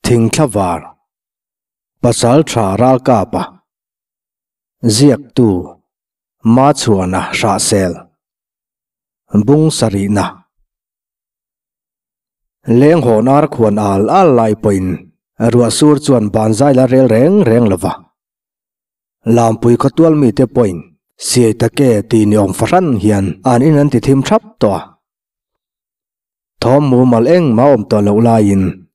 Thingthlavar, Pasaltha Ralkapa, Ziaktu, Machhuana Hrahsel, Bung sarihna. Leng hawn ar khuan al al lai pawhin ruah sur chuan ban zai la rel reng reng lo va. Lampui khawtual mite pawhin siai take tih ni awm fahran hian an in an ti thim thap tawh a. Thawm mumal engmah awm tawh loh laiin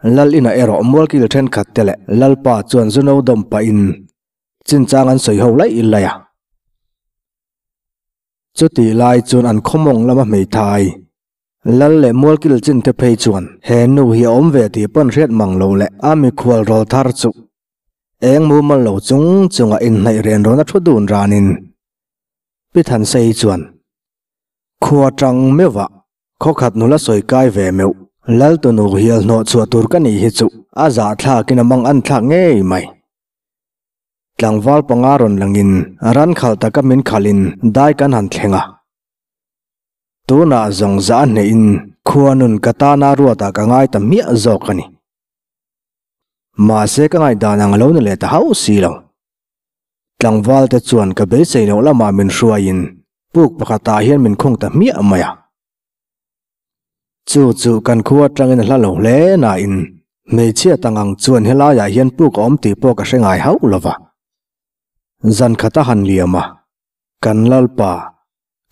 Lal inah erawh mualkil thenkhat te leh Lalpa chuan zu no dawm pahin chinchang an sawi ho laih laih a. Chutih lai chuan an khawmawng lama hmeithai Lal leh mualkil chin te phei chuan he nu hi a awm ve tih pawn hriat mang lo leh a mikhual rawl thar chu eng mumal lo chung chunga inhnaih ren rawn a thu dun ranin Pi Thansei chuan Khua tang meuhah khawkhat nula sawi kai ve meuh. Lal tunu hial hnawh chhuah tur ka nih hi chu a zahthlakin a mang an thlak ngei mai. Tlangval panga rawn langin ran khalh taka min khalhin dai kan han thleng a. Tunah zawng zah a hnehin khua nun ka tana ruatah ka ngai ta hmiah zawk a ni. Mahse ka ngaihdan ang a lo ni leh ta hauh si lo. Tlangval te chuan ka beisei loh lamah min hruaiin puk pakhatah hian min khung ta hmiah mai a. Chu chu kan khua atangin a hla lo hle nain hmeichhia tang ang chuan helaiah hian puk a awm tih pawh ka hre ngai hauh lo va. Zan khat a han liam a, kan Lalpa,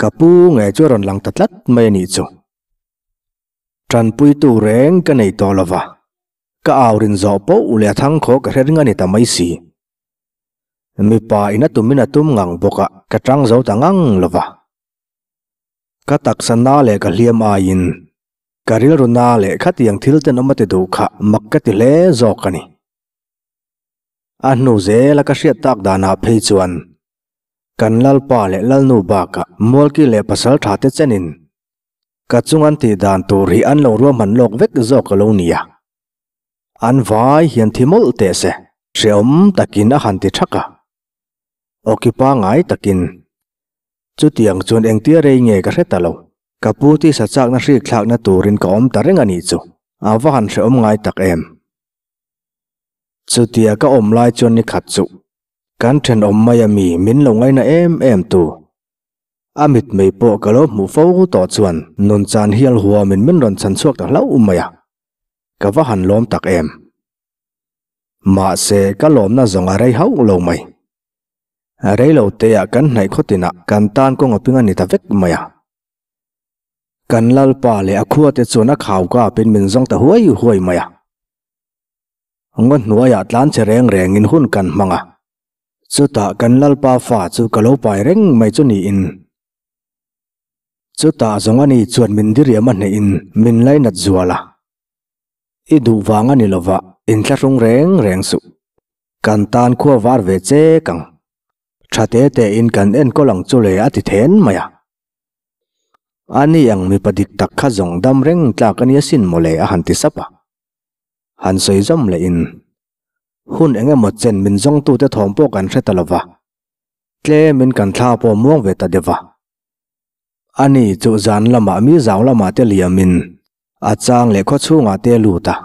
ka pu nge chu a rawn lang ta tlat mai a nih chu. Tanpuitu reng ka nei tawh lo va, ka au rin zawh poh leh a thang khaw ka hre ring a ni ta mai si. Mipa in a tumin a tum ngang bawk a, ka tang zo ta ngang lo va. Ka taksa na leh ka hliam aiin ka rilru na leh khatiang thil tenawm a ti duh kha mak ka ti hle zawk a ni. A hnu zela ka hriat tak danah phei chuan kan Lalpa leh Lalnu bakah Mualki leh Pasal tha te chenin ka chung an tih dan tur hi an lo ruahman lawk vek zawk a lo nia. An vai hian thi mawlh teh se. Hreawm takin a han ti thak a. Awki pangai takin. Chutiang chuan engtia rei nge ka hre ta lo. Ka pu tisa chakna hrik thlakna turin ka awm ta reng a nih chu. A va han hreawm ngai tak em. Chutia ka awm lai chuan ni khat chu. Kan thenawm mai a mi min lo ngaina em em tu. A mitmei pawh ka lo hmuh fo tawh chuan nunchan hial huamin min rawn chhan chhuak ta hlauh mai a. Ka va han lawm tak em. Mahse, ka lawmna zawng a rei hauh lo mai. Rei lo teah kan hnaih khawtinah kan tan kawng a ping a ni ta vek mai a. Kan Lalpa leh a khuate chuan a khau kapin min zawng ta huai huai mai a. Ngaw hnuaiah tlan che reng rengin hun kan hmang a. Chutah kan Lalpa fa chu ka lo pai reng mai chu niin. Chutah zawng ani chuan min diriam a hnehin min lainat zual a. I duh vang a ni lova inthlahrung reng reng suh. Kan tan khua var ve chek ang. Tha te tein kan enkawl ang chu le a ti then mai a. Ani ang mipa dik tak kha zawng dam reng tlak a nia sin mawle a han ti sap a. Han sawi zawm lehin hun eng emaw chen min zawngtute thawm pawh kan hre ta lova. Tlemin kan thla pawh muang ve ta deuh a. Ani chu zan lamah mi zau lamah te liamin a chang leh khaw chhungah te a lut a.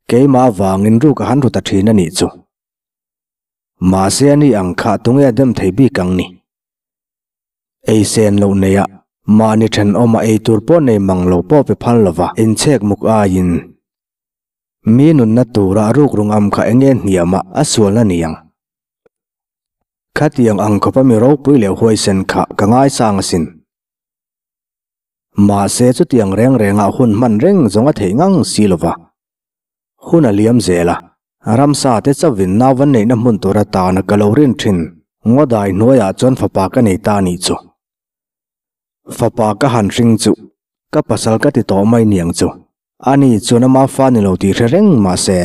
Keimah avangin ruk a han ru ta thin a nih chu. Mahse ani ang kha tunge a dem thei bik ang ni. Ei sen loh neia mahni thenawma ei tur pawh nei mang lo pawh pe phal lova inchhek muk aiin mi nunna tura ruk rungam kha enge hniamah a sualna niang. Khatiang ang khawpa mi ropui leh huaisen kha ka ngaisang asin. Mahse chutiang reng rengah hun hman reng zawng a theih ngang si lova. Hun a liam zel a, ramsa te chauhin nau an neihna hmun tur atana ka lo rin thin ngawdai hnuaiah chuan fapa ka nei ta anih chu. Fapa ka han hring chu ka pasal ka ti tawh mai niang chu. Ani chuan ama fa ni lo tih hre reng mahse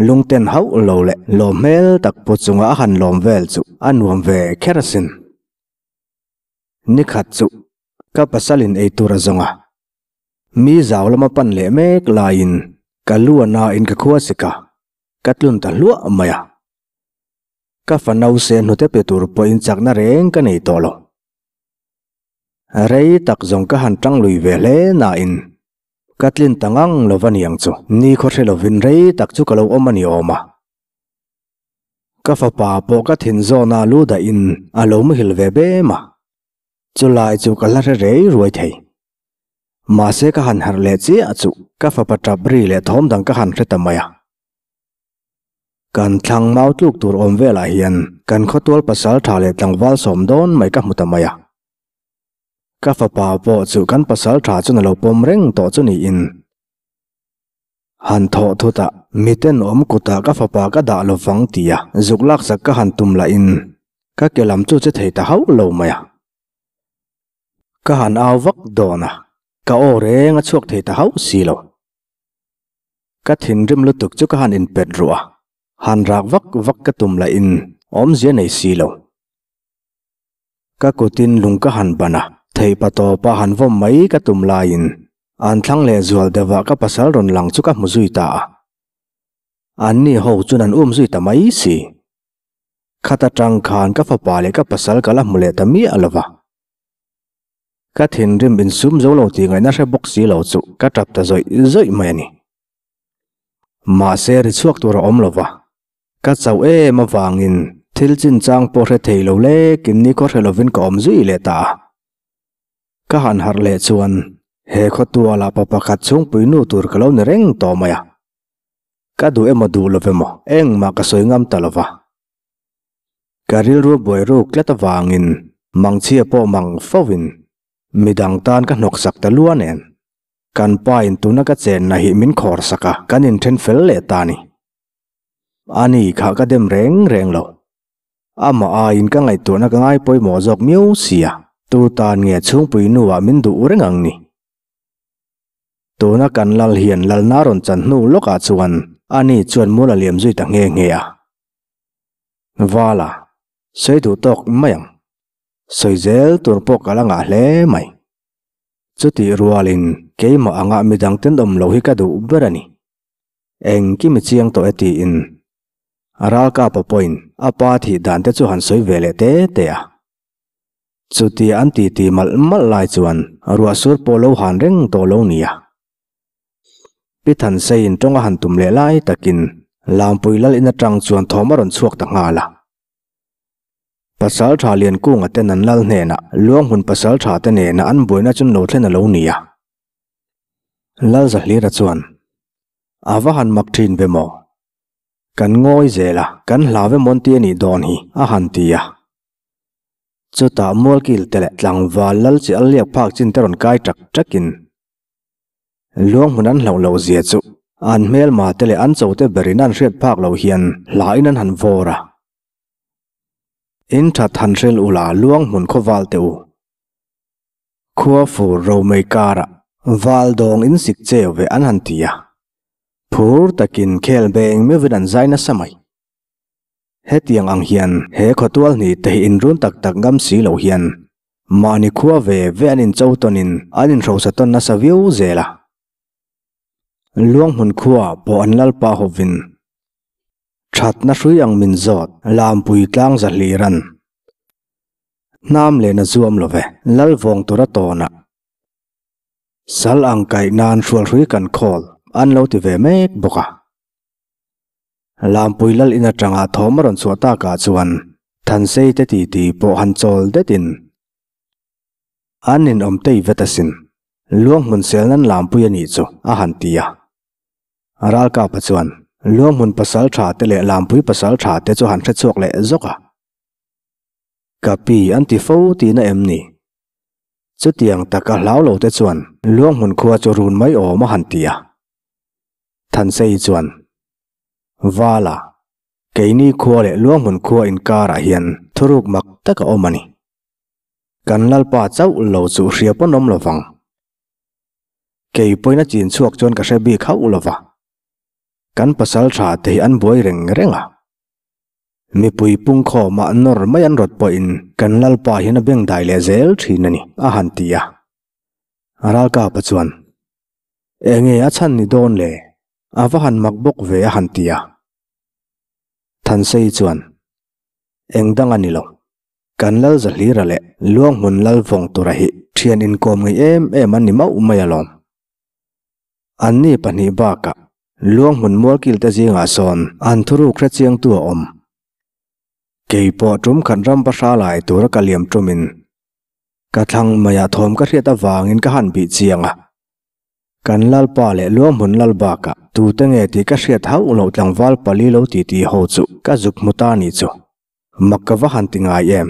Lungten hauh lo leh lawm hmel tak pu chunga a han lawm vel chu a nuam ve kher asin. Nikhat chu ka pasalin ei tur a zawng a, mi zau lama pan leh mek laiin ka lu a nain ka khua sik a, ka tlun ta hluah mai a. Ka fa nause hnute pe tur pawhin chakna reng ka nei tawh lo. Rei tak zawng ka han tang lui ve hle nain. Ka tlin ta ngang lo va niang chu, nikhaw hre lovin rei tak chu ka lo awm a ni awm a. Ka fapa pawh ka thin zawna lu dahin a lo muhil ve bem a, chulai chu ka la hre rei ruai thei. Mahse ka han harh leh chiah chu ka fapa tap ri leh thawm dang ka han hre ta mai a. Kan thlang mau tluk tur awm velah hian kan khawtual pasal tha leh tlangval sawm dawn mai ka hmu ta mai a. Ka fapa pawh chu kan pasal tha chuan a lo pawm reng tawh chu niin. Han thawh thut a, miten awm kutah ka fapa ka dah lo vang tia zuk laksak ka han tum lahin ka ke lam chu che thei ta hauh lo mai a. Ka han au vak dawn a, ka aw reng a chhuak thei ta hauh si lo. Ka thinrim lutuk chu ka han inpet ruh a, han rak vak vak ka tum lahin awmzia nei si lo. Ka kutin lung ka han ban a, theihpa tawpa han vawm mai ka tum laiin an thlang leh zual deuhah ka pasal rawn lang chu ka hmu zui ta a. Anni ho chuan an um zui ta mai si. Khat atang khan ka fapa leh ka pasal ka la hmu leh ta miah lo va. Ka thinrim insum zo lo tih ngaihna hre bawk si lo chu ka tap ta zawih zawih mai a ni. Mahse ri chhuak tur a awm lo va. Ka chauh em avangin thil chinchang pawh hre thei lo lekin nikhaw hre lovin ka awm zui leh ta a. Ka han harh leh chuan he khawtualah pa pakhat chhungpui nu tur ka lo ni reng tawh mai a. Ka duh emaw duh lo emaw engmah ka sawi ngam ta lo va. Ka rilru buai ruk tlat avangin mangchhia pawh mang fovin midang tan ka hnawksak ta lua nen. Kan pa in tuna ka chenna hi min khawr sak a, kan inthen fel leh ta a ni. Ani kha ka dem reng reng lo. Amah aiin ka ngaihtuahna ka ngai pawimawh zawk miau sia, tu tan nge chhungpui nuah min duh reng ang ni? Tuna kan lal hian lalna rawn chan hnu lawkah chuan ani chuan mual a liam zui ta nghe nghe a. Vala, sawi duh tawk mai ang. Sawi zel tur pawh ka la ngah hle mai. Chutih rualin keimah anga midang tenawm lo hi ka duh ber a ni. Engkim i chiang tawh e tiin Ralkapa pawhin a pa thih dan te chu han sawi ve leh te te a. Chutia an titi malh malh lai chuan ruah sur pawh lo han reng tawh lo nia. Pi Thanseiin tawng a han tum leh lai takin Lampui lal in atang chuan thawm a rawn chhuak ta nghal a. Pasaltha Liankunga ten an lal hnenah Luanghmun pasaltha te nena an buaina chu lo thlen a lo nia. Lalzahlira chuan, A va han mak thin ve maw? Kan ngawi zel a, kan hlau em awn ti a nih dawn hi, a han ti a. Chutah Mualkil te leh tlangval lal chi al liak phak chin te rawn kai ṭak ṭakin Luanghmun an hlauh loh zia chu an hmelma te leh an chote berin an hriat phak loh hian hlain an han vawr a. In ṭhat han hril ula Luanghmun khawval teh u. Khua fur romei karah val dawng in sik cheu ve an han ti a, phur takin khel beng meuhin an zai nasa mai. Hetiang ang hian he khawtual hnih te hi inrun tak tak ngam si lo hian mahni khua ve ve an incho tawnin an inhrosa tawn nasa viau zel a. Luanghmun khua pawh an lalpa hovin thatna hrui ang min zawt Lampui tlang za hlir an Hnam len a zuam lo ve. Lal vawng tura tawnah sal ang kaih nan hrualhrui kan khawl an lo ti ve mek bawk a. Lampui lal in atanga thawm a rawn chhuah takah chuan Thansei te titi pawh han chawl detin an inawm tei vet asin. Luanghmun sel nan Lampui a nih chu a han ti a. Ralkapa chuan Luanghmun pasal tha te leh Lampui pasal tha te chu han hrechhuak leh zawk a. Ka pi an ti fo tihna em ni? Chutiang taka hlau lo te chuan Luanghmun khua chu run mai awm a han ti a. Thansei chuan, Vala, keini khua leh Luanghmun khua inkarah hian thuruk mak tak a awm a ni. Kan Lalpa chauh lo chu hria pawn awm lo vang. Kei pawhin a chin chhuak chuan ka hre bik hauh lo va. Kan pasal tha te hi an buai reng reng a. Mipui pungkhawmah nawr mai an rawt pawhin kan Lalpa hian a bengdai leh zel thin a ni, a han ti a. Ralkapa chuan, Enge a chhan ni dawn le? A va han mak bawk ve a han ti a. Thansei chuan, Eng dang a ni lo. Kan Lal Zahlira leh Luanghmun Lal vawng tura hi thian inkawm ngei em em an ni mauh mai alawm. Anni pahnih bakah luang hmun mualkilte zingah sawn an thuruk hre chiangtu a awm. Kei pawh tum khat ram pahra lai tura ka liam tumin ka thlang maiah thawm ka hriat avangin ka han bih chiang a. Kan lalpa leh luang hmun lal bakah tute nge tih ka hriat hauh loh tlangval pali lo titi ho chu ka zuk hmu ta ni chu. Mak ka va han ti ngai em?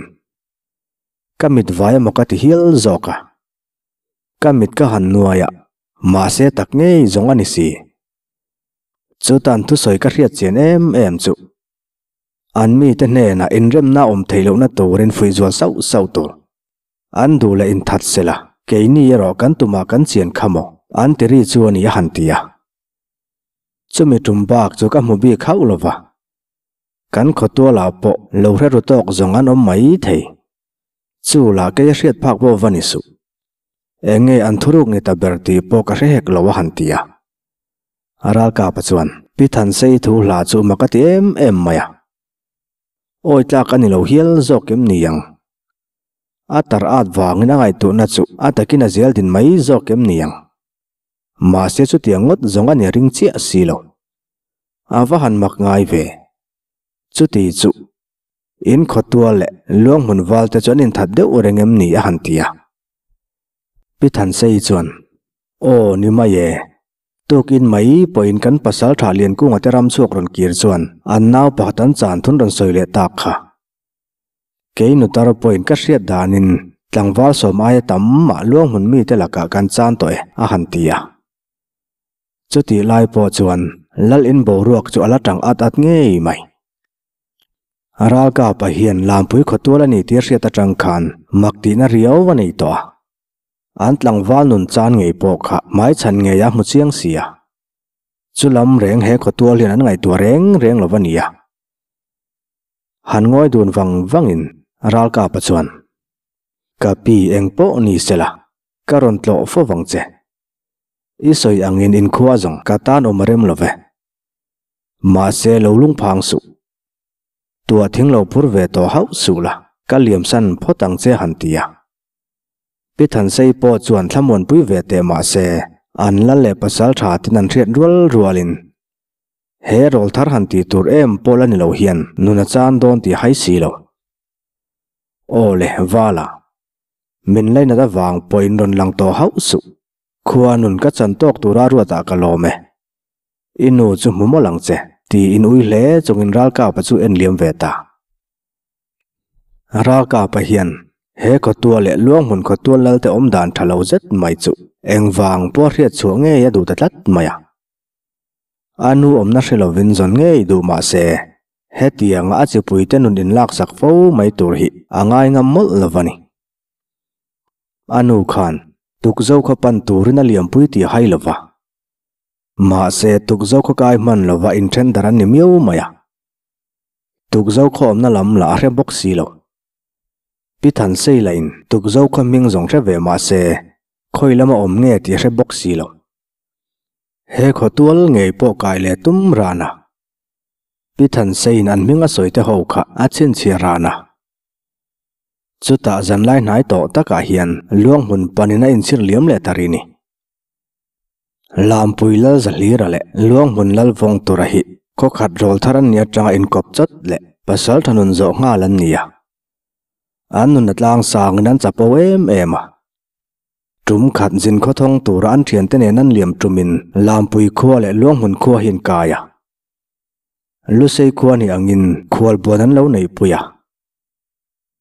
Ka mit vai emaw ka ti hial zawk a. Ka mit ka han nuai a, mahse tak ngei zawng a ni si. Chutan thusawi ka hriat chian em em chu. An mite hnenah inremna awm theih lohna turin fuih zual sauh sauh tur. An duh leh inthat sela, keini erawh kan tumah kan chian kha maw? An ti ri chu a ni a han ti a. Chumi tum bak chu ka hmu bik hauh lova. Kan khawtualah pawh lo hre ru tawk zawng an awm mai thei. Chu lah kei a hriat phak pawh va ni suh. Eng nge an thuruk ni ta ber tih pawh ka hre hek lo a han ti a. A ralkapa chuan Pi Thansei thu hla chu mak a ti em em mai a. Awi tlak a ni lo hial zawk em ni ang? A tar at vangin a ngaihtuahna chu a takin a zel din mai zawk em ni ang? Mahse chutiang ngawt zawng a ni ring chiah si lo. A va han mak ngai ve. Chuti chu In khawtual leh luang hmun val te chu an inthat deuh reng em ni a han ti a. Pi Thansei chuan, Aw ni mai e, tukin mai pawhin kan pasal tha Liankunga te ram chhuak rawn kir chuan an nau pakhat an chan thun rawn sawi leh tak kha. Kei nutar pawhin ka hriat danin tlangval sawm aia tam mah luang hmun mite lakah kan chan tawh e a han ti a. Chutih lai pawh chuan Lal in boruak chu a la tang at at ngei mai. Ralkapa hian Lampui khawtual a ni tih a hriat atang khan mak tihna riau a nei tawh a. An tlangval nun chan ngei pawh kha hmaichhan ngei a hmu chiang si a. Chu lam reng he khawtual hian an ngaihtuah reng reng lo va ni a. Han ngawi dun vang vangin Ralkapa chuan, Ka pi eng pawh ni sela, ka rawn tlawh fo vang che. I sawi angin inkhua zawng ka tan awm a rem lo ve. Mahse lo lungphang suh. Tuah thing lo phur ve tawh hauh suh la, ka liamsan phawt ang che han ti a. Pi Thansei pawh chuan thlamuanpui ve teh mahse an lal leh pasal tha ten an hriat rual rualin he rawl thar han tih tur em pawh la ni lo hian nun a chan dawn tih hai si lo. Aw le, Vala. Min lainat avang pawhin rawn lang tawh hauh suh. Khua nun ka chan tawk tura ruatah ka lawm e. I nu chu hmu mawlh ang che, tiin ui hle chungin Ralkapa chu en liam ve ta. Ralkapa hian he khawtual leh luanghmun khawtual lalte awm dan tha lo zet mai chu engvang pawh a hriat chhuah ngei a duh ta tlat mai a. A nu awmna hre lovin zawn ngei duh mah se, hetianga a chipuite nun inlaksak fo mai tur hi a ngai ngam mawlh lo va ni. A nu khan tukzo khaw pan turin a liampui tih a hai lo va. Mahse, tukzo khaw kai hman lova inthen dar an ni miau mai a. Tukzo khaw awmna lam lah a hre bawk si lo. Pi Thansei lahin tukzo khaw hming zawng hre ve mahse, khawi lama awm nge tih a hre bawk si lo. He khaw tual ngei pawh kai leh tum ran a. Pi Thanseiin an hming a sawi te ho kha a chhinchhiah ran a. Chutah zanlai hnai tawh takah hian luanghmun panin a inchhir liam leh ta ri ni. Lampui Lal Zahlira leh Luanghmun Lal Vawngtura hi khaw khat rawl thar an nih atanga inkawp chawt leh pasal tha nun zawh nghal an ni a. An nun a tlang sangin an chapo em em a. Tum khat zin khaw thawng tura an thiante nen an liam tumin Lampui khua leh Luanghmun khua hi an kai a. Lusei khua nih angin khualbuan an lo neihpui a.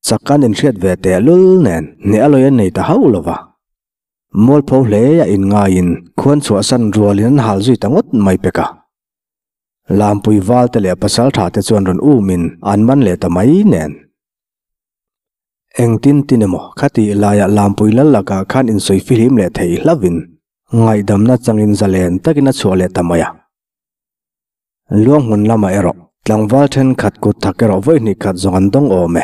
Chak an inhriat ve tehlul nen hneh a lawi an nei ta hauh lo va. Mualpho hle a inngaiin khuan chhuahsan rualin an hal zui ta ngawt mai pek a. Lampui valte leh pasal tha te chuan rawn umin an man leh ta mai nen. Engtin tin emaw khatih laiah Lampui lal lakah khan insawi fihlim leh thei hlauhin ngaihdamna changin zalen takin a chhuah leh ta mai a. Luanghmun lamah erawh tlangval thenkhat kut thak erawh vawi hnih khat zawng an dawng awm e.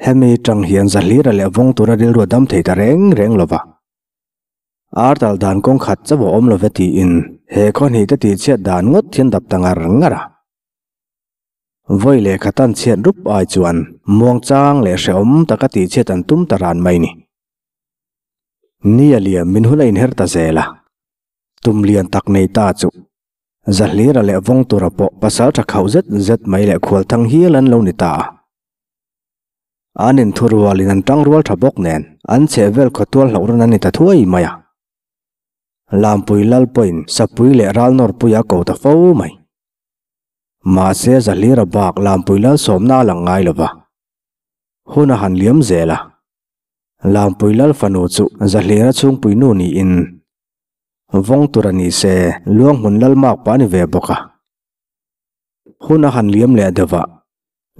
Hemi tang hian Zahlira leh vawng tura rilru a dam thei ta reng reng lo va. Ar tal dan kawng khat chauh a awm lo ve tiin he khaw hnih te tih chhiat dan ngawt hian dap ta ngar ngar a. Vawi leh khatan chhiat rup ai chuan muangchang leh hrehawm taka tih chhiat an tum ta ran mai ni. Ni a liam min hun a inher ta zel a. Tum lian tak nei ta chu Zahlira leh Vawngtura pawh pasalṭha khauh zet zet mai leh khualthang hial an lo ni ta a. An inthurualin an ṭangrual ṭha bawk nen an chhehvel khawtual hlauh rawn an ni ta thuai mai a. Lampui lal pawhin Sapui leh Ralnawrpui a ko ta fo mai. Mahse Zahlira bak Lampui lal sawmna a lang ngai lo va. Hun a han liam zel a. Lampui lal fanu chu Zahlira chhungpui nu niin vawng tur a ni se Luanghmun lal mak pah a ni ve bawk a. Hun a han liam leh deuh a,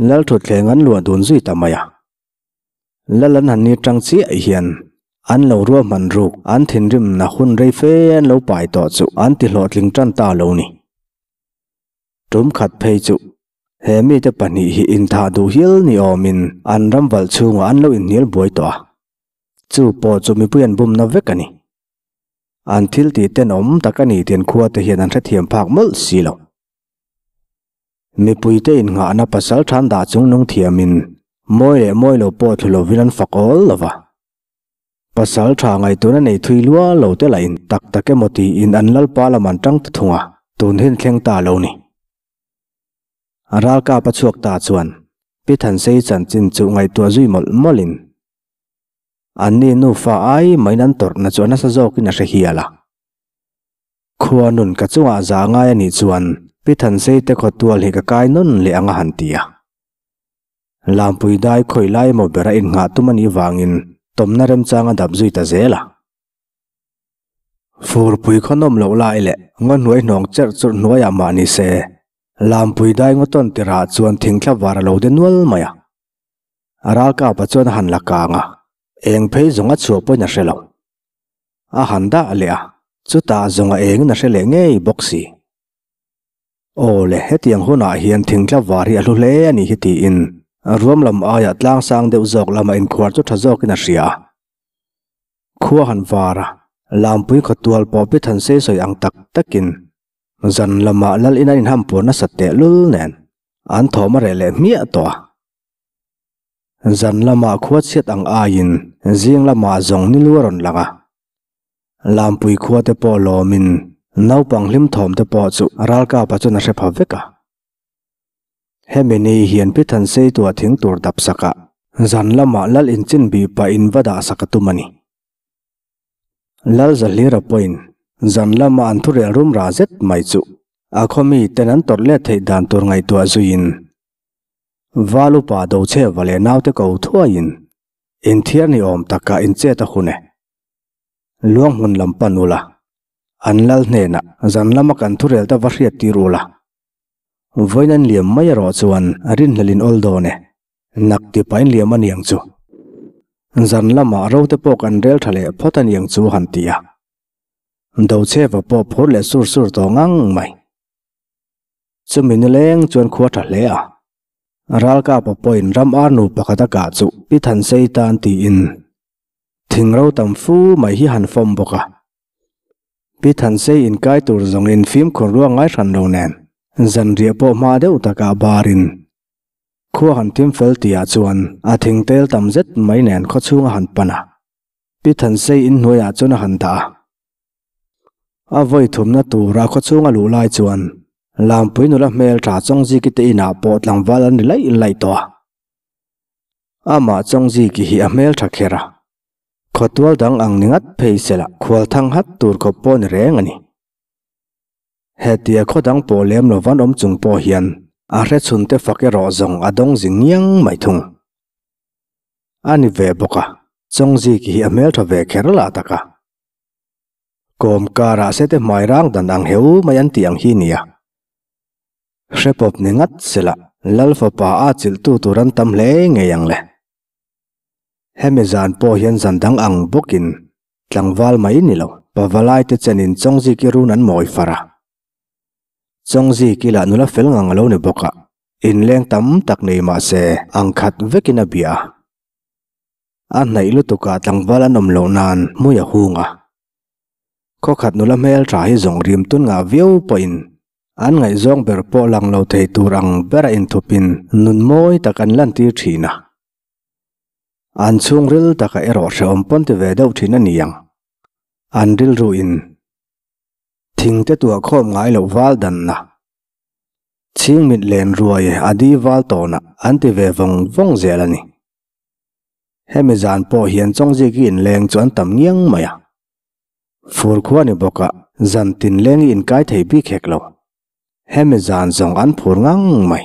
lal thutthleng an luah dun zui ta mai a. Lal an han ni tang chiah hian an lo ruahman ruk an thinrimna hun rei fe an lo pai tawh chu an ti hlawhtling tan ta lo ni. Tum khat phei chu he mite pahnih hi inthah duh hial ni awmin an ram valh chhungah an lo inhnial buai tawh a, chu pawh chu mipui an bumna vek a ni. An thil tih tenawm tak a ni tih an khua te hian an hrethiam phak mawlh si lo. Mipuite innghahna pasal than dah chung nung thiamin mawi leh mawi lo pawh thlu lovin an fak awl lo va. Pasal tha ngaihtuahna nei thui lua lo te lahin tak tak emaw tiin an lalpa lam an tang ta thung a, tun hin thleng ta lo ni. Ralkap a chhuak ta chuan Pi Thansei chanchin chu ngaihtuah zui mawlh mawlhin anni nufa ai maiin an tawrhna chu a nasa zawkin a hre hial a. Khua nun ka chungah za ngai a nih chuan Pi Thansei te khawtual hi ka kai nawn leh ang a han ti a. Lampui dai khawi lai emaw bera innghah tum a nih vangin tawmna remchang a dap zui ta zel a. Furpui khaw nawm loh lai leh ngaw hnuai hnawng cherh churh hnuaiah mah ni se, Lampui dai ngaw tawn tirhah chuan thingthla var a lo de nual mai a. Ralkapa chuan a han la kang a, eng phei zawng a chhuah pawhin a hre lo. A han dah leh a, chutah zawng a engin a hre leh ngei bawk si. Aw le, hetiang hunah hian thingtla var hi a hlu hle a nih hi tiin ruam lam aiah tlang sang deuh zawk lama inkhuar chu tha zawkin a hria a. Khua han var a, Lampui khawtual pawh pi than sei sawi ang tak takin zan lamah lal in an inhampuar nasat tehlul nen an thawm a reh leh hmiah tawh a. Zan lamah khua chhiat ang aiin zing lamah zawng ni lu a rawn lang a. Lampui khua te pawh lawmin naupang hlim thawm te pawh chu ralkapa chuan a hre pha vek a. Hemi ni hian Pi Thanseitua thing tur dap sakah zan lamah lal inchin bih pah in va dah sak a tum a ni. Lal Zahlira pawhin zan lama an thurel rum ra zet mai chu a khaw mi ten an tawrh let theih dan tur ngaihtuah zuiin Val upa do chheva leh naute ko thuaiin inthiar ni awm taka inchet a hun e. Luang hmun lam pan ula, an lal hnenah zan lama kan thurel ta va hriat tir ula. Vawiin an liam mai erawh chuan rinhlelin awl dawn e, nak ti pain liam a niang chu. Zan lamah rote pawh kan rel tha leh phawt a niang chu han ti a. Do chheva pawh phur leh sur sur tawh ngang mai. Chumi nileng chuan khua tha hle a. Ralkapa pawhin ram ar nu pakhat a kah chu Pi Thansei tan tiin thing ro tam fu mai hi han fawm bawk a. Pi Thansei inkai tur zawngin fimkhur ruang ngai hran lo nen zanriah pawh hma deuh takah barin khua han thim fel tihah chuan a thing tel tam zet mai nen khawchhung a han pan a. Pi Thansei inhnuaiah chuan a han dah a. A vawi thumna tura khawchhung a luh lai chuan Lampui nula hmel tha Chawngziki te inah pawh tlangval an ri laih laih tawh a. Amah Chawngziki hi a hmel tha kher a, khawtual dang ang ni ngat phei sela khual thang hat tur khawp pawh ni reng a ni. Hetia khaw dang pawh lem lo van awm chung pawh hian a hrechhun te fak erawh zawng a dawng zing ngiang mai thung. A ni ve bawk a, Chawngziki hi a hmel tha ve kher lah tak a. Kawm karah se te hmai rang dan ang heu mai an tih ang hi nia. Hrepawp ni ngat sela Lal fapa a chilhtu tur an tam hle ngei ang le. Hemi zan pawh hian zan dang ang bawkin tlangval mai ni lo, pavalai te chenin Chawngziki run an mawi far a. Chawngziki lah nula fel ngang a lo ni bawk a, inleng tam tak nei mah se ang khat vekin a bia a. A hnaih lutukah tlangval an awm loh nan hmui a hung a. Khawkhat nula hmel tha hi zawng rim tun ngah viau pawhin an ngaihzawng ber pawh lang lo thei tur ang bera inthupin nun mawi tak an lantir thin a. An chhungril takah erawh hrehawm pawn ti ve deuh thin a ni ang. An rilruin. Thingte tuah khawm ngai loh val danna. Chhingmit len ruai a di val tawnah an ti ve vawng vawng zel a ni. Hemi zan pawh hian Chawngziki inleng chu an tam ngiang mai a. Fur khua ni bawkah zan tin leng i inkai thei bik hek lo. Hemi zan zawng an phur ngang mai.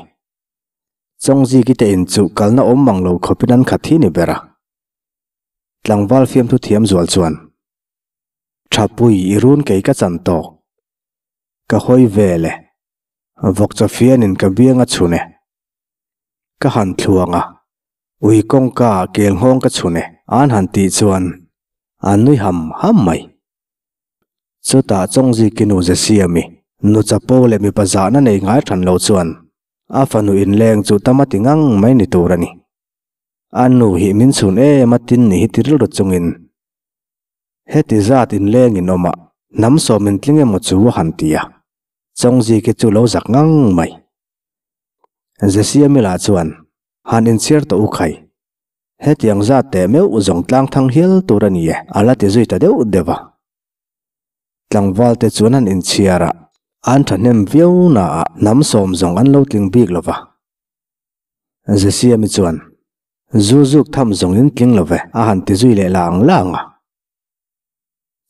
Chawngziki te in chu kalna awm mang lo khawpin an khat hi ni ber a. Tlangval fiamthu thiam zual chuan, Thapui i run kei ka chan tawk. Ka hawi vel e. Vawkchaw fianin ka biang a chhun e. Ka han thluang a, ui kawngka ah kel nghawng ka chhun e an han tih chuan an nui ham ham mai. Chutah Chawngzikinu Zesiami nu chapo leh mipa zahna nei ngai than lo chuan a fanu inleng chu tam a ti ngang mai ni tur a ni. A nu hi min chhun em a tin ni hi ti rilru chungin Heti zat inleng in awm a, hnam sawm in tling emaw chu a han ti a, Chawngziki chu lo zak ngang mai. Zesiamila chuan, Han inchhiar tawh u khai. Hetiang zat teh meuh zawng tlang thang hial tur a ni e, a la ti zui ta deuh deuh a. Tlangval te chuan an inchhiar a, an thahnem viau naah hnam sawm zawng an lo tling bik lo va. Zesiami chuan, Zu zuk tham zawng in tling lo ve, a han ti zui leh lang lang a.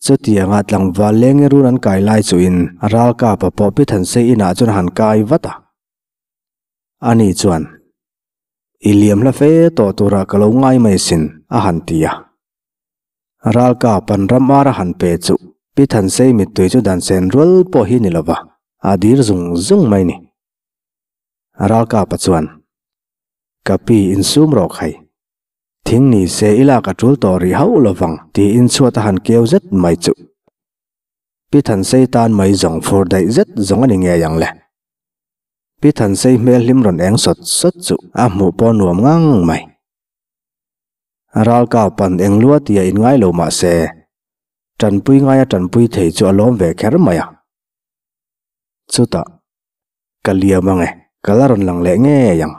Chutianga tlangval leng run an kai lai chuhin ralkapa pawh Pi Thansei inah chuan a han kai vat a. Ani chuan, I liam hla fe tawh turah ka lo ngai mai sin, a han ti a. Ralkapa'n ram ar a han pe chu Pi Thansei mittui chu dan sen rual pawh hi ni lo va, a dir zung zung mai ni. Ralkapa chuan, Ka pi insum rawh khai. Thing ni se i lak a tul tawh rih hauh lovang tiin chhuat a han keu zet mai chu. Pi Thansei tan mai zawng fur daih zet zawng a ni ngei ang le. Pi Thansei hmel hlim rawn eng sawt sawt chu a hmuh pawh nuam ngang mai. Ralkap pan eng lua tia inngai lo mah se, tanpui ngaia tanpui thei chu a lawm ve kher mai a. Chutah. Ka liam ang e, ka la rawn lang leh ngei ang.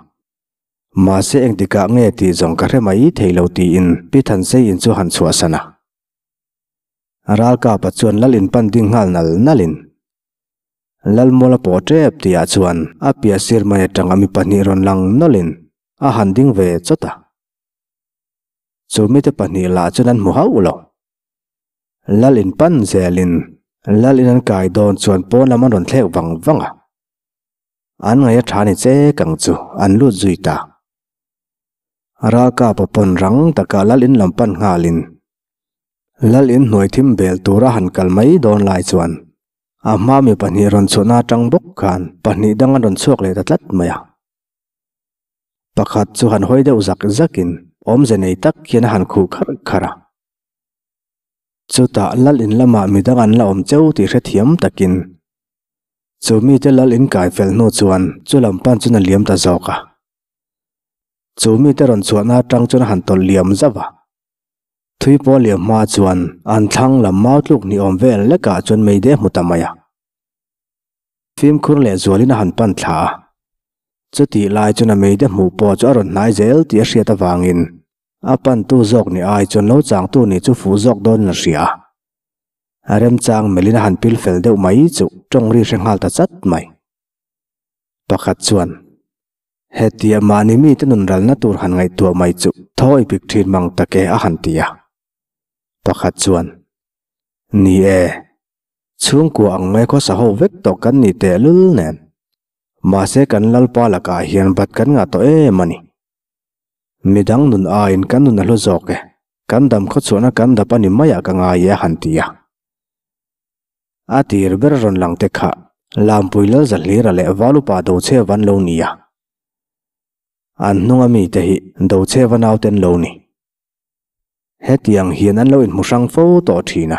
Mahse engtikah nge tih zawng ka hre mai thei lo tiin Pi Thansei in chu han chhuahsan a. Ralkapa chuan lal in pan ding nghal nal nalin Lalmuala pawh tep tihah chuan a piah sir mai atanga mi pahnih rawn lang nawlhin a han ding ve chawt a. Chu mite pahnih lah chuan an hmu hauh lo. Lal in pan zelin Lal in an kai dawn chuan pawn lam an rawn thlek vang vang a. An ngaih a tha ni che kang chu an lut zui ta. Ralkapa pawn rang taka Lal in lam pan nghalin Lal in hnuai thim bel tura han kal mai dawn lai chuan a hma mi pahnih rawn chhuahna atang bawk khan pahnih dang an rawn chhuak leh ta tlat mai a. Pakhat chu han hawi deuh zak zakin awmze nei tak hian a han khuh kharh kharh a. Chutah lal in lamah midang an la awm cheu tih hrethiam takin chu mite lal in kai fel hnu chuan chu lam pan chuan a liam ta zawk a. Chu mite rawn chhuahna atang chuan a han tawlh liam zauh a. Thui pawh liam hma chuan an thlang lam mau tluk ni awm vel lekah chuan meide a hmu ta mai a. Fimkhur leh zualin a han pan thla a. Chutih lai chuan a meide hmuh pawh chu a rawn hnai zel tih a hriat avangin A pantu zawk ni ai chuan lo changtu nih chu fuh zawk dawnin a hria a. A remchang melhin a han pil fel deuh mai chu tawng ri hre nghal ta chat mai. Pakhat chuan, Hetia mahni mite nun ralna tur han ngaihtuah mai chu thaw i pik thin mang tak e a han ti a. Pakhat chuan, Ni e, chhungkua ang mai khawsa ho vek tawh kan ni tehlul nen. Mahse kan Lalpa lakah hian bat kan ngah tawh em a ni. Midang nun aiin kan nun a hlu zawk e, kan dam khawchhuahna kan dap a ni maiah ka ngai e a han ti a. A tir ber rawn lang te kha Lampui Lalzahlira leh Valupa Dochheva an lo ni a. An hnunga mite hi Dochheva naute an lo ni. Hetiang hian an lo inhmu hrang fo tawh thin a.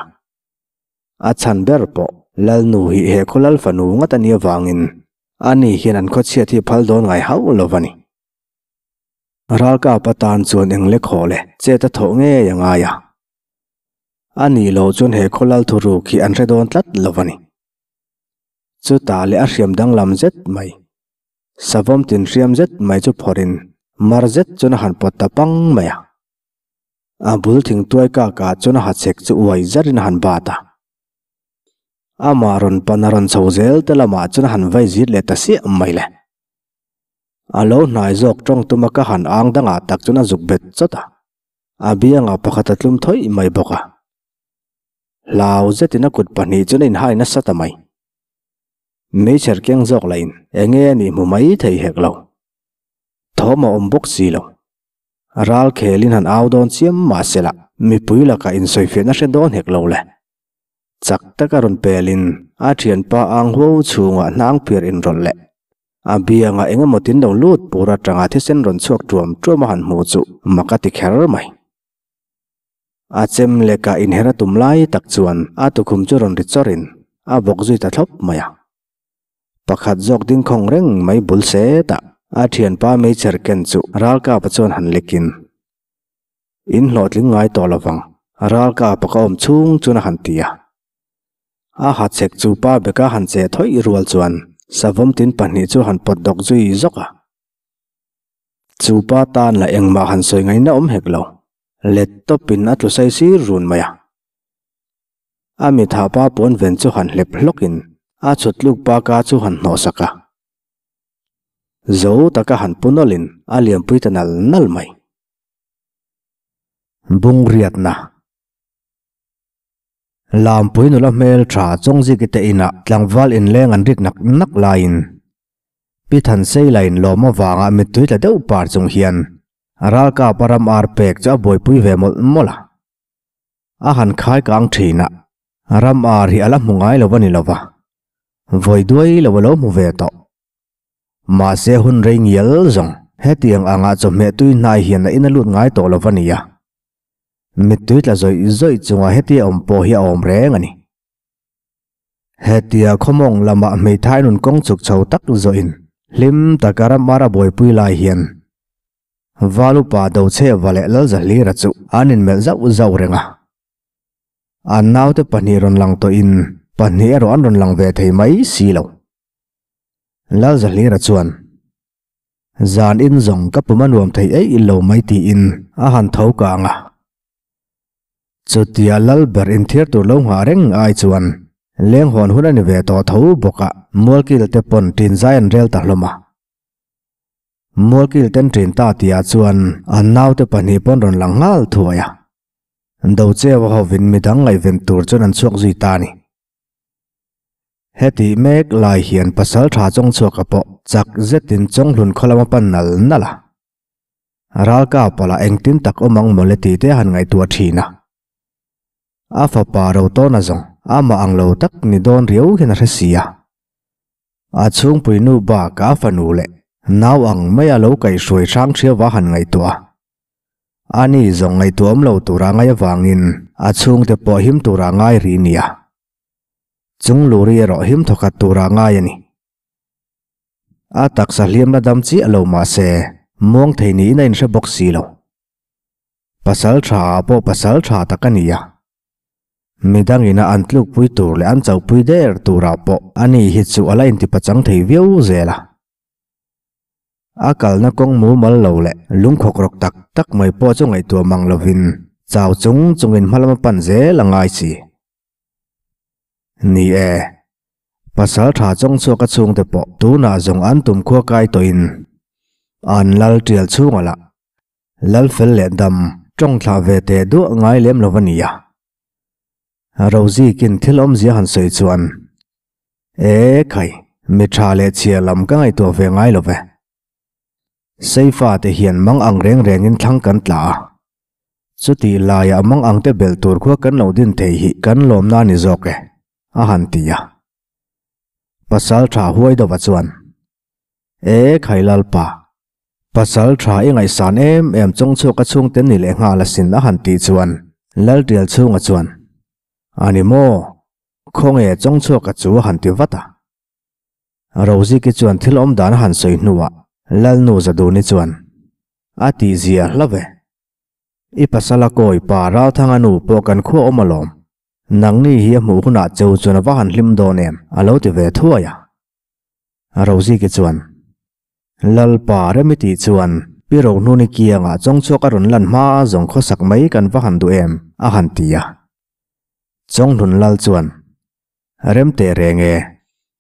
A chhan ber pawh Lalnu hi he khaw Lal fanu ngat a nih avangin ani hian an khawchhiat hi phal dawn ngai hauh lo va ni. Ralkap atan chuan eng le khaw le chet a thawh ngei a ngai a. A nih loh chuan he khaw lal thuruk hi an hre dawn tlat lo a ni. Chutah leh a hriam danglam zet mai, savawm tin hriam zet mai chu phawrhin mar zet chuan a han pawt ta pang mai a. A bul thingtuai kakah chuan a hachhek chu uai zarin a han bat a. Amah rawn pan a rawn chho zel te lamah chuan a han vai zit leh ta siah mai le. A lo hnai zawk tawng tuma ka han ang dangah tak chuan a zuk bet chawt a, a biangah pakhat a tlum thawih mai bawk a. Hlau zetin a kut pahnih chuan a inhai nasa ta mai. Meichher keng zawk lahin eng nge a nih hmu mai thei hek lo. Thawm a awm bawk si lo. Ral khelin han au dawn chiam mah sela mipui lakah insawifiahna hre dawn hek lo le. Chak taka rawn pelin a thianpa ang huau chhungah hnang phiar inrawlh leh a biangah eng emaw tin lo lut pur atanga thisen rawn chhuak tuam tuam a han hmu chu mak a ti kher mai. A chem leka inher a tum lai tak chuan a tukhum chu rawn ri chawrin a bawk zui ta thlawp mai a. Pakhat zawk ding khawng reng mai bul setah a thianpa meichher ken chu ralkapa chuan han lekin In hlawhtling ngai tawh lovang, ralkap a ka awm chhung chuan a han ti a. A hachhek chu pa beka han che thawih rual chuan savawm tin pahnih chu han pawt dawk zui zawk a. Chu pa tan lah engmah han sawi ngaihna awm hek lo, let tawpin a tlu sai sir run mai a. A mitha pa puan ven chu han hlep hlawkin a chhut tluk pa ka chu han hnawhsak a. Zo taka han pu nawlhin a liampui ta nal nal mai. Bungriatna Lampui nula hmel tha Chawngziki te inah tlangval inleng an rik nak nak laiin Pi Thanseila in lawm avanga mittui tla deuh par chung hian ralkap a ram ar pek chu a buaipui ve mawlh mawlh a. A han khai kang thin a, ram ar hi a la hmu ngai lo a ni lova, vawi duai lo a lo hmu ve tawh. Mahse hun rei ngial zawng hetiang angah chawhmeh tui hnai hian a in a lut ngai tawh lo va nia. Mittui tla zawih zawih chunga hetia awm pawh hi a awm reng a ni. Hetia khawmawng lamah hmeithai nun kawng chuk chho tak zawhin hlim taka ram ara buaipui lai hian Valupa Dochheva leh Lalzahlira chu an inmelh zauh zauh reng a. An naute pahnih rawn lang tawhin pahnih erawh an rawn lang ve thei mai si lo. Lalzahlira chuan, Zan in zawng ka pum a nuam thei eih lo mai tiin a han tho kang a. Chutia lal ber inthiar tur lo nghah reng ai chuan leng hawn hun a ni ve tawh tho bawk a, mualkil te pawn ṭin zai an rel ta hlawm a. Mualkil ten ṭin ta tihah chuan an naute pahnih pawn rawn lang nghal thuai a. Docheua hovin midang ngaihven tur chuan an chhuak zui ta a ni. Heti mek lai hian pasal tha Chawngchhuaka pawh chak zetin Chawnghlun khaw lama pan nal nal a. Ralkapa lah engtin tak awm ang mawle tih te a han ngaihtuah thin a. A fapa ro tawn a zawng amah ang lo tak ni dawn riau hian a hre si a. A chhungpui nu bak a fanu leh nau ang maia lo kaihhruai hrang hriau a han ngaihtuah a. Ani zawng ngaihtuah awm lo tura ngai avangin a chhungte pawh him tura ngai rih nia. Chung luri erawh him thawkhat tura ngai a ni. A taksa hliam la dam chiah lo mah se, muang thei niin a inhre bawk si lo. Pasal tha ah pawh pasal tha tak a ni a. Midangin a an tlukpui tur leh an chauhpui der turah pawh ani hi chu a la intipachang thei viau zel a. A kalna kawng mumal lo leh lungkhawk rawk tak tak mai pawh chu ngaihtuah mang lovin chau chung chungin hma lama pan zel a ngai si. Ni e, pasal tha chawng chhuak a chhungte pawh tunah zawng an tum khua kai tawhin an lal tial chhungah lah lal fel leh dam tawng thlah ve teh duah ngai lem lo a nia. Rozikin thil awmzia han sawi chuan, E khai, mi tha leh chhia lam ka ngaihtuah ve ngai lo ve. Seifa te hian mang ang reng rengin thlang kan tla a. Chutih laiah mang ang te belh tur khua kan lo din thei hi kan lawmna a ni zawk e, a han ti a. Pasal tha huai deuha chuan, E Khailalpa, pasal tha i ngaihsan em em chawng chhuak a chhungte ni leh nghal asin a han tih chuan Laltial chhunga chuan, A ni maw, khawnge chawng chhuaka chu a han ti vat a. Roziki chuan thil awm dan a han sawi hnuah Lalnu Zaduni chuan, A tihzia hla ve. I pasala kawi pa Ralthanga nu pawh kan khua awm alawm. Nangni hi a hmuh hunah cheu chuan a va han hlim dawn em? a lo ti ve thuai a. Roziki chuan, Lalpa remi tih chuan Pi Rohnuni kiangah chawngchhuak a rawn lan hma zawng khawsak mai kan va han duh em? a han ti a. Chawnghlun Lal chuan. Rem teh reng e,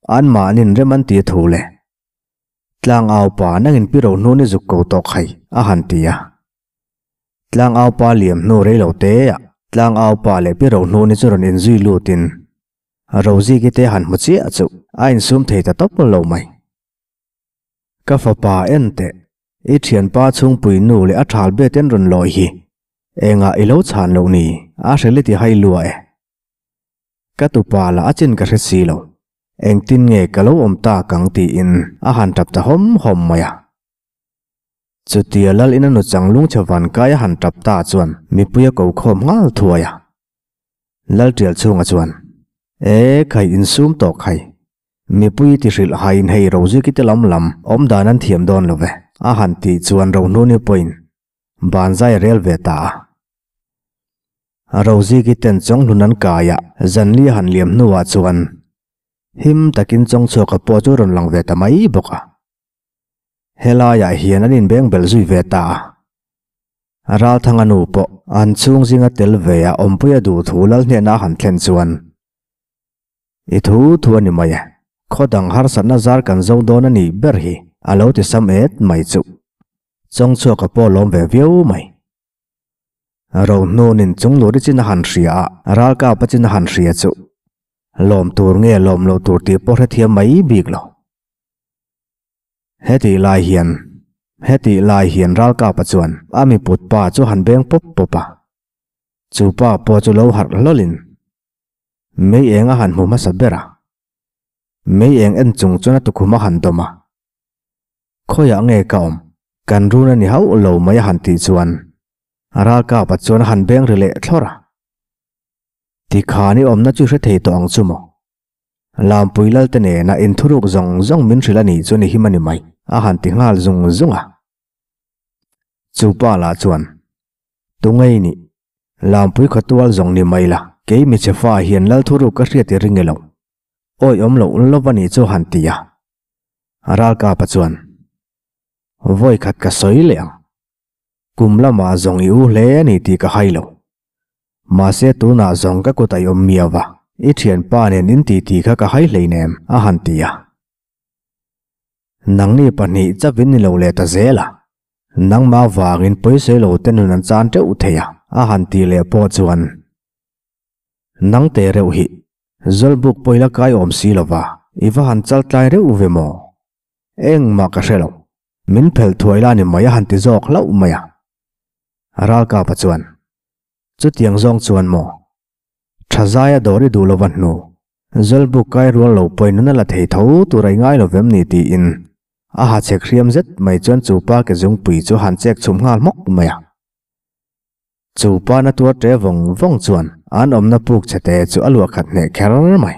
anmahnin rem an ti thu le. Tlangau pa nangin pi ro hnu ni zuk ko tawk hai, a han ti a. Tlangau pa liam hnu rei lo te ah Tlangau pa leh pi ro hnu ni chu rawn inzui lutin Roziki te han hmu chiah chu a insum thei ta tawp lo mai. Ka fapa en teh, i thianpa chhungpui nu leh a thal bet en rawn lawi hi engah i lo chhan loh ni a hreli ti hai lua e. Ka tupa lah a chin ka hre si lo, engtin nge ka lo awm tak ang tiin a han tap ta hawm hawm mai a. Chutia lal ina nu chang lungchhe van kai a han tap ta chuan mipui a ko khawm nghal thuai a. Lal tial chhunga chuan, E khai insum tawk khai, mipui ti hrilh haiin hei Roziki te lam lam awm dan an thiam dawn lo ve, a han tih chuan Rohnuni pawhin ban zai a rel ve ta a. Roziki ten chawnghlun an kai a, zanli a han liam hnuah chuan him takin chawngchhuaka pawh chu rawn lang ve ta mai bawk a. Helaiah hian an inbeng belh zui ve ta a. Ralthanga nu pawh an chhung zinga tel ve a awmpui a duh thu lal hnena a han thlen chuan, I thu thu a ni mai e, khaw dang harsatna zar kan zo dawn a nih ber hi a lo ti sam et mai chuh. Chawngchhuaka pawh lawm ve viau mai. Rohnunin chungluri chin a han hria a, ralkapa chin a han hria chu lawm tur nge lawm loh tur tih pawh hrethiam mai bik lo. Hetih lai hian Hetih lai hian ralkapa chuan a miput pa chu han beng pawp pawp a, chu pa pawh chu lo harh hlawlin mei eng a han hmu hmasa ber a, mei eng en chung chuan a tukhum a han dawm a, Khawiah nge ka awm? Kan run a ni hauh lo mai a han tih chuan ralkapa chuan a han beng ri leh thlawr a, Tikhan i awmna chu i hre thei tawh ang chu maw? Lampui Lalte nena inthuruk zawng zawng min hrilh a nih chu ni him a ni mai, a han ti nghal zung zung a. Chu pa lah chuan, Tungei nih, Lampui khawtual zawng ni mai la, kei michhe fa hian Lal thuruk ka hriat i ring e lo. Awi awm loh lova nih chu han ti a. Ralkapa chuan, Vawi khat ka sawi leh ang. Kum lamah zawng i u hle a ni tih ka hai lo. Mahse tunah zawng ka kut a i awm miau va, i thianpa nen in titi kha ka hai hleinem, a han ti a. Nangni pahnih chauhin ni lo leh ta zel a, nangmah vangin pawisawi lo te nun an chan teuh thei a, a han tih leh pawh chuan nang te reuh hi Zawlbuk pawh i la kai awm si lo va, i va han chaltlai reuh ve maw? Engmah ka hre lo. Min phelh thuai la ni mai a han ti zawk hlauh mai a. Ralkapa chuan, Chutiang zawng chuan maw? Tha zaia dawr i duh lova hnu, Zawlbuk kai rual lo pawhin nun a la thei tho tur a i ngai lo vem ni tiin a ha chek hriam zet mai chuan chu pa ke zungpui chu a han chek chhum nghal hmawk mai a. Chu pa na tuar ṭe vawng vawng chuan an awmna puk chhe te chu a luah khat hneh kher mai.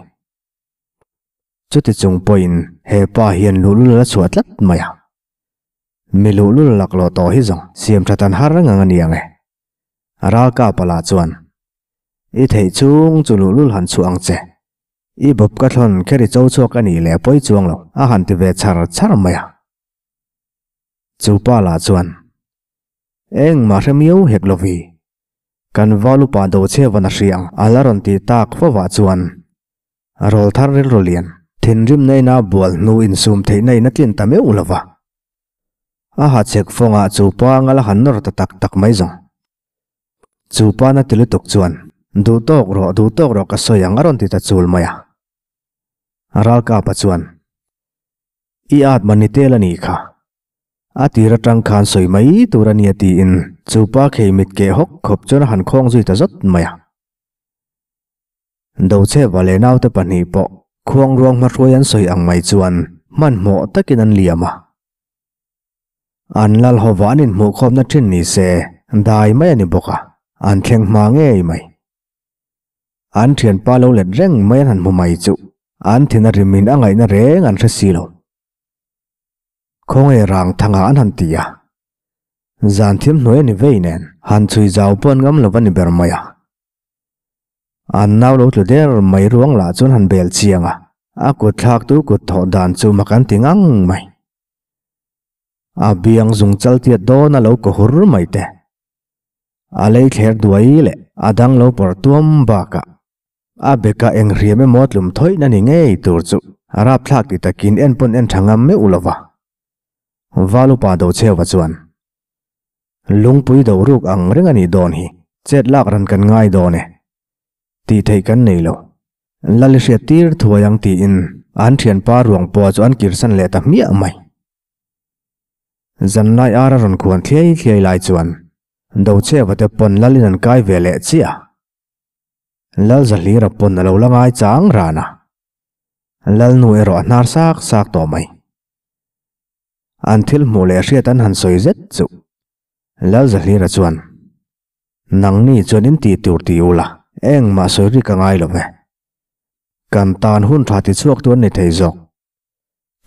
Chuti chung pawhin he pa hian luhlul a la chhuah tlat mai a. Mi luhlul laklawh tawh hi zawng siam tha tan har ngang a ni ang e. Ralkapa lah chuan, I theih chung chu luhlul han chhuah ang che. I bawp ka thlawn kher i cho chhuak a nih leh pawi chuang lo, a han ti ve chhar chhar mai a. Chu pa lah chuan, Engmah hre miau hek lo vi. Kan val upa do chhe van a hria ang, a la rawn ti tak fovah chuan Rawl thar rilru lian, thinrim naina bual hnu insum theihna in a tlin ta meuh lo va. A ha chhek fawngah chu pa anga la han nawr ta tak tak mai zawng. Chu pa na ti lutuk chuan, Duh tawk rawh, duh tawk rawh ka sawi ang a rawn ti ta chul mai a. Ralkapa chuan, I at mah ni tel a nih kha. A tir atang khan sawi mai tur a nia tiin chu pa khei mit keh hawk khawp chuan a han khawng zui ta zawt mai a. Docheva leh naute pahnih pawh khuang ruang hmahruai an sawi ang mai chuan hmanhmawh takin an liam a. An lal hova an inhmuhkhawmna thin ni se dai mai a ni bawk a, an thleng hma ngei mai. An thianpa lo let reng mai an han hmu mai chu an thin a rimin a ngaihna reng an hre si lo. Khawnge rang thangah an han ti a, zan thim hnuai a ni vei nen han chhui zau pawh an ngam lo va ni ber mai a. An nau lo tlu der mai ruang lah chuan han bel chiang a, a kut thlak tu kut thawh dan chu mak an ti ngang mai. A biang zung chal tiat dawn a lo kaw hur mai te. A lei thler duai leh a dang lo pawrh tuam bakah. A beka eng hriam emaw tlum thawih na ni ngei tur chu rapthlak ti takin en pawn en tha ngam meuh lo va. Valupa Dochheuva chuan, Lungpui do ruk ang reng a nih dawn hi, chet lak ran kan ngai dawn e. Tih theih kan nei lo. Lal i hriat tir thuai ang tiin an thianpa ruang pawh chu an kirsan leh ta hmiah mai. Zanlai ar a rawn khuan thliai thliai lai chuan Dochheuva te pawn Lalin an kai ve leh chiah a. Lalzahlira pawn a lo la ngai chang ran a, Lalnu erawh a hnar sak sak tawh mai. An thil hmuh leh hriat an han sawi zet chu Lalzahlira chuan, Nangni chuan in tih tur ti ula, engmah sawi ri ka ngai lo ve. Kan tan hun tha ti chhuak tu an ni thei zawk.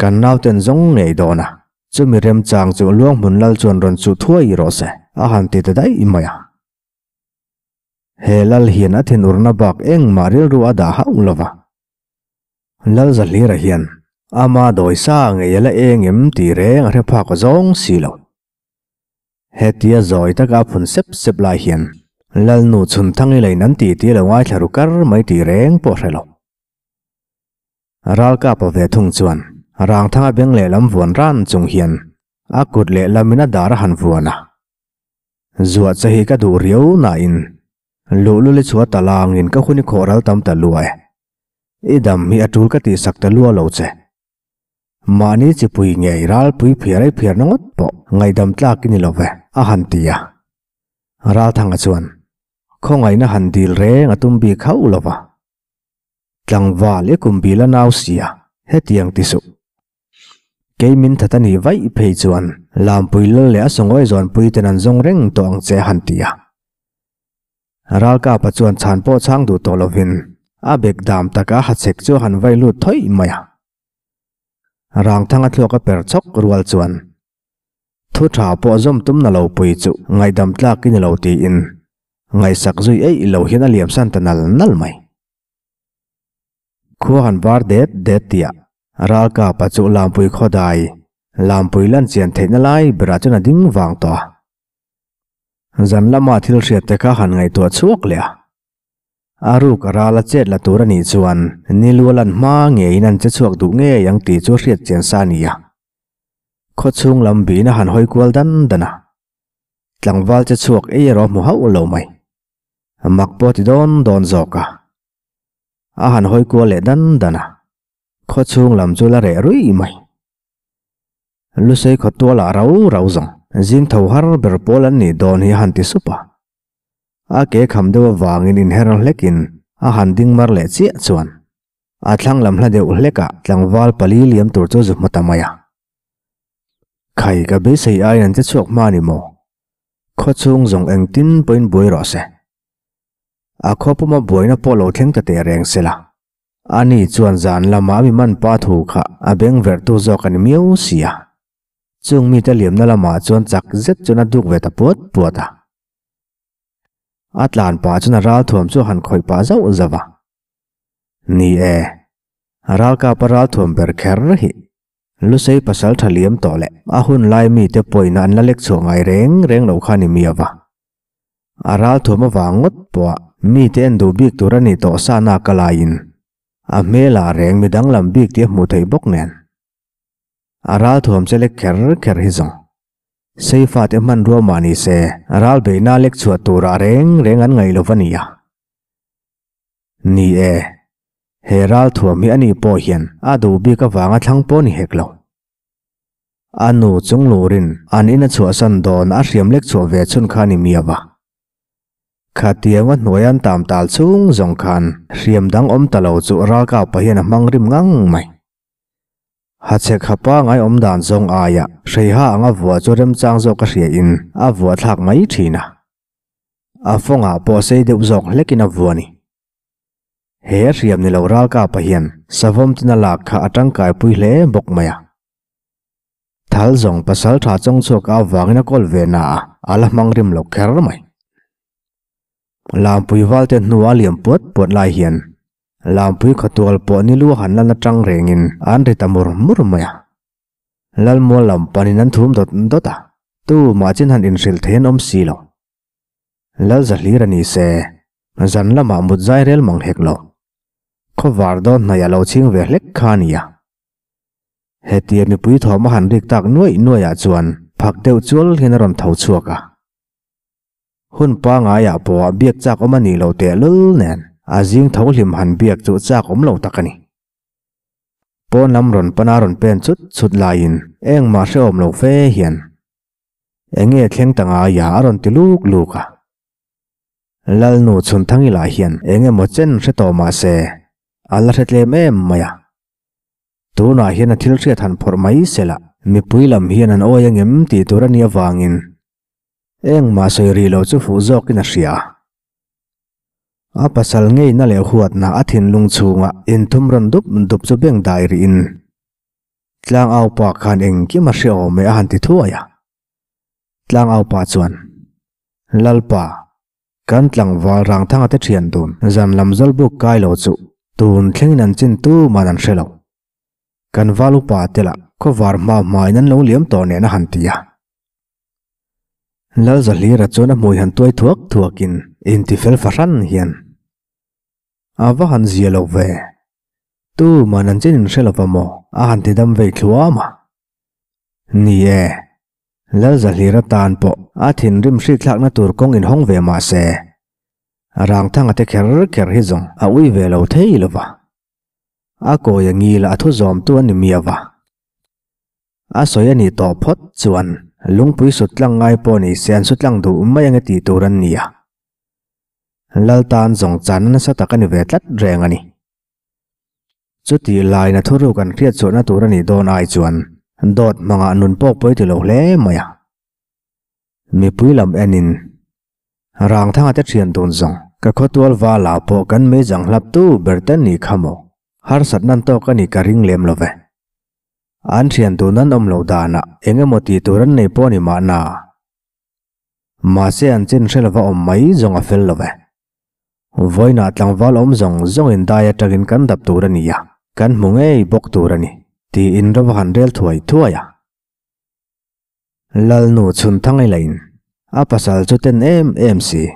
Kan nauten zawng ngei dawn a, chumi remchang chu Luanghmun Lal chuan rawn chuh thuai rawh se, a han ti ta daih mai a. He lal hian a thinurna bak engmah rilru a dah hauh lo va. Lal Zahlira hian ama dawisa ngei a la eng em tih reng a hre phak zawng si lo. Hetia zawi taka a phun sep sep lai hian Lalnu chhunthang i lein an tih tih a lo ngaithla ru kar mai tih reng pawh a hre lo. Ralkapa ve thung chuan Rangthanga beng lehlam vuan ran chung hian a kut lehlamin a dar a han vuan a. Zuah che hi ka duh riau nain luhlul i chhuah ta langin ka hun i khawh ral tam ta lua e. I dam hi a tul ka tihsak ta lua lo che. Mahni chipui ngei ralpui phiar ei phiar na ngawt pawh ngaihdam tlak i ni lo ve, a han ti a. Ralthanga chuan khawngaihna han dil reng a tum bik hauh lo va. Tlangval i kum bil a nau sia, hetiang ti suh. Kei min that a nih vaih phei chuan Lampui lal leh a sawngawi zawnpui ten an zawng reng tawh ang che a han ti a. Ralkapa chuan chhan pawh chhang duh tawh lovin a bek dam taka hachhek chu a han vai lut thawih mai a. Rangthanga thluak a per chawk rual chuan thu tha pawh zawm tum na lo pui chu ngaihdam tlak i ni lo tiin ngaihsak zui eih lo hian a liamsan ta nal nal mai. Khua han var det det tiah Ralkapa chu Lampui khawdai, Lampui lan chian theihna lai berah chuan a ding vang tawh a. Zan lama thil hriat te kha han ngaihtuah chhuak leh a. A ruk a ral a chet la tur a nih chuan Nilua lan hma ngeiin an che chhuak duh ngei ang tih chu a hriat chian sa a ni a. Khawchhung lam biin a han hawi kual dan dan a. Tlangval che chhuak ei erawh a hmu hauh lo mai. Mak pawh ti dawn dawn zawk a. A han hawi kual leh dan dan a, khaw chhung lam chu la reh ruih mai. Lusei khaw tualah rau rau zawng zing tho har ber pawl an nih dawn hi a han ti sup a. A ke kham deuh avangin inher hlekin a han ding mar leh chiah chuan a thlang lam hla deuh hlekah tlangval pali liam tur chu zu hmu ta mai a. Khai ka beisei aiin an che chhuak hma ni maw? Khaw chhung zawng engtin pawhin buai rawh se. A khaw puma buaina pawh lo thleng ta teh reng se la. Ani chuan zan lama mi man pa thu kha a beng verhtu zawk a ni miau si a. Chung mite liamna lamah chuan chak zet chuan a duk ve ta puat puat a. A tlan pah chuan a ralthuam chu a han khawih pah zauh zauh a. Ni e, ralkapa ralthuam ber kher hi Lusei pasal tha liam tawh leh a hun lai mite pawina an la lek chhuah ngai reng reng lo kha ni miau va. A ralthuam avang ngawt pawh mite en duh bik tur a nih tawh sa nak a laiin a hmelah reng mi danglam bik tih a hmuh theih bawk nen. A ralthuam che lek kher kher hi zawng. Seifate hmanrua mah ni se ral beihna lek chhuah turah reng reng an ngaih lo va nia. Ni e, he ralthuam hi a nih pawh hian a duh bik avanga thlang pawh ni hek lo. A nu chung lurin an in a chhuahsan dawn a hriam lek chhuah ve chhun kha ni miau a. Khatiang a hnuai an tam tal chhung zawng khan hriam dang awm ta lo chu ralkapa hian a hmang rim ngang mai. Hachhek ha pangai awm dan zawng aia hreiha anga vuah chu remchang zawk a hria in a vuah thlak mai thin a. A fawngah pawh sei deuh zawk hlekin a vuah ni. He hriam ni lo ralkapa hian savawm tina lak kha a tangkai pui hle bawk mai a. Thal zawng pasal tha chawng chhuak avangin a kawl ve na a, a la hmang rim lo kher mai. Lampui valte hnua liam puat puat lai hian Lampui khawtual pawh ni lu han lan atang rengin an ri ta mur mur mai a. Lalmual lam panin an thum dawt dawt a, tumah chin han inhrilh thei an awm si lo. Lalza hlir a ni se, zan lamah mut zai rel mang hek lo. Khawvar dawn hnaih a lo chhing ve hlek kha a nia. Hetia mipui thawm a han rik tak nuaih nuaihah chuan phak deuh chual hian a rawn tho chhuak a. Hun pangaiah pawh a biak chak awm a nih loh tehlul nen a zing tho hlim han biak chu chak awm lo tak a ni. Pawn lam rawn pana rawn pen chut chut laiin engmah hrehawm lo fe hian eng nge thleng ta ngaia a rawn ti luk luk a. Lalnu Chhunthangi lah hian eng emaw chen hre tawh mah se a la hre tlem em mai a. Tunah hian a thil hriat han phawrh mai se lah mipui lam hian an awi angem tih tur a nih avangin Engmah sawi rih lo chu fuh zawkin a hria. A pasal ngeina leh huatna a thinlung chhunga inthum rawn dup dup chu beng dai rihin Tlangaupa khan engkim a hre awm e a han ti thuai a. Tlangaupa chuan, Lalpa, kan tlangval Rangthanga te thian dun zan lam zawlbuk kai lo chu tun thlengin an chin tuman an hre lo. Kan val upa te lah khawvar hma hmain an lo liam tawh nen a han ti a. Lalzahlira chuan a hmui han tuai thuak thuakin intifel fahran hian a va han zia lo ve. Tuman an chin inhre lova maw a han ti dam vei thluam a. Ni e, Lalzahlira tan pawh a thinrim hrikthlakna tur kawng inhawng ve mah se, Rangthanga te kher kher hi zawng a ui ve lo thei lova. A kawi a ngil a thu zawmtu a ni miau va. A sawi a nih tawh phawt chuan lungpui sut tlang ngai pawh ni se an su tlang duh mai ange tih tur an ni a. Lal tan zawng chan nasa tak a ni ve tlat reng a ni. Chutih laina thuruk an hriat chhuahna tur a nih dawn ai chuan dawt hmangah nun pawk pawi ti lo hle mai a. Mipui lam enin Rangthanga te thian dun zawng ka khawtual vala pawh kan meijang hlap tu ber te ni kha maw harsat nan tawk a nih ka ring lem lo ve. An thian dun an awm loh danah eng emaw tih tur an nei pawh a ni mahna. Mahse an chin hre lova awm mai zawng a fel lo ve. Vawiinah tlangval awm zawng zawngin dai atangin kan dap tur a ni a, kan hmu ngei bawk tur a ni, tiin ro va han rel thuai thuai a. Lalnu chhun thang i lain a pasal chu ten em em si,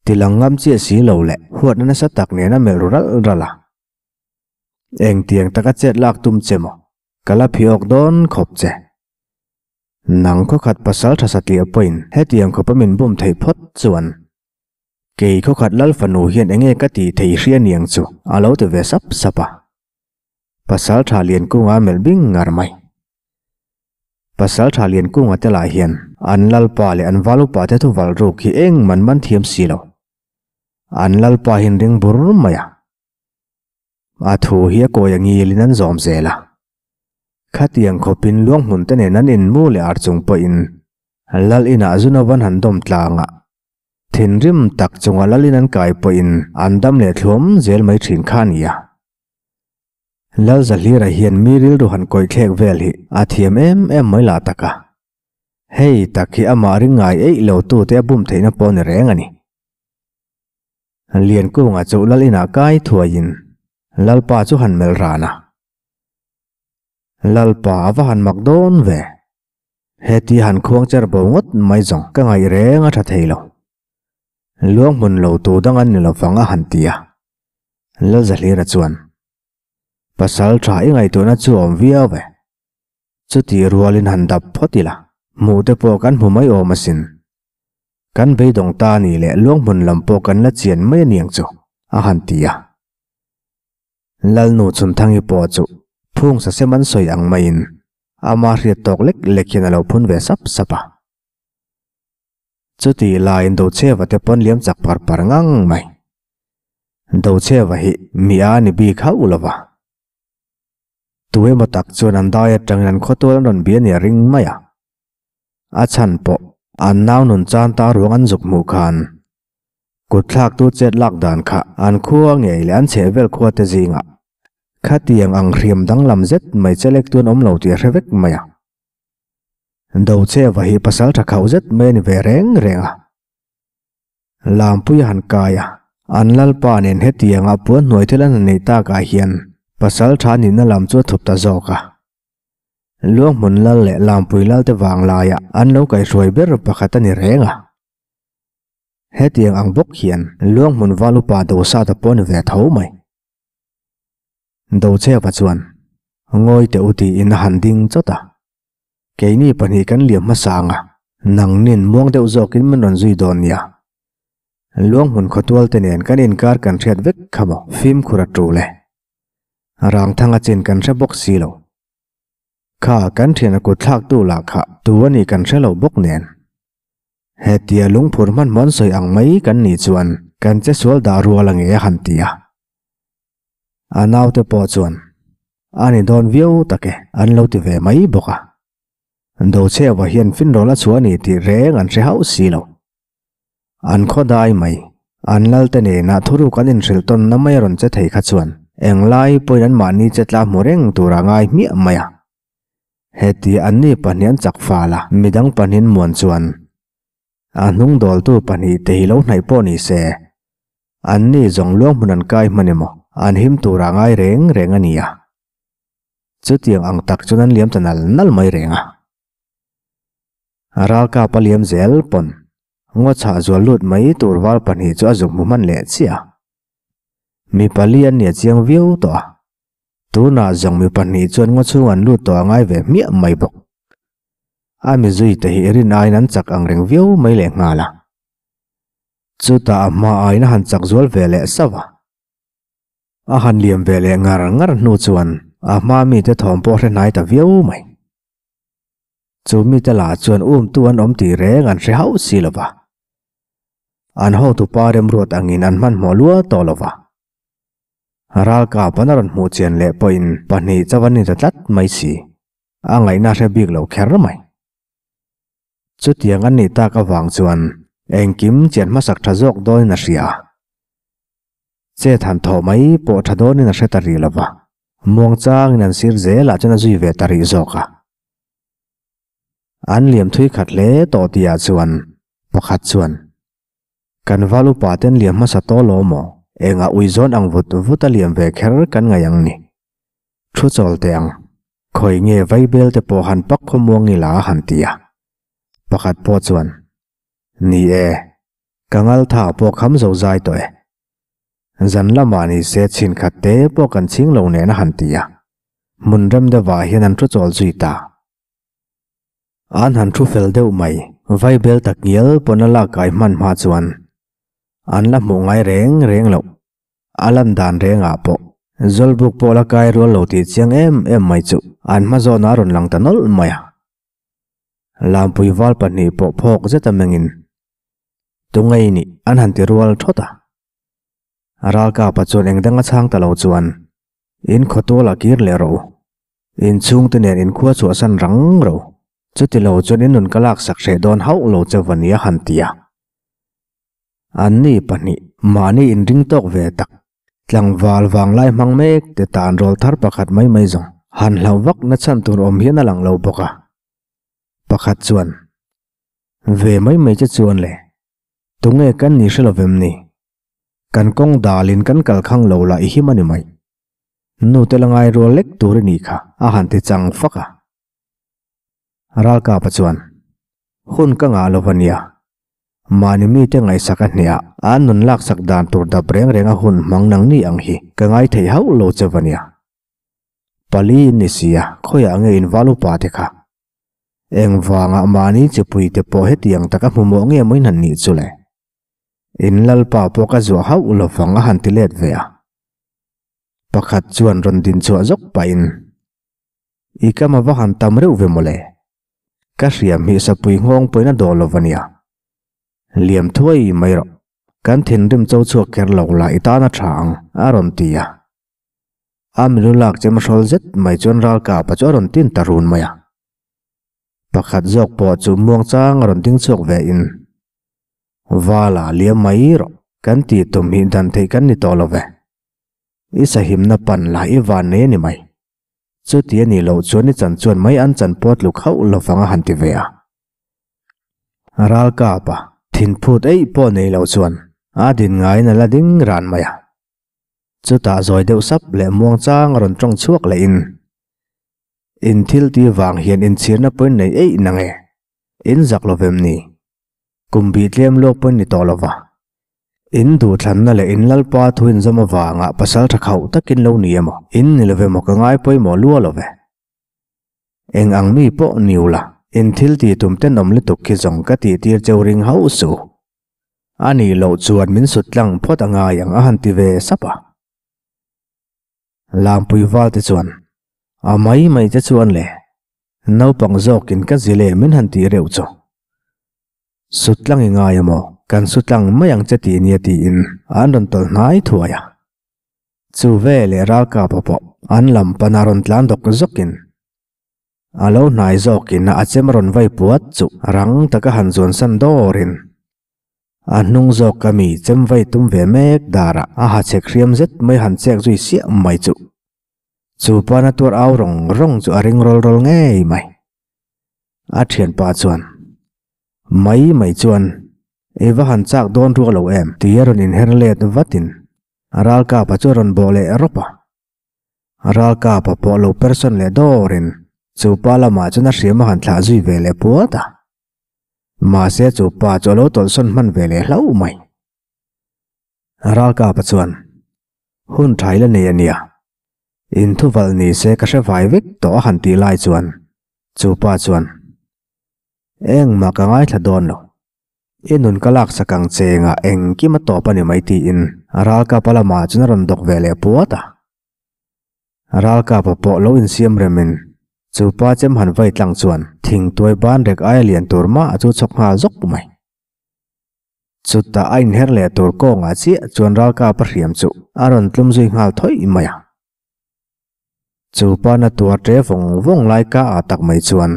tilang ngam chiah si lo leh huatna nasa tak nen a melh ru ralh ralh a. Engtiang taka chet lak tum che maw? Ka la phiawk dawn khawp che. Nang khawkhat pasal tha satliah pawhin hetiang khawpa min bum theih phawt chuan kei khawkhat lal fanu hian enge ka tih thei hria niang chu a lo ti ve sap sap a. Pasal tha Liankunga a melh bing ngar mai. Pasal tha Liankunga te lah hian an lalpa leh an val upa te thuval ruk hi eng man man thiam si lo. An lalpa hian ring bur mai a. A thu hi a kawi a ngilin an zawm zel a. Khatiang khawpin luang hmun te nen an inmu leh ar chung pawhin Lal inah Zunovan han dawm tlang a. Thinrim tak chunga Lal in an kai pawhin an dam leh thluam zel mai thin kha a ni a. Lal Zahlira hian mi rilru han kawih thlek vel hi a thiam em em mai lah tak a. Hei tak hi amah ring ngai eih lo tute a bum theihna pawh a ni reng a ni. Liankunga chu lal inah kai thuaiin Lalpa chu han melh ran a. Lalpa a va han mak dawn ve. Heti han khuang cher bo ngawt mai zawng ka ngaih reng a tha thei lo. Luang hmun lo tu dang an ni lovang a han ti a. Lalzahlira chuan, Pasal tha i ngaihtuahna chu a awm viau ve. Chutih rualin han dap phawt ila, hmuh te pawh kan hmu mai awm asin. Kan beidawng ta a nih leh luang hmun lam pawh kan la chian mai a niang chu, a han ti a. Lalnu Chhunthangi pawh chu phung sasem an sawi ang maiin ama hriat tawk lek lek hian a lo phun ve sap sap a. Chutih laiin Docheva te pawn liam chak par par ngang mai. Docheva hi mi a ni bik hauh lova. Tu emaw tak chuan an dai atangin an khawtual an rawn bia nia ring mai a. A chhan pawh an nau nun chan ta ruang an zuk hmuh khan kutthlak tu chet lak dan kha an khua ngei leh an chheh vel khua te zingah khatiang ang hriam danglam zet mai chelek tu an awm lo tih a hre vek mai a. Docheva hi pasal tha khauh zet mai a ni ve reng reng a. Lampuia han kai a, an lalpa nen hetianga puan hnuai thil an han neih takah hian pasal tha nihna lam chu a thup ta zawk a. Luanghmun lal leh Lampui lal te vang laia an lo kaihruai ber pakhat a ni reng a. Hetiang ang bawk hian Luanghmun val upa Dosata pawh a ni ve tho mai. Docheva chuan, Ngawi teh u tiin a han ding chawt a. Keini pahnih kan liam hmasa ang a, nangnin muang deuh zawkin min rawn zui dawn nia. Luanghmun khawtual te nen kan inkar kan hriat vek kha maw fimkhur a tul e. Rangthanga chin kan hre bawk si lo. Kha kan thiana kut thlaktu lah kha tu a nih kan hre lo bawk nen. Hetia lungphur hmanhmawh an sawi ang mai kan nih chuan kan che sual dah rual ange a han ti a. A naute pawh chuan a ni dawn viau tak e an lo ti ve mai bawk a. Dochheuva hian finrawl a chhuah a ni tih reng an hre hauh si lo. An khaw dai mai, an lalte nena thuruk an inhrilh tawnna mai a rawn che thei kha chuan englai pawhin anmahni che tla hmu reng tura ngai hmiah mai a. Heti anni pahnih an chak fal a, midang pahnihin muan chuan a hnung dawltu pahnih te hi lo hnaih pawh ni se, anni zawng luang hmun an kai hman emaw an him tura ngai reng reng a ni a. Chutiang ang tak chuan an liam ta nal nal mai reng a. Ralkap a liam zel pawn ngaw chhah zual lut mai tur val pahnih chu a zuk hmu hman leh chiah a. Mi pali an nia chiang viau tawh a, tunah zawng mi pahnih chuan ngaw chhung an lut tawh a ngai ve hmiah mai bawk. A mi zui te hi rin aiin an chak ang reng viau mai leh nghal a. Chutah a hma aiin a han chak zual ve leh sauh a. A han liam ve leh ngar ngar hnu chuan a hma mite thawm pawh hre hnai ta viau mai. Chu mite lah chuan umtu an awm tih reng an hre hauh si lo va. An hotupa remruat angin an hmanhmawh lua tawh lo va. Ralkap an a rawn hmuh chian leh pawhin pahnih chauh an ni ta tlat mai si. A ngaihna hre bik lo kher mai. Chutiang an nih tak avang chuan engkim chian hmasak tha zawk dawnin a hria. Chet han thawh mai pawh tha dawnin a hre ta rih lo va. Muangchangin an sir zelah chuan a zui ve ta rih zawk a. An liam thui khat hle tawh tihah chuan pakhat chuan, Kan val upa ten liam hmasa tawh lo maw? Engah ui zawn ang vut vut a liam ve kher kan ngaih ang ni. Thu chawl teh ang. Khawi nge vaibel te pawh han pak khaw muang ila a han ti a. Pakhat pawh chuan, Ni e, ka ngal tha pawh kham zo zai tawh e. Zan lamah ni se chhin khat te pawh kan chhing lo nen a han ti a. Hmun rem deuhah hian an thu chawl zui ta. An han thu fel deuh mai, vaibel tak ngial pawn a lak kai hman hma chuan an la hmuh ngai reng reng loh. A lan dan rengah pawh Zawlbuk pawh la kai rual lo tih chiang em em mai chu an hma zawnah a rawn lang ta nawlh mai a. Lampui val pahnih pawh phawk zet a mengin Tungei nih an han ti rual thawt a. Ralkapa chuan engdang a chhang ta lo chuan In khawtualah kir leh rawh u. Inchhungte nen inkhua chhuahsan rang ro. Chuti lo chuan in nun ka laksak hreh dawn hauh lo che va nia han ti a. Anni pahnih mahni inring tawk ve tak, tlangval vanglai hmang mek te tan rawl thar pakhat mai mai zawng han hlauh vak na chhan tur awm hian a lang lo bawk a. Pakhat chuan, Ve mai mai che chuan le, tunge kan ni hre lovem ni? Kan kawng dalin kan kal khang lo lah i him a ni mai. Nute la ngai rual lek tur i nih kha, a han ti chang fak a. Ralkapa chuan, Hun ka ngah lo va nia. Mahni mite ngaihsak a hniah an nun laksak dan tur dap reng reng a hun hmang nang ni ang hi ka ngai thei hauh lo che va nia. Pali in ni si a, khawiah nge in val upa te kha? Engvangah mahni chipui te pawh hetiang taka hmu mawh nge maw in han nih chu le? In lalpa pawh ka zuah hauh lovang a han ti let ve a. Pakhat chuan rawn din chhuah zawk pahin, I kam a va han tam reuh ve mawle. Ka hriam hi sapui nghawng pawhin a daw lo va nia. Liam thuai mai rawh. Kan thinrim cho chhuak kher lo la i tan a tha ang, a rawn ti a. A milu lak chem hrawl zet mai chuan ralkapa chu a rawn tin ta run mai a. Pakhat zawk pawh chu muangchang a rawn ding chhuak ve in, Vala liam mai rawh, kan tih tum hi dan theih kan ni tawh lo ve. I sahimna pan lah i van nei a ni mai. Chuti a nih loh chuan i chan chuan mai an chan pawh tluk hauh lovang a han ti ve a. Ralkapa thinphut eih pawh nei loh chuan a din ngaiin a la ding ran mai a. Chutah zawi deuh sap leh muangchang a rawn tawng chhuak leh in, In thil ti vang hian inchhirna pawhin nei eih nang e. In zak lovem ni? Kum bih tlem lawk pawhin ni tawh lova. In duhthlanna leh in Lalpa thu inzawm avanga pasal tha khauh takin lo ni emaw, in ni love maw ka ngai pawimawh lua lo ve. Eng ang mi pawh ni ula, in thil tih tum tenawm lutuk khi zawng ka tih tir cheu ring hauh suh. A nih loh chuan min sut tlang phawt a ngai ang a han ti ve sap a. Lampui val te chuan, A mai mai te chuan le, naupang zawkin ka zil e min han tih reuh chu. Sut tlang i ngai a maw? Kan su tlang mai ang che tih nia tiin an rawn tawlh hnai thuai a. Chu ve leh ralkapa pawh an lam pana rawn tlan dawk zawkin a lo hnai zawkin a chem rawn vai puat chu rang taka han zuan san dawrin a hnung zawk a mi chem vai tum ve mek darah a ha chhek hriam zet mai han chek zui siah mai chu chu pana tuar au rawng rawng chu a ring rawl rawl ngei mai. A thianpa chuan mai mai chuan I va han chak dawn ruak lo em? Ti a rawn inher let vatin Ralkapa chu a rawn bawh leh rawp a. Ralkapa pawh lo persawn leh dawrin chu pa lamah chuan a hriam a han thlah zui ve leh puat a. Mahse chu pa chu a lo tawlhsawn hman ve leh hlauh mai. Ralkapa chuan, Hun tha ila nei a nia. Inthuvalh ni se ka hre vai vek tawh a han tih lai chuan chu pa chuan, Engmah ka ngaithla dawn lo. I nun ka laksak ang che ngah engkim a tawp a ni mai tiin Ralkapa lamah chuan a rawn dawk ve leh puat a. Ralkapa pawh lo insiam remin chu pa chem han vai tlang chuan thingtuai ban rek aia lian tur mah chu chhawk nghal zawk mai. Chutah a inher leh tur kawngah chiah chuan Ralkapa hriam chu a rawn tlum zui nghal thawih mai a. Chu pa na tuar ṭe vawng vawng lai ka ah tak mai chuan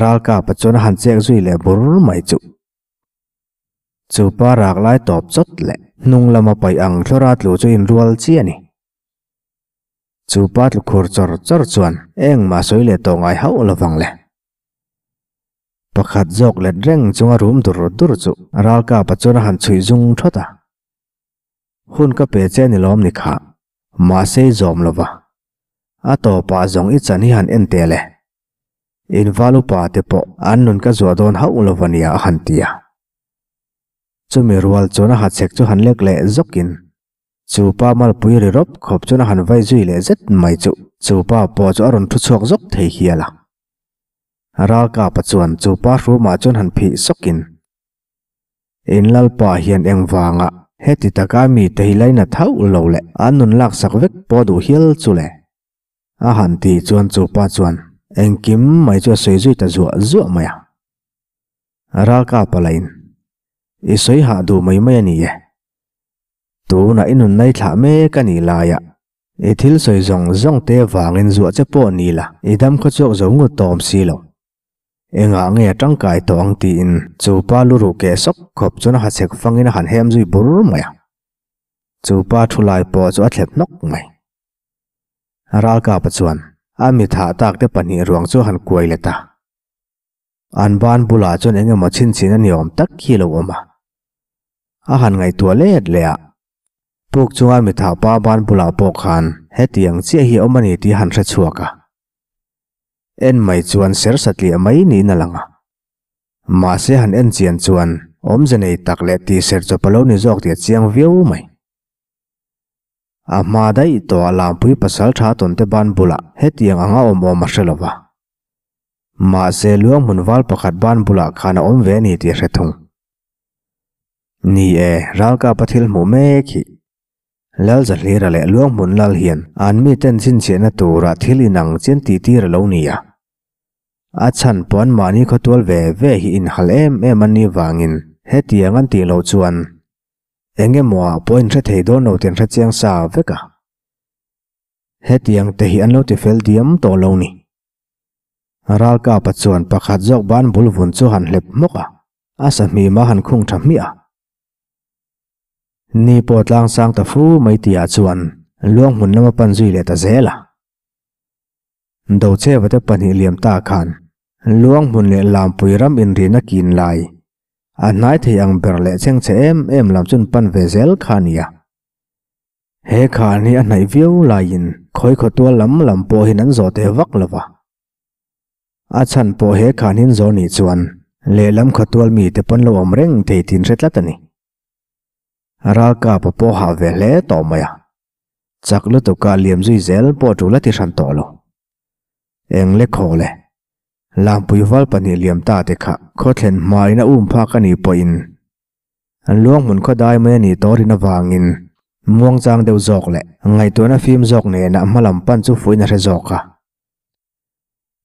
Ralkapa chuan a han chek zui leh bur mai chu. Chu pa rak lai tawp chawt leh hnung lama paih ang thlawra tlu chu inrual chi a ni. Chu pa tlu khur chawr chawr chuan engmah sawi leh tawh ngai hauh lovang le. Pakhat zawk let reng chunga rum dur dur chu Ralkapa chuan a han chhuih zung thawt a. Hun ka pe che ni lawm ni kha, mahse i zawm lo va. A tawpah zawng i chan hi han en teh le. In val upa te pawh an nun ka zuah dawn hauh lo va nia a han ti a. Chumi rual chuan a hachhek chu han lek leh zawkin chu pa malpui ri rawp khawp chuan a han vai zui leh zet mai chu chu pa pawh chu a rawn thu chhuak zawk thei hial a. Ralkapa chuan chu pa hrumah chuan han phih sawkin In Lalpa hian engvanga heti taka mite hi lainat hauh lo leh an nun laksak vek pawh duh hial chu le? A han ti chuan chu pa chuan engkim mai chu a sawi zui ta zuah zuah mai a. Ralkapa lain, I sawi hah duh mai mai a ni e. Tunah i nun nai thlah mek a nih laiah i thil sawi zawng zawng te vangin zuah che pawh ni la, i dam khaw chhuak zo ngut tawm si lo. Engah nge a tangkai tawh ang tiin chu pa lu ruh keh sawk khawp chuan a hachhek fangin a han hem zui bur mai a. Chu pa thu lai pawh chu a thlep hnawk mai. Ralkapa chuan a mi thah tak te pahnih ruang chu a han kuai let a. An ban bulah chuan eng emaw chhinchhin a ni awm tak hi a lo awm a. A han ngaihtuah let leh a. Puk chunga mi thah pa ban bulah pawh khan hetiang chiah hi a awm a ni tih a han hre chhuak a. En mai chuan ser satliah mai niin a lang a. Mahse han en chian chuan awmze nei tak leh tih ser chawp a lo ni zawk tih a chiang viau mai. A hma daih tawh a Lampui pasal tha tawnte ban bulah hetiang anga awm awm a hre lo va. Mahse luang hmun val pakhat ban bulah khan a awm ve a ni tih a hre thung. Ni e, ralkapa thil hmuh mek hi. Lalzahlira leh Luanghmun Lal hian an miten chhinchhiahna tura thil inang chian tihtir a lo ni a. A chhan pawh an mahni khawtual ve ve hi inhal em em an nih vangin hetiang an tih loh chuan eng emaw ah pawh in hre thei dawn lo tih an hre chiang sa vek a. Hetiang te hi an lo ti fel diam tawh lo ni. Ralkapa chuan pakhat zawk ban bul vun chu han hlep hmawk a, a sahmim a han khung tha hmiah a. Ni pawh tlang sang ta fu mai tihah chuan luang hmun lama pan zui leh ta zel a. Docheva te pahnih liam ta khan luang hmun leh Lampui ram inrina kin lai a hnai thei ang ber leh chhengchhe em em lam chun pan ve zel kha a ni a. He khan hi a hnaih viau laiin khawi khawtual lam lam pawhin an zawh teh vak lo va. A chhan pawh he khan hin zawr nih chuan lehlam khawtual mite pawn lo awm reng thei thin hre tlat a ni. Ralkapa pawh hah ve hle tawh mai a. Chak lutuka liam zui zel pawh tul a ti hran tawh lo. Eng le khaw le. Lampui val pahnih liam ta te kha khaw thlen hmain a um phak a nih pawhin an luang hmun khaw dai mai a nih tawh rin avangin muangchang deuh zawk leh ngaihtuahna fim zawk nena hmalam pan chu fuiin a hre zawk a.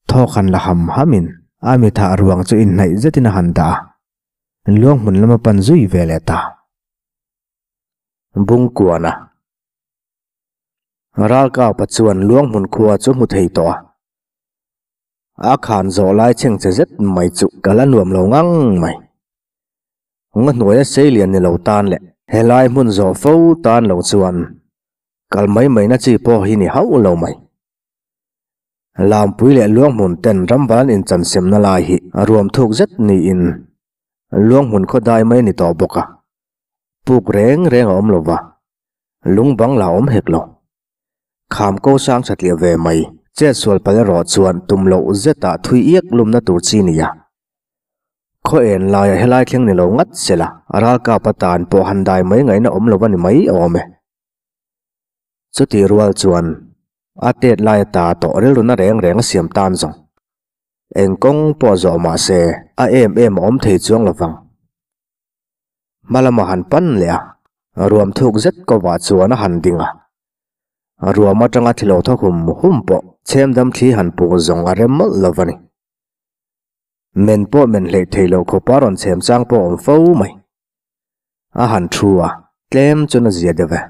Thawk han la ham hamin a mithah ruang chu inhnaih zetin a han dah a, luang hmun lama pan zui ve leh ta. Bungkuana Ralkapa chuan luang hmun khua chu hmu thei tawh a. A khan zawh lai chheng che zet mai chu ka la nuam lo ngang mai. Nga hnuaia sei lian ni lo tan leh helai hmun zawh fo tan lo chuan kal mai mai na chi pawh hi ni hauh lo mai. Lampui leh Luanghmun ten ramval an inchansemna lai hi a ruam thuk zet niin Luanghmun khaw dai mai a ni tawh bawk a, puk reng reng a awm lo va, lung bang la awm hek lo. Kham ko sang thatliah ve mai. Chet sual pal erawh chuan tum loh zetah thui iak lumna tur chi nia. Khaw en laia helai thleng ni lo ngat sela, ralkap atan pawh han dai mai ngaihna awm lo a ni mai awm e. Chutih rual chuan a tet lai ata tawh rilruna reng reng a siam tan zawng. Eng kawng pawh zawh mah se a em em a awm thei chuang lo vang. Hma lama han pan leh a, ruam thuk zet kovah chuan a han ding a. Ruam atanga thilo thaw hum hum pawh chhem dam thli han puk zawng a rem mawlh lo va ni. Men pawh men hleih thei loh khawpa rawn chhem chang pawh a awm fo mai. A han thu a, tlem chuan a zia deuh e.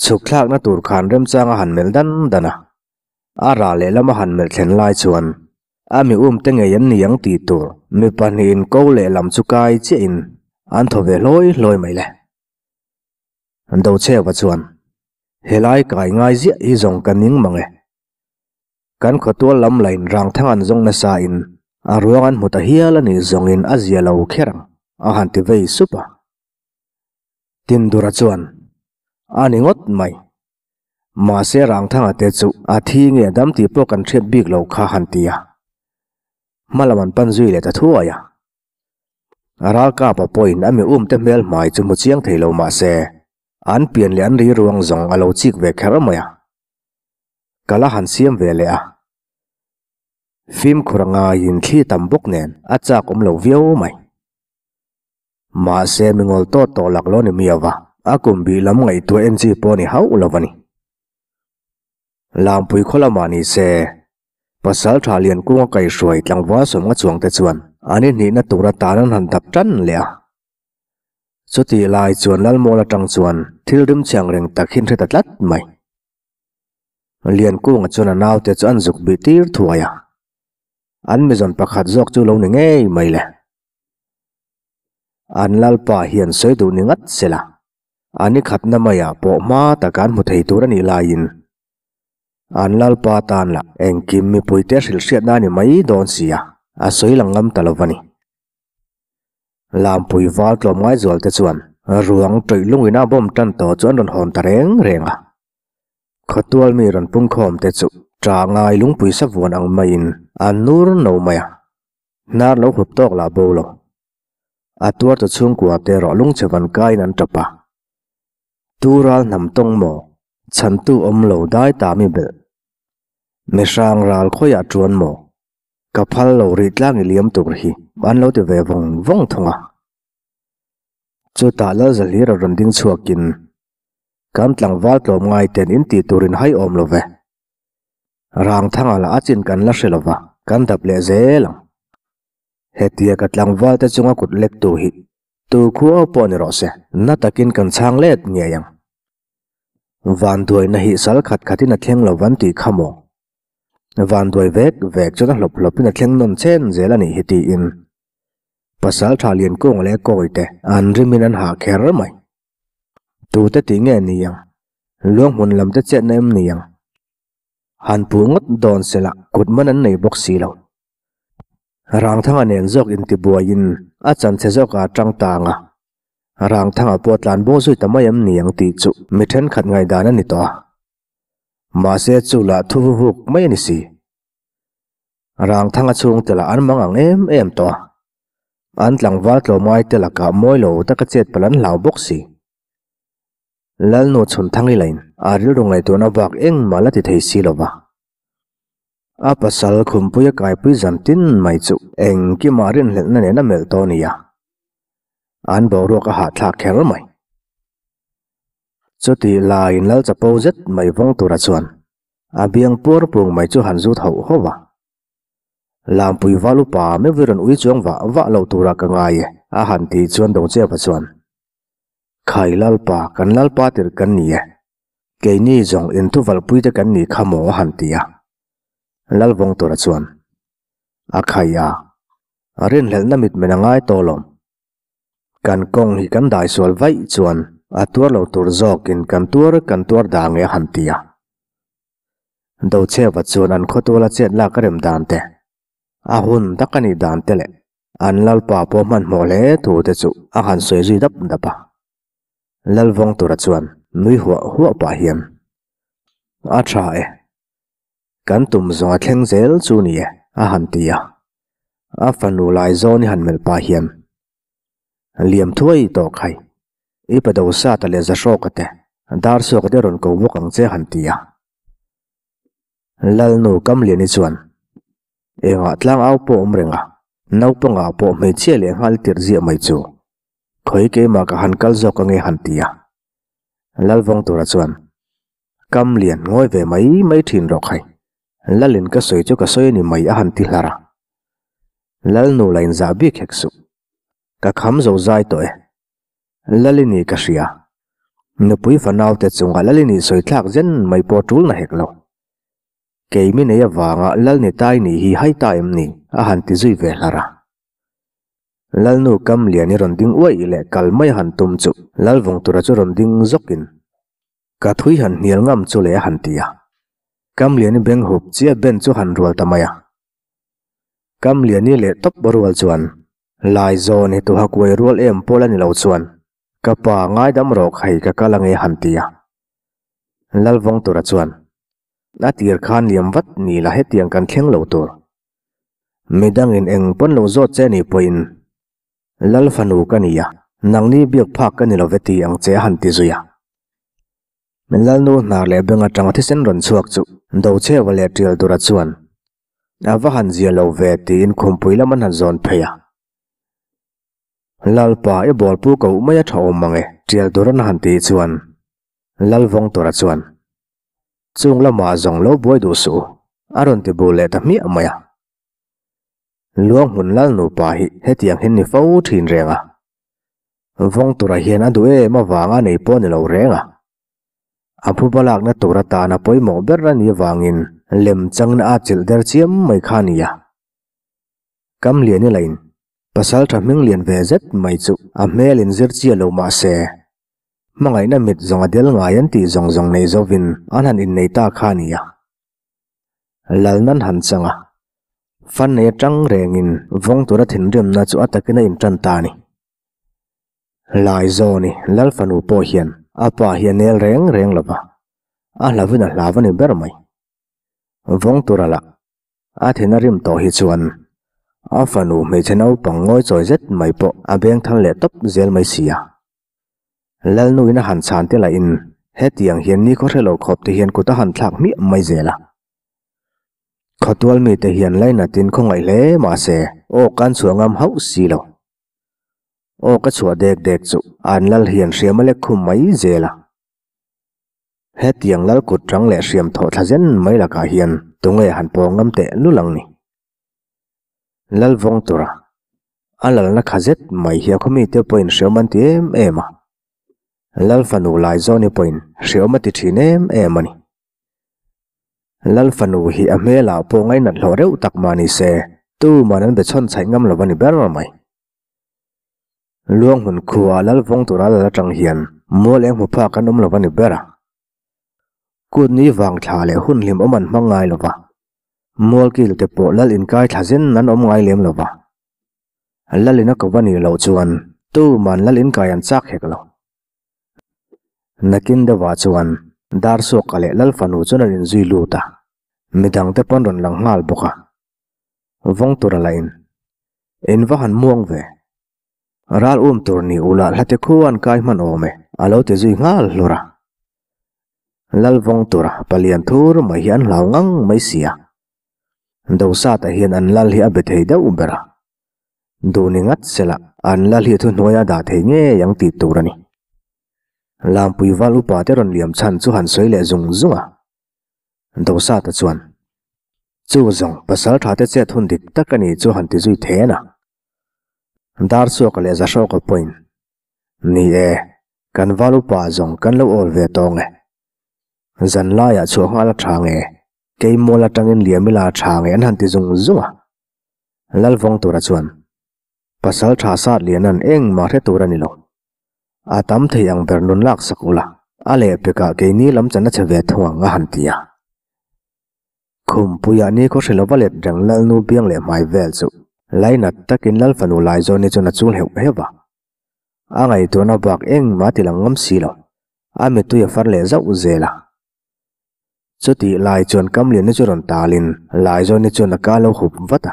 Chhuk thlakna tur khan remchang a han melh dan dan a, a rah lehlam a han melh thlen lai chuan a mi um te ngei an ni ang tih tur mi pahnihin ko lehlam chu kai chiahin an thaw ve hlawi hlawi mai le. Dochheva chuan, Helai kai ngai ziah hi zawng ka ning mang e. Kan khawtual lam lain rangthang an zawng nasa in a ruang an hmu ta hial a nih zawngin a zia lo kher ang, a han ti vei sup a. Tindura chuan, A ni ngawt mai. Mahse Rangthanga te chu a thi nge dam tih pawh kan hriat bik lo kha han ti a. Hmalam an pan zui leh ta thuai a. Ralkapa pawhin a mi umte hmel hmai chu hmu chiang thei lo mahse an pian leh an ri ruang zawng a lo chik ve kher mai a. Ka la han siam ve leh a. Fimkhur a ngaiin thli tam bawk nen a chak awm lo viau mai. Mahse mi ngawl tawt tawh lak lo ni miau va, a kum bih lam ngaihtuah en chi pawh ni hauh lo a ni. Lampui khaw lamah ni se, pasal tha lian kunga kaihhruai tlangval sawmnga chuang te chuan an inhnihna tur atan an han dap tan leh a. Chutih lai chuan Lalmawl atang chuan thil rim chhiang reng tak hi an hre ta tlat mai. Liankunga chuan a naute chu an zuk bih tir thuai a, an mizawn pakhat zawk chu lo ni ngei mai le. An Lalpa hian sawi duh ni ngat sela, a ni khatna maiah pawh hma taka an hmu thei tur a nih laiin an Lalpa tan lah engkim mipuite a hrilhhriatna a ni mai dawn si a, a sawi lang ngam ta lo va ni. Lampui val tlawmngai zualte chuan ruang tawih lungin a bawm tan tawh chu an rawn hawn ta reng reng a. Khawtual mi rawn pungkhawmte chu ṭah ngai lungpui savuan ang maiin an nur no mai a. Hnar lo hup tawk lah bo lo. A tuar ta chhungkua te erawh lungchhe van kaiin an tap a. Tu ral hnam tawng maw? Chhantu awm lo dai ta mi belh. Mi hrang ral khawiah tuan maw? Ka phal lo rih tlang i liam tur hi an lo ti ve vawng vawng thung a. Chutah Lalzahlir a rawn ding chhuakin, Kan tlangval tlawmngai ten in tih turin hai awm lo ve. Rang thanga lah a chin kan la hre lova, kan dap leh zel ang. Hetia ka tlangval te chunga kut lek tu hi tu khuau pawh ni rawh se, na takin kan chhang let ngei ang. Vanduaina hi sal khat khatin a thleng lo van tih kha maw? Vanduai vek vek chuan a hlawp hlawpin a thleng nawn chen zel a nih hi tiin pasal tha Liankung leh Kawi te an rimin an hah kher mai. Tute tih nge ni ang? Luang hmun lam te chetna em ni ang? Han puh ngawt dawn sela kut man an nei bawk si lo. Rangthanga nen zawk intibuaiin a chanchhe zawkah a tang tang a. Rangthanga pawh tlan bo zui ta mai em ni ang tih chu mi thenkhat ngaihdan a ni tawh a. Mahse chu lah thu vuvuk mai a ni si. Rangthanga chhungte lah an mang ang em em tawh a. An tlangval tlawmngai te lakah mawi lo taka chet palh an hlau bawk si. Lalnu chhun thang i lain a rilru ngaihtuahna bak engmah la ti thei si lo va. A pasal khumpuia kaipui zan tin mai chu engkimah rinhlelhna nen a melh tawh a nia. An boruak a hahthlak kher mai. Chutih laiin lal chapo zet mai vawng tura chuan a biang puar pung mai chu han zut hauh hauh a. Lampui val upa meuh i rawn ui chuang vah vah lo tura ka ngai e, a han tih chuan Dochepa chuan, Khai Lalpa, kan Lalpa tirh kan ni e. Keini zawng inthuvalpui te kan nih kha maw a han ti a. Lalvawngtura chuan, A khai a, rinhlelhna mitmen a ngai tawh lawm. Kan kawng hi kan dai sual vaih chuan a tuar lo tur zawkin kan tuar kan tuar dah nge a han ti a. Docheva chuan an khawtuala chet lak a rem dan te, a hun tak a nih dan te leh an lalpa pawh hmanhmawh hle thu te chu a han sawi zui dap dap a. Lalvawngtura chuan nui huah huah pah hian, A tha e, Kan tum zawng a thleng zel chu ni e, a han ti a. A fanu lai zawn i han melh pah hian, Liam thuai tawh khai, i pa do sata leh zahrawka te, dar suaka te rawn ko bawk ang che a han ti a. Lalnu Kamliani chuan, Engah tlang au pawh awm reng a, naupangah pawh hmeichhia leh nghal tirh ziah mai chu, khawi keimah ka han kal zawk ange han ti a. Lalvawngtura chuan, Kam lian ngawi ve mai mai thin rawh khai. Lalin ka sawi chu ka sawi a ni mai a han ti hlar a. Lalnu la inzah bik hek suh. Ka kham zo zai tawh e. Lalini ka hria. Nupui fanaute chungah Lalini sawi thlak zen mai pawh tul na hek lo. Keimi nei avanga Lalni tai nih hi hai ta em ni a han ti zui ve hlar a. Lalnu kam lian i rawn ding uaih leh kal mai a han tum chu Lalvawngtura chu rawn ding zawkin Ka thui han hnial ngam chu le a han ti a. Kamliani beng hup chiah ben chu han rual ta mai a. Kamliani leh tawp rual chuan, Lai zawn hi tuha kuai rual em pawl a ni lo chuan, ka pa ngaidam rawh khai ka kal ange han ti a. Lalvawngtura chuan, A tir khan liam vat ni la hetiang kan thleng lo tur. Midangin eng pawn lo zawt che ni pawhin Lal fanu ka ni a, nangni biak phak ka ni lo ve ti ang che a han ti zui a. Lalnu hnar leh beng atanga thisen rawn chhuak chu Docheva leh Tialdura chuan a va han zia lo ve tiin khumpui lam an han zawn phei a. Lalpa i bawlpu koh mai a tha awm mang e Tialdura'n a han tih chuan Lalvawngtura chuan Chung lamah zawng lo buai duh suh u a rawn ti bul leh ta hmiah mai a. Luang hmun lal nupa hi hetiang hian ni fo thin reng a. Vawng tura hian a duh em avanga nei pawh ni lo reng a. A phuba lakna tur atana pawimawh ber a nih avangin lem changna a chilh der chiam mai kha a ni a. Kamliani lain pasal tha hming lian ve zet mai chu a hmel in zir chiah lo mah se, hmangaihna mit zawng a del ngai an tih zawng zawng nei zovin an han innei ta kha a ni a. Lalnan han chang a, fan nei atang rengin vawng tura thinrimna chu a takin a intan ta a ni. Laizawni Lal fanu pawh hian a pa hi a nel reng reng lo va, a hlavin a hlav a ni ber mai. Vawng tura lah a thin a rim tawh hi chuan a fanu hmeichhe naupang ngawichawi zet mai pawh a beng thal leh tawp zel mai si a. Lalnuin a han chhan te lahin hetiang hian nikhaw hre lo khawp te hian kut a han thlak hmiah mai zel a. Khawtual mite hian lainatin khawngaih hle mah se aw kan chhuah ngam hauh si lo. Aw ka chhuah dek dek chu an lal hian hriam a lek khum mai zel a. Hetiang lal kut rang leh hriam thawh thla zen mai lakah hian tunge han pawng ngam teh lul ang ni. Lalvawng tura a lalna kha zet mai hi a khawmite pawhin hreawm an ti em em a. Lal fanu Laizawni pawhin hreawm a ti thin em em a ni. Lal fanu hi a hmelah pawh ngainat hlawh reuh tak mah ni se, tuman an be chhawn chhaih ngam lo a ni ber mai. Luanghmun khua Lalvawng tura lal atang hian mual eng hmu phak an awm lo a ni ber a. Kut ni vang thla leh hun hlim awm an hmang ngai lo va, mualkil te pawh lal inkai thla zen an awm ngai lem lo va. Lalin a ko va nih loh chuan tuman lal inkai an chak hek lo. Nakin deuhah chuan Darsuaka leh Lal fanu chuan an inzui lut a, midang te pawn rawn lang nghal bawk a. Vawng tura lahin, In va han muang ve. Ral um tur ni ula hlate khu an kai hman awm e, a lo ti zui nghal hlur a. Lal vawng tura palian thur mai hi an hlau ngang mai si a. Dosata hian an lal hi a be thei deuh ber a. Duh ni ngat sela an lal hi thuhnuaia dah thei ngei ang tih tur a ni. Lampui val upa te rawn liam chhan chu han sawi leh zung zung a. Dosata chuan, Chu zawng pasal tha te chet hun dik tak a ni chu han ti zui then a. Dar chhuaka leh Zahrawka pawhin, Ni e, kan val upa zawng kan lo awl ve tawng e. Zan laiah chhuah nghal a tha nge, keimual atangin liam ila a tha nge an han ti zung zung a. Lalvawng tura chuan, Pasal tha sat lianan engmah hre tur a ni lo. A tam thei ang ber nun lak sak ula, a lehpekah keini lam chan a che ve thung ang a han ti a. Khumpuiah ni khaw hre lova let reng Lalnu biang leh hmai vel chu lainat takin Lalfanu Laizawni chuan a chul heuh heuh a. A ngaihtuahna bak engmah ti lang ngam si lo, a mittui a far leh zauh zel a. Chutih lai chuan Kamliani chu rawn talin Laizawni chuan a ka lo hup vat a.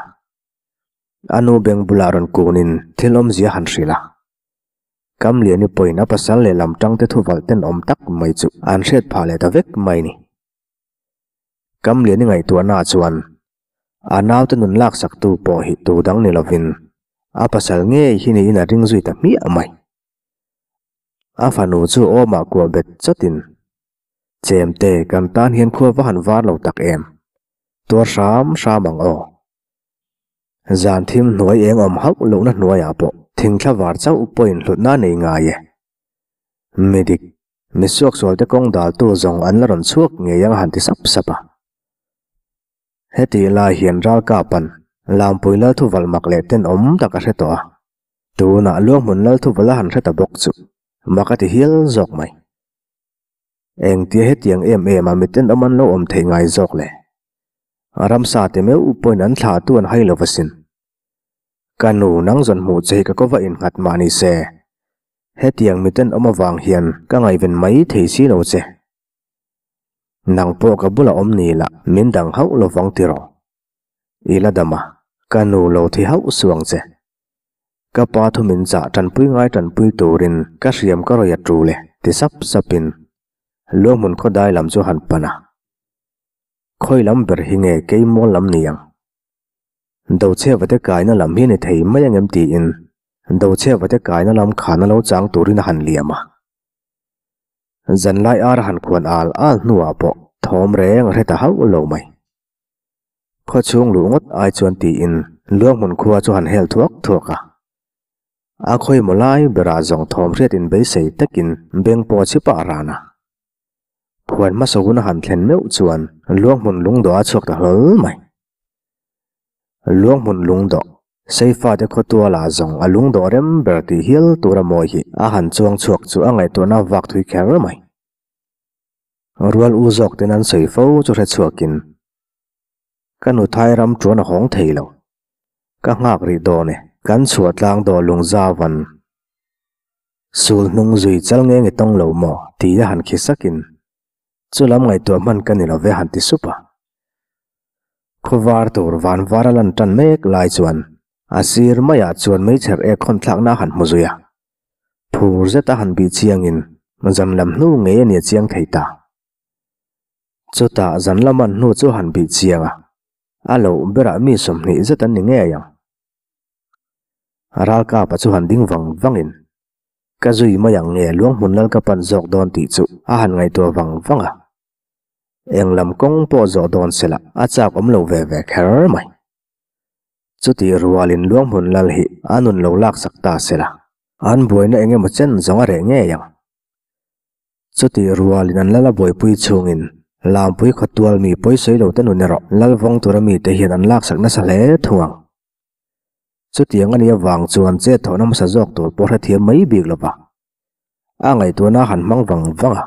A nu beng bulah rawn kunin thil awmzia han hrilh a. Kamliani pawhin a pasal leh lam tangte thuvalh tenawm tak mai chu an hriat phah leh ta vek mai ni. Kamliani ngaihtuahnaah chuan a naute nun laksaktu pawh hi tu dang ni lovin a pasal ngei hi niin a ring zui ta hmiah mai. A fanu chu awmah kuah bet chawtin, Chemte, kan tan hian khua va han var lo tak em? Tuar hram hram ang aw. Zan thim hnuai eng awm hauh lohna hnuaiah pawh thingthla var chauh pawhin hlutna a nei ngai e. Midik, mi suaksualte kawng daltu zawng an la rawn chhuak ngei ang a han ti sap sap a. Hetih lai hian ralkapan Lampui Lalthuval mak leh tenawm tak a hre tawh a. Tunah Luanghmun Lalthuval a han hre ta bawk chu mak a ti hial zawk mai. Engtia hetiang em em a miten awm an lo awm theih ngai zawk le? Ramsa te meuh pawhin an thlah tu an hai lo va sin. Ka nu nang zawn hmuh che hi ka kawva innghat mah ni se, hetiang miten awm avang hian ka ngaihven mai thei si lo che. Nang pawh ka bulah awm ni la min dang hauh lovang tiraw? I la dam a, ka nu lo thi hauh suh ang che. Ka pa thu min chah tanpui ngai tanpui turin ka hriam ka rawi a tul e, ti sap sapin Luanghmun khawdai lam chu han pan a. Khawi lam ber hi nge keimawl lam ni ang? Dochheva te kaina lam hi ni thei mai angem tiin Dochheva te kaina lam khana lo chang turin a han liam a. Zanlai ar a han khuan al al hnuah pawh thawm reng a hre ta hauh lo mai. Khaw chhung luh ngawt ai chuan tiin Luanghmun khua chu han hel thuak thuak a. A khawimaw lai berah zawng thawm hriat in beisei takin beng pawh a chhi pah ran a. Phuan hmasa hun a han thlen meuh chuan Luanghmun lungdawh a chhuak ta hlawl mai. Luanghmun lungdawh, Seifate khawtuala zawng a lungdawh rem ber tih hial tura mawi hi a han chuang chhuak chu a ngaihtuahna vak thui kher mai. Rual u zawk ten an sawi fo chu hre chhuakin, Ka nuthai ram chuan a hawng thei lo. Ka nghak rih dawn e. Kan chhuah tlang dawh lung zauvan sul hnung zui chal nge nge tawng lo maw ti a han khi sakin, Chu lam ngaihtuah hman ka ni lo ve han ti sup a. Khawvar tur van var a lan tan mek lai chuan a sir maiah chuan meichher ek khawn thlakna a han hmu zui a. Phur zet a han bih chiangin zan lam hnu ngei a nia chiang thei ta. Chutah zan lam an hnu chu han bih chiang a, a loh berah mi 20 zet an ni ngei ang. Ralkapa chu han ding vang vangin, Ka zui mai ang nge Luanghmun lal ka pan zawk dawn tih chu a han ngaihtuah vang vang a. Eng lam kawng pawh zawh dawn sela a chak awm lo ve ve kher mai. Chutih rualin Luanghmun lal hi a nun lo laksak ta sela, an buaina eng emaw chen zawng a reh ngei ang. Chutih rualin an lal a buaipui chhungin Lampui khawtual mi pawisawi lo te nun erawh lal vawng tura mite hian an laksak nasa hle thung ang. Chutiang a nih avang chuan chet thawhna hmasa zawk tur pawh hrethiam mai bik lo va, a ngaihtuahna a han hmang vang vang a.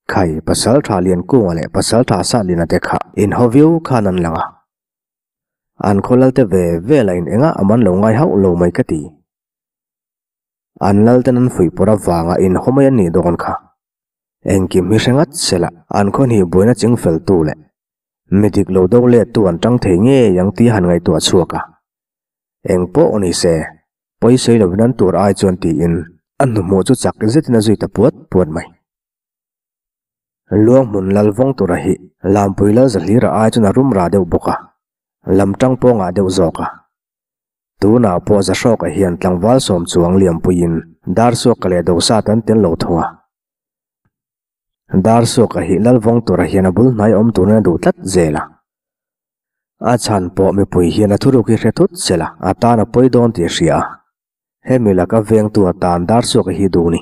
Khai, Pasaltha Liankunga leh Pasaltha Satlina te kha inhaw viau khan an lang a. An khaw lalte ve ve lah in engah a man lo ngai hauh lo mai ka ti. An lalten an fuih pawr avanga in haw mai an nih dawn kha. Engkim hi hre ngat sela an khaw hnih buaina ching fel tu leh mi dik lo do let tu an tang thei ngei ang tih a han ngaihtuah chhuak a. Eng pawh ni se. Pawisawi lovin an tur ai chuan tiin a hnuhmawh chu chak zetin a zui ta puat puat mai. Luang hmun lal vawng tura hi Lampui lal Zahlira ai chuan a rum ra deuh bawk a, lam tang pawngah deuh zawk a. Tunah pawh Zahrawka hian tlangval sawm chuang liampuiin Darsuaka leh Dosat an tel lo thung a. Darsuaka hi lal vawng tura hian a bul hnai awm turin a duh tlat zel a. A chhan pawh mipui hian a thuruk hi hre thut sel a, a tan a pawi dawn tih a hria a. Hemi laka vengtu atan Darsuaka hi duh ni.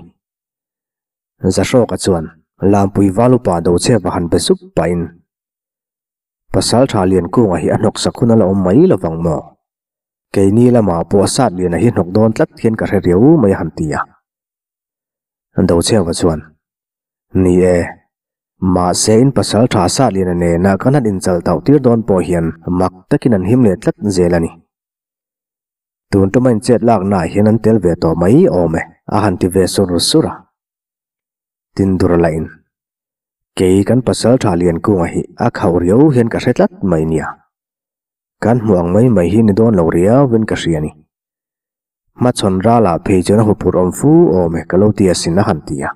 Zahrawka chuan Lampui val upa Dochhepa han be sup pahin, Pasal tha Liankunga hi a hnawksak hun a la awm mai lovang maw? Keini lamah pawh Satliana hi hnawk dawn tlat hian ka hre riau mai a han ti a. Dochheva chuan, Ni e, mahse in pasal tha Satliana nena kan han inchal tauh tir dawn pawh hian mak takin an him leh tlat zel a ni. Tun tuma inchet laknaah hian an tel ve tawh mai awm e, a han ti ve sur sur a. Tindur lahin, Kei kan pasal tha Liankunga hi a khauh riau hian ka hre tlat mai nia. Kan hmuh ang mai mai hi ni dawn lo riauin ka hria a ni. Hmachhawn ralah phei chuan a huphurh awm fu awm e ka lo ti asin a han ti a.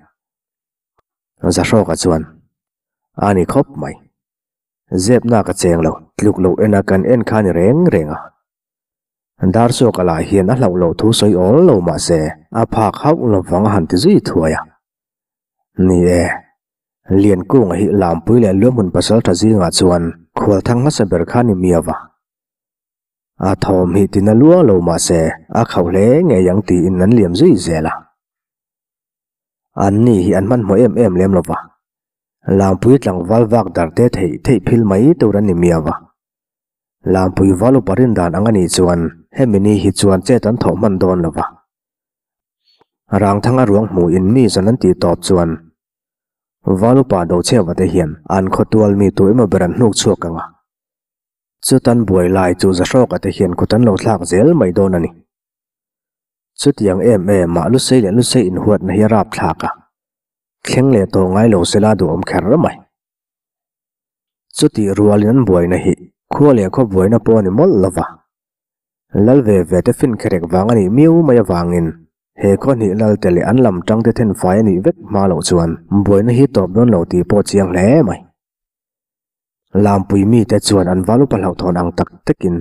Zahrawka chuan, A ni khawp mai. Zepna ka cheng lo, tluk loh ena kan en kha ni reng reng a. Darsuaka lah hian a hlauh loh thu sawi awl lo mah se a phak hauh lovang a han ti zui thuai a. Ni e, Liankunga hi Lampui leh Luamhmun pasaltha zingah chuan khualthang hmasa ber kha ni miau a. A thawm hi tina lua lo mah se a khauh hle ngei ang tiin an liam zui zel a. Anni hi an hmanhmawh em em lem lo va, Lampui tlangval vak dar te theih theih phil mai tur an ni miau a. Lampui val upa rin dan ang a nih chuan hemi ni hi chuan chet an thawh hman dawn lo va. Rangthanga ruang hmuhin mi zawn an tih tawp chuan val upa Dochheva te hian an khawtual mi tu emaw ber an hnuk chhuak ang a. Chutan buai lai chu Zahrawka te hian kut an lo thlak zel mai dawn a ni. Chutiang em em ah Lusei leh Lusei inhuatna hi a rapthlak a, thleng leh tawh ngai lo sela duhawm kher mai. Chutih rualin an buaina hi khua leh khaw buaina pawh a ni mawlh lo va. Lal ve ve te finkherek vang a nih miau mai avangin he khaw hnih lal te leh an lam tang te thenfai a nih vek hma loh chuan buaina hi tawp dawn lo tih pawh chiang hle mai. Lampui mite chuan an val upa hlauhthawn ang tak takin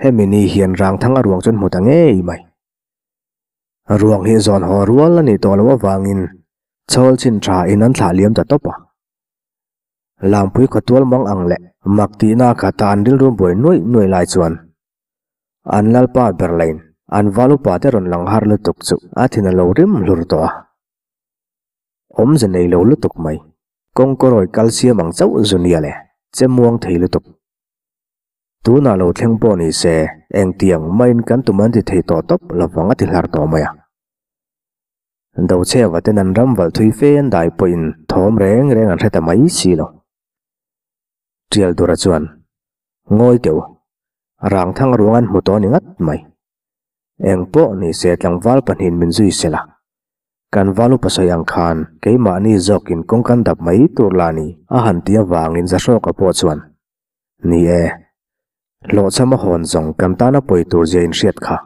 hemi ni hian Rangthang a ruang chu an hmu ta ngei mai. Ruang hi zawn haw rual a nih tawh loh avangin chhawl chin tha in an thlah liam ta tawp a. Lampui khawtual mang ang leh mak tihna khata an rilru buai nuaih nuaih lai chuan an lalpa ber lain an val upa te rawn lang har lutuk chu a thin a lo rim hlur tawh a. Awmze nei lo lutuk mai. Kawngkawrawi kal siam ang chauh zu nia le, che muang thei lutuk. Tunah lo thleng pawh ni se, engtiang maiin kan tum an ti thei tawh tawp lovang a ti hlar tawh mai a. Dochheva ten an ram valh thui fe an dai pawhin thawm reng reng an hre ta mai si lo. Tial Dura chuan, Ngawi teh u, Rangthang ruang an hmu tawh ni ngat mai. Eng pawh ni se tlangval pahnihin min zui sel a. Kan val upa sawi ang khan keimahni zawkin kawng kan dap mai tur la ni a han ti avangin Zahrawka pawh chuan, Ni e, hlawhchham a hawn zawng kan tana pawi tur zia inhriat kha.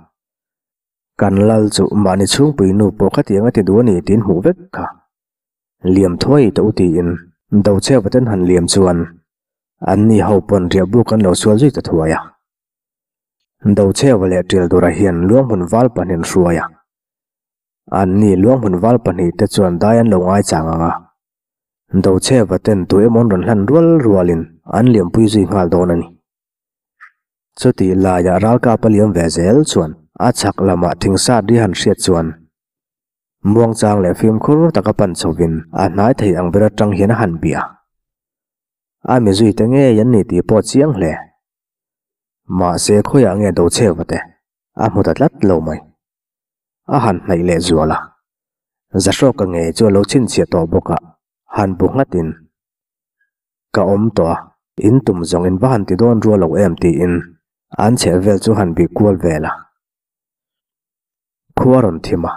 Kan lal chu mahni chhungpui nu pawh khatiang a ti duh a ni tiin hmuh vek kha. Liam thuai teh u tiin Dochheva ten han liam chuan anni ho pawn riahbuk an lo sual zui ta thuai a. Dochheva leh Ṭildura hian luanghmun val pahnih hruai a. Anni luanghmun val pahnih te chuan dai an lo ngaichang ang a. Dochheva ten tu emaw an rawn hlan rual rualin an liampui zui nghal dawn a ni. Chutih laiah ralkap a liam ve zel chuan a chhak lamah thingsat ri han hriat chuan muangchang leh fimkhur taka pan chhovin a hnai thei ang ber atang hian a han bia. A mizui te ngei an ni tih pawh chiang hle. Mahse khawiah nge Dochheva te a hmu ta tlat lo mai. A han hnaih leh zual a. Zahrawka ngei chu a lo chhinchhiah tawh bawk a, han bu nghatin Ka awm tawh a, in tum zawng in va han ti dawn rual lo em tiin an chheh vel chu han bih kual vel a. Khua rawn thim a,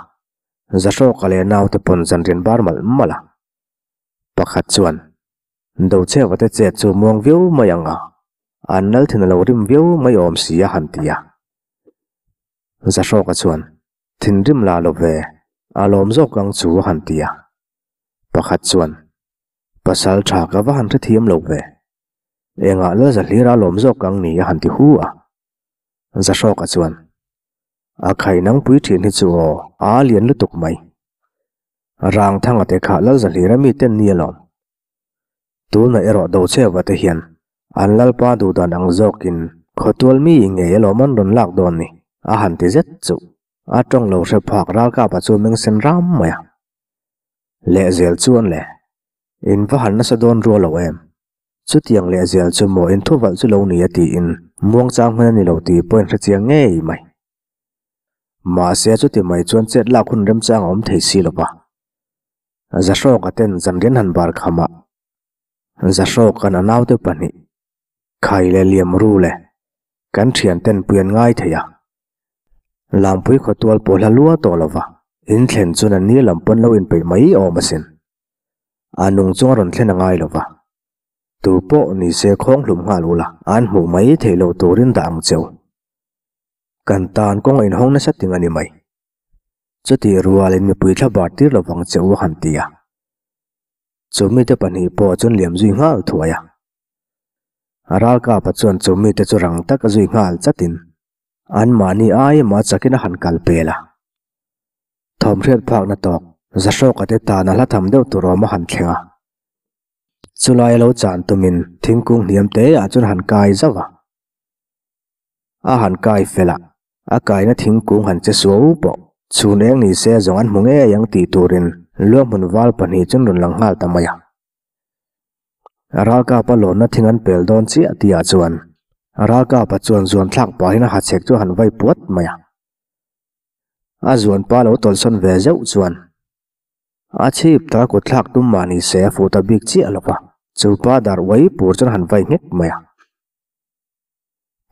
Zahrawka leh naute pawn zan rian bar malh malh a. Pakhat chuan, Dochheva te chet chu muang viau mai ang a, an lal thin a lo rim viau mai awm si a han ti a. Zahrawka chuan. Thinrim la lo ve, a lawm zawk ang chu a han ti a. Pakhat chuan, Pasal tha ka va han hrethiam lo ve. Engah lal za hlir a lawm zawk ang ni a han ti hu a. Zahrawka chuan, A khai nangpui thin hi chu aw, a lian lutuk mai. Rangthanga te kha lal za hlir a mi ten ni alawm. Tunah erawh Docheva te hian an lalpa duhdan ang zawkin khawtual mi ngei alawm an rawn lak dawn ni, a han ti zet chu. A tawng lo hre phak ralkapa chu meng sen ram mai a. Lehzel chuan le, in va han nasa dawn rual lo em? Chutiang lehzel chu maw in thuvalh chu lo ni a tiin muangchang hman a ni lo tih pawh in hrechiang ngei mai. Mahse chuti mai chuan chet lak hun remchang a awm thei si lo va. Zahrawka ten zanrian han bar kham a, Zahrawka'n a naute pahnih, Khai leh Liamru le, kan thian ten pui an ngai thei a. Langpui khawtual pawh hla lua tawh lo va, in thlen chuan an ni lam pawn lo inpeih mai awm asin. A nung chung a rawn thlen a ngai lo va, tu pawh ni se khawng hlum nghal ula, an hmuh mai theih loh turin dah ang cheu. Kan tan kawng a inhawng nasa ting a ni mai. Chutih rualin mipui thla bar tir lo vang che u a han ti a. Chu mite pahnih pawh chuan liam zui nghal thuai a. Ralkapa chuan chu mite chu rang tak a zui nghal chatin anmahni ai emaw a chakin a han kal pel a. Thawmhriat phakna tawk Zahrawka te tan a hla tham deuh tur awm a han thleng a. Chulai a lo chan tumin thingkung hniam te ah chuan a han kai zauh a. A han kai fel a, a kaina thingkung han che suau pawh chhun eng ni se zawng an hmu ngei ang tih turin luahmun val pahnih chuan rawn lang nghal ta mai a. Ralkapa lawnna thing an pel dawn chiah tihah chuan Ralkapa chuan zuan thlak pahin a hachhek chu a han vai puat mai a. A zuanpa lo tawlhsawn ve zeuh chuan a chhip taka kut thlak tum mah ni se a fuh ta bik chiah lo va, chupa dar uai pur chuan a han vai nghek mai a.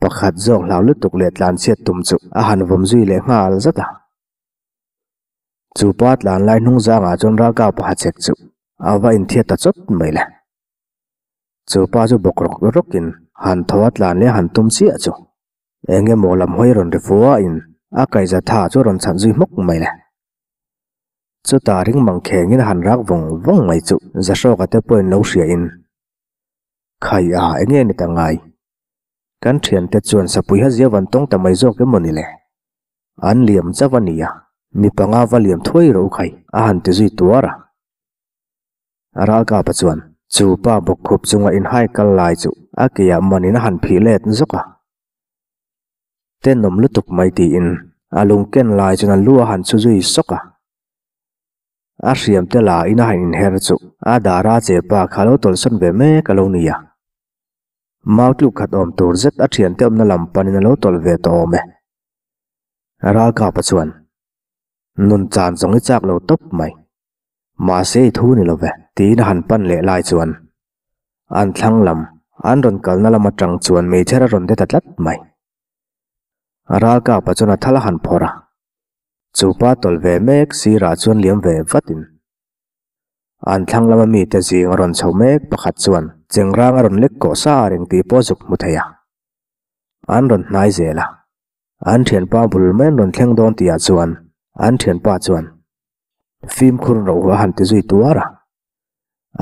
Pakhat zawk hlau lutuk leh tlanchhiat tum chu a han vawm zui leh nghal zat a. Chu pa tlan lai hnung zangah chuan ralkap pakhat chek chu a va inthiat ta chawt mai le. Chu pa chu bawk rawk rawkin han tho a tlan leh han tum chiah chu eng emaw lam hawi rawn ri fuain a kaihza tha chu a rawn chhan zui hmawk mai le. Chutah ring mang khengin a han rak vawng vawng mai chu Zahrawka te pawhin lo hriain Khai a, enge ni ta ngai? Kan thiante chuan sapui ha zia van tawng ta mai zawk emaw ni le? An liam chauh a nia, mi panga va liam thuai rawh u khai, a han ti zui tuar a. Ralkapa chuan chu pa bawkkhup chunga inhai kal lai chu a keah manin a han phih let zawk a. Tenawm lutuk mai tiin a lungken lai chuan a lu a han chhu zui sawk a. A hriam te la in a han inher chu a dara che pa kha lo tawlhsawn ve mek a lo ni a. Mau tluk khat awm tur zet a thiante awmna lam panin a lo tawlh ve tawh awm e. Ralkapa chuan, Nun chan zawng i chak lo tawp mai. Mahse i thu ni lo ve, tiin a han pan leh lai chuan an thlang lam an rawn kalna lam atang chuan meichher a rawn de ta tlat mai. Ralkapa chuan a thal a han phawrh a. Chu pa tawlh ve mek sirah chuan liam ve vatin an thlang lama mite zing a rawn chho mek pakhat chuan chengrang a rawn lek kawh sa reng tih pawh zuk hmu thei a. An rawn hnai zel a, an thianpa bul mai an rawn thleng dawn tihah chuan an thianpa chuan fimkhur roh a han ti zui tuar a.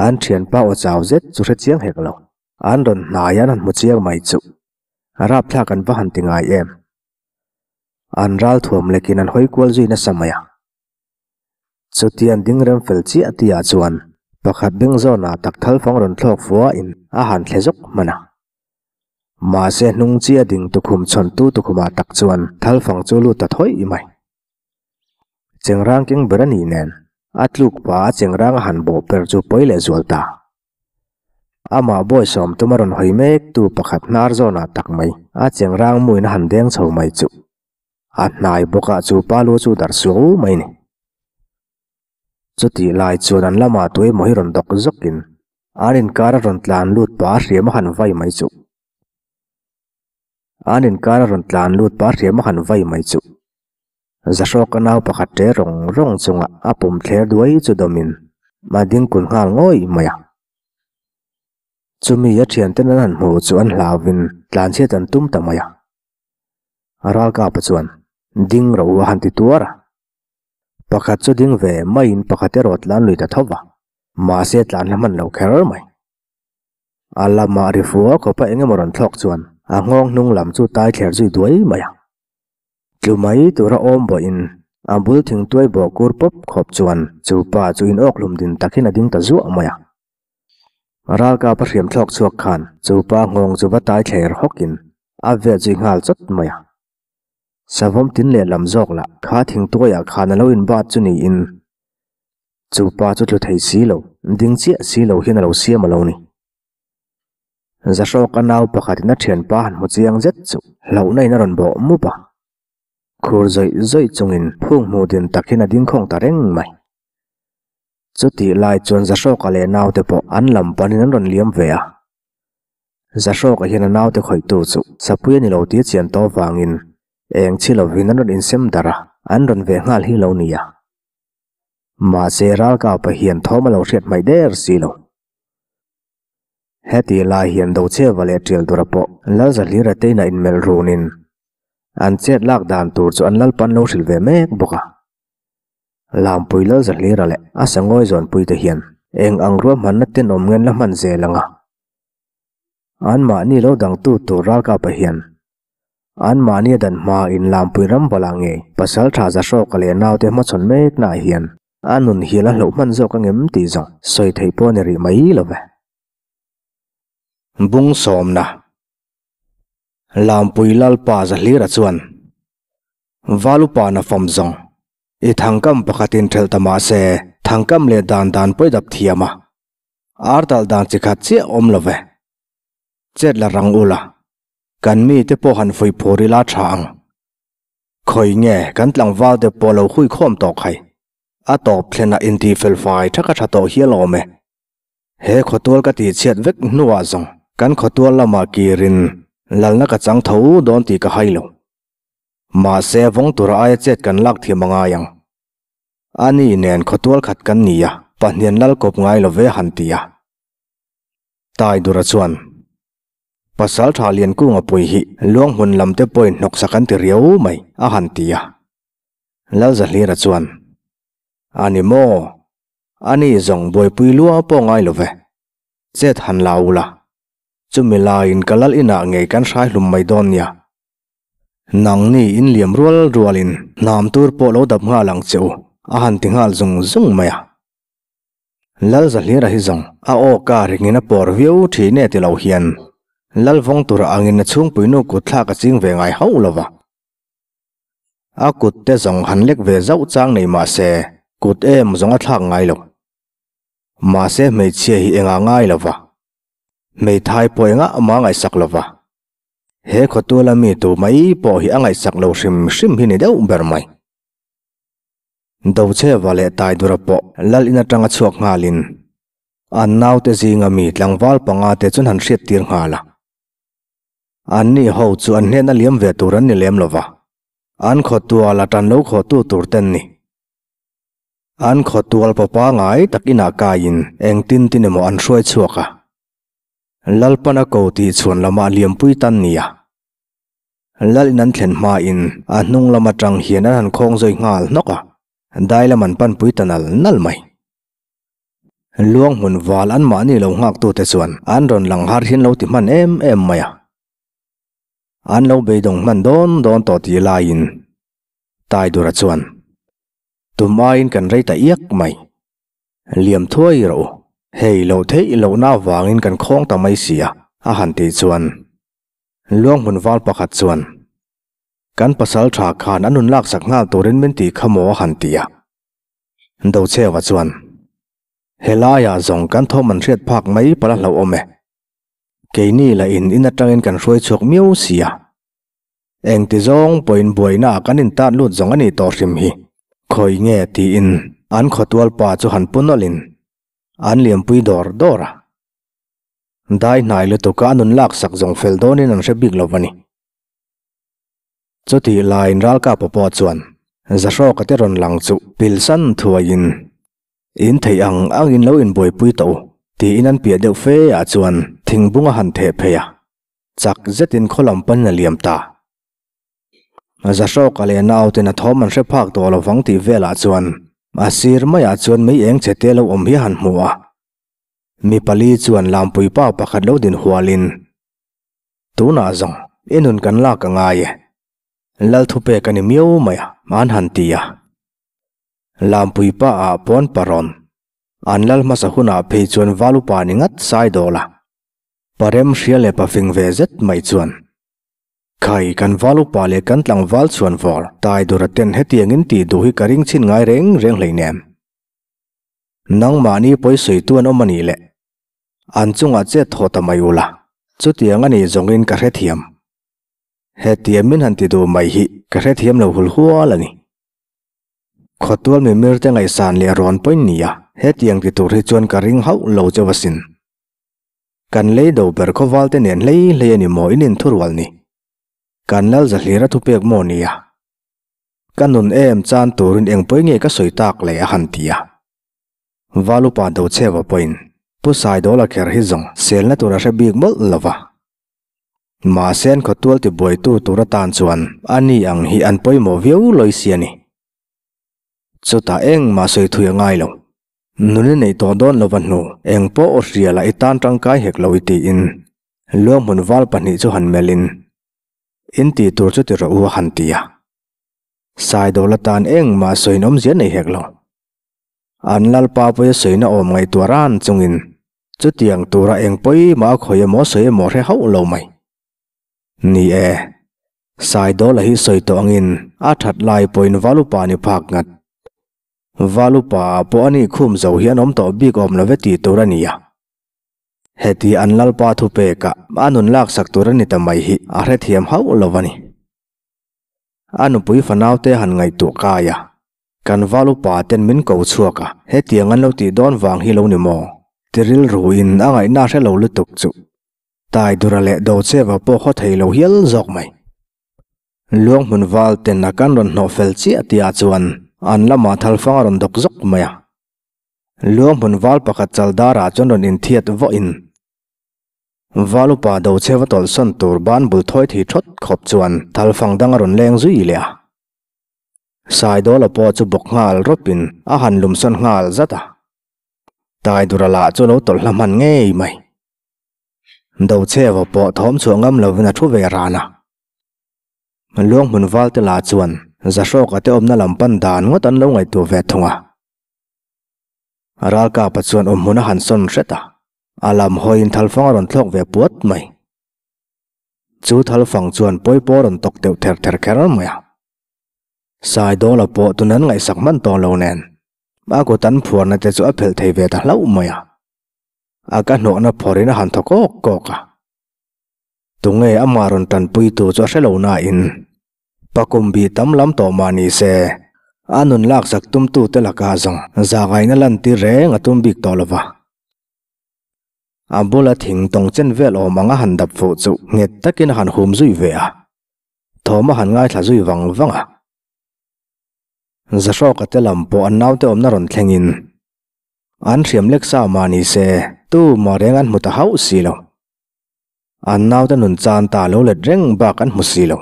An thianpa aw chau zet chu hre chiang hek lo. An rawn hnai an han hmu chiang mai chu rapthlak an va han ti ngai em. An ral thuam lekin an hawi kual zui nasa mai a. Chutiang ding rem fel chiah tihah chuan pakhat beng zawnah tak thal fang rawn thlawk fuahin a han thle zawk hman a. Mahse hnung chiah ding tukhum chhawntu tukhumah tak chuan thal fang chu lut ta thawih mai. Chengrang keng ber a nih nen a tluk pa a chengrang a han bawh per chu pawi leh zual ta. Amah bawi sawm tum a rawn hawi mek tu pakhat hnar zawnah tak mai a chengrang muin a han deng chho mai chu a hnai bawkah chu pa lu chu darh suau mai ni. Chutih lai chuan an lamah tu emaw hi rawn dawk zawkin an inkar a rawn tlan lut pa a hriam a han vai mai chu. An inkar a rawn tlan lut pa a hriam a han vai mai chu. Zahrawka nau pakhat ṭe rawng rawng chunga a pum thler duai chu dawmin a ding kun nghal ngawih mai a. Chumi a ṭhianten an han hmuh chu an hlauvin tlanchhiat an tum ta mai a. Ralkapa chuan ding ro a han ti tuar a. Pakhat chu ding ve maiin pakhat erawh tlan lui ta tho va, mahse tlan hla hman lo kher mai. A lamah ri fua khawpa eng emaw rawn thlawk chuan a nghawng hnung lam chu tai thler zui duai mai a. Tlu mai tura awm bawhin a bul thingtuai bawh kur pawp khawp chuan chu pa chu in awk hlum din takin a ding ta zuah mai a. Ralkap a hriam thlawk chhuak khan chu pa nghawng chu va tai thler hawkin a vel zui nghal chawt mai a. Savawm tin lehlam zawk lah kha thingtuaiah khan a lo inbat chu niin Chu pa chu tlu thei si lo, ding chiah si lo hian a lo siam a lo ni. Zahrawka nau pakhatin a thianpa han hmu chiang zet chu hlauhna in a rawn bawh mup a. Khur zawih zawih chungin phung hmuh din tak hian a ding khawng ta reng mai. Chutih lai chuan Zahrawka leh naute pawh an lam panin an rawn liam ve a. Zahrawka hian a naute khawihtu chu Sapui a ni lo tih a chian tawh avangin eng chi lovin an rawn insem darh a, an rawn ve nghal hi lo ni a. Mahse ralkapa hian thawm a lo hriat hmaih der si lo. Heti lai hian Docheva leh Tialdura pawh Lalzahlira te inah inmelh runin an chet lak dan tur chu an lalpan lo hrilh ve mek bawk a. Lampui Lalzahlira leh a sangawi zawnpui te hian eng ang ruahmanna tenawm ngen la hman zel ang a. Anmahni lo dangtu tur ralkapa hian anmahni a dan hmain Lampui ram bawlah ngei pasal tha Zahrawka leh naute hmachhawn meknaah hian a nun hial a hlauh hman zawk angem tih zawng sawi theih pawh a ni rih mai lo ve. Bung sawmna Lampui Lalpa Zahlira chuan Valupa na fawm zawng i thangkam pakhatin thelh ta mahse thangkam leh dan dan pawi dap thiam a. Ar talh dan chi khat chiah awm lo ve. Chet la rang ula, kan mite pawh han fuih phur ila tha ang. Khawi nge kan tlangval te pawh lo hui khawm tawh khai. A tawp thlenah intih fel fai tha ka tha tawh hial awm e. He khawtual ka tih chhiat vek hnuah zawng kan khawtual lamah kirin lalna ka chang tho dawn tih ka hai lo. Mahse vawng tura aia chet kan lak thiam a ngai ang. A ni nen khawtual khat kan ni a, pahnian lal kawp ngai lo ve han ti a. Taidura chuan, Pasal tha Liankunga pui hi luang hmun lam te pawhin hnawksak an ti riau mai, a han ti a. Lalzahlira chuan, A ni maw? A ni zawng buaipui lua pawh ngai lo ve. Chet han la u la. Chumi laiin ka lal inah ngei kan hrai hlum mai dawn nia. Nangni in liam rual rualin hnam tur pawh lo dap nghal ang che u, a han ti nghal zung zung mai a. Lalzahlira hi zawng a aw ka ringin a pawr viau thin e ti lo hian Lalvawng tura angin a chhungpuinu kut thlak a ching ve ngai hauh lo va. A kut te zawng han lek ve zauh chang nei mah se kut em zawng a thlak ngai lo. Mahse hmeichhia hi engah ngai lo va. Hmeithai pawh engah mah ngaihsak lo va. He khawtuala mi tu mai pawh hi a ngaihsak lo hrim hrim hi ni deuh ber mai. Docheva leh Taidura pawh lal in atanga chhuak nghalin an naute zinga mi tlangval panga te chuan han hriattir nghal a. Anni ho chu an hnena liam ve tur an ni lem lo va, an khawtual a tan lo khawtu tur ten ni. An khawtual pawpa ngai tak inah kaiin engtin tin emaw an hruai chhuak a. Lalpan a ko tih chhuan lamah liampui tan nia. Lal in an thlen hmain a hnung lam atang hian an han khawng zawi nghal hnawk a, dai lam an panpui ta nal nal mai. Luang hmun val anmahni lo nghaktute chuan an rawn lang har hian lo ti hman em em mai a. An lo beidawng hman dawn dawn tawh tih laiin Taidura chuan, Tum aiin kan rei ta iak mai. Liam thuai rawh u, hei loh theih lohna avangin kan khawng ta mai si a, a han tih chuan Luang hmun val pakhat chuan kan pasal tha khan a nun laksak nghal turin min tih kha maw a han ti a. Docheva chuan Helaiah zawng kan thawm an hriat phak mai pala hlauhawm e. Keini lah in in atangin kan hruai chhuak miau si a. Engti zawng pawhin buaina kan intan lut zawng a nih tawh hrim hi. Khawi nge tiin an khawtual pa chu han pu nawlhin an liampui dawr dawr a. Dai hnai lutuka a nun laksak zawng fel dawnin an hre bik lo va ni. Chutih laiin ralkapa pawh chuan Zahrawka te rawn lang chu pilsan thuaiin in theih ang angin lo inbuaipui tawh u tiin an piah deuh fe ah chuan thingbung a han theh phei a. Chak zetin khaw lam panin a liam ta. Zahrawka leh nauten a thawm an hre phak tawh lovang tih velah chuan. A sir maiah chuan mei eng che te lo awm hi a han hmu a. Mi pali chuan Lampuipa pakhat lo din hualin, Tunah zawng i nun kan lak a ngai e. Lal thupek a ni miau mai a, an han ti a. Lampuipa ah pawn parawn an lal hmasa hunah phei chuan Valupa ni ngat sai dawl a. Parem hria leh pafing ve zet mai chuan, Khai, kan val upa leh kan tlangval chhuan vawr tai dura ten hetiangin tih duh hi ka ring chhin ngai reng reng hleinem. Nangmahni pawisawitu an awm a nih leh an chungah chet thaw ta mai ula, chutiang a nih zawngin ka hrethiam. Hetiang min han ti duh mai hi ka hrethiam lo hul hual a ni. Khawtual mimir te ngaihsan leh rawn pawi nia, hetiang ti tur hi chuan ka ring hauh lo chauh asin. Kan lei do ber khawval te nen hlei hlei a ni maw in inthurual ni? Kan lal zahlira thupek maw nia? Ka nun em chan turin eng pawi nge ka sawi tak le a han ti a. Valupa Docheva pawhin Pu Saidawla kher hi zawng selna tur a hre bik mawlh lo va. Mahse an khawtual tibuaitu tur atan chuan a ni ang hi an pawimawh viau lawi si a ni. Chutah engmah sawi thui a ngai lo. Nun i neih tawh dawn lova hnu, eng pawh aw hria la i tan tangkai hek lo i tiin Luanghmun val pahnih chu han melhin in tih tur chu ti rawh u a han ti a. Saidawl atan engmah sawiin awmzia nei hek lo. An lalpa pawia sawina awm ngaihtuah ran chungin chutiang tura eng pawimah a khawi emaw sawi emaw hre hauh lo mai. Ni e, Saidawla hi sawi tawh angin a that lai pawhin valupa ni phak ngat. Valupa ah pawh a nih khum zo hian awm tawh bik awm lo ve tih tur a ni a. Heti an lalpa thupek ah a nun laksak tur a ni ta mai hi a hrethiam hauh lo a ni. A nupui fanaute han ngaihtuah kai a, kan Valupa ten min ko chhuak a, hetiang an lo tih dawn vang hi lo ni maw? Ti rilruin a ngaihna hre lo lutuk chu Taidura leh Docheva pawh haw thei lo hial zawk mai. Luang hmun val ten a kan rawn hnawh fel chiah tih ah chuan an lamah thalfang a rawn dawk zawk mai a. Luang hmun val pakhat chal dar ah chuan rawn inthiat vawh in val upa do chheva tawlhsawn tur ban bul thawi thei thawt khawp chuan thalfang dang a rawn leng zui leh a. Saidawla pawh chu bawk nghal rawp in a han lumsawn nghal zat a. Taidura lah chu lo tawlh hla hman ngei mai. Docheva pawh thawm chhuah ngam lovin a thu ve ran a. Luang hmun valte la chuan Zahrawka te awmna lam pan dan ngawt an lo ngaihtuah ve thung a. Ralkapa chuan awmhmun a han sawn hret a, a lam hawiin thalfang a rawn thlawk ve puat mai. Chu thalfang chuan pawipawh a rawn tawk deuh ther ther kher mai a. Saidawla pawh tun an ngaihsak hman tawh lo nen a kut an phuarna te chu a phelh thei ve ta hlauh mai a. A ka hnawhna phawrhin a han thaw kawk kawk a. Tunge amah rawn tanpui tu chu a hre lo nain pakum bih tam lam tawh mah ni se, a nun laksak tumtute lakah zawng zahnghaihna lantir reng a tum bik tawh lo va. A bula thing tawng chen vel awm ang a han dap fuh chu nghet takin a han hum zui ve a, thawm a han ngaithla zui vang vang a. Zahrawka te lam pawh an naute awmna rawn thlengin An hriam lek sa mah ni se, tu mah reng an hmu ta hauh si lo. An naute nun chan ta lo let reng bak an hmu si lo.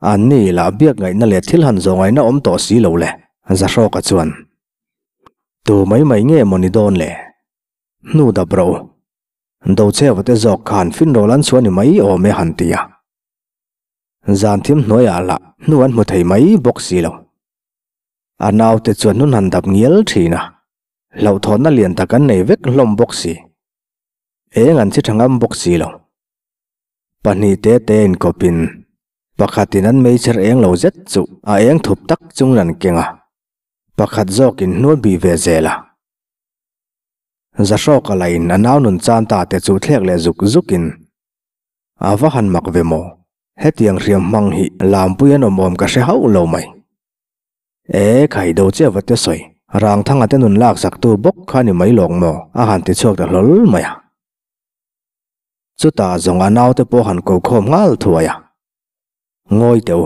An ni lah biak ngaihna leh thil han zawh ngaihna awm tawh si lo le, Zahrawka chuan. Tu mai mai nge maw ni dawn le? Hnu dap rawh u. Docheva te zawk khan finrawl an chhuah ni mai awm e han ti a. Zan thim hnuaiah lah hnu an hmu thei mai bawk si lo. A naute chuan nun han dap ngial thin a, hlauhthawnna lian tak an nei vek hlawm bawk si. Eng an chi tha ngam bawk si lo. Pahnih te te inkawpin pakhatin an meichher eng lo zet chu a eng thup tak chungin an keng a, pakhat zawkin hnuai bih ve zel a. Zahrawka lain a nau nun chan ta te chu thlek leh zuk zukin a va han mak ve maw, hetiang hriam hmang hi Lampui an awm awm ka hre hauh lo mai. E, khai do che va te sawi, Rangthanga te nun lak sak tu bawk kha ni mai lawng maw? a han ti chhuak ta hlawl mai a. Chutah zawng a naute pawh han ko khawm nghal thuai a. Ngawi teh u,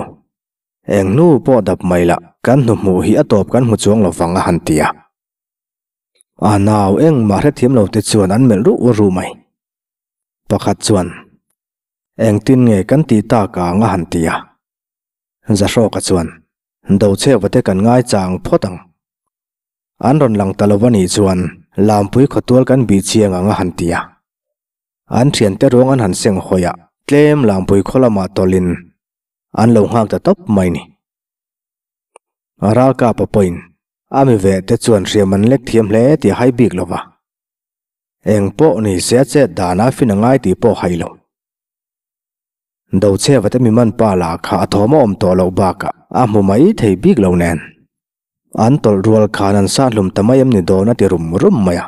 eng hnu pawh dap mai lah, kan hnuhmuh hi a tawp kan hmu chuang lo vang a han ti a. A nau engmah hrethiam lo te chuan an melh ruh ruh mai. Pakhat chuan, Engtin nge kan tih tak ang a han ti a. Zahrawka chuan. Dochheuva te kan ngaichang phawt ang. An rawn lang ta lo a nih chuan Lampui khawtual kan bih chiang ang a han ti a. An thiante ruang an han seng hawi a, tlem Lampui khaw lamah tawlhin an lo nghak ta tawp mai ni. Ralkapa pawhin a mi ve te chuan hriam an lek thiam hle tih a hai bik lo va. Eng pawh ni se a chet danah fin a ngai tih pawh a hai lo. Dochheva te mi man pa lah kha a thawm a awm tawh loh bakah a hmu mai thei bik lo nen. An tawlh rual khan an sah hlum ta mai em ni dawn a ti rum rum mai a.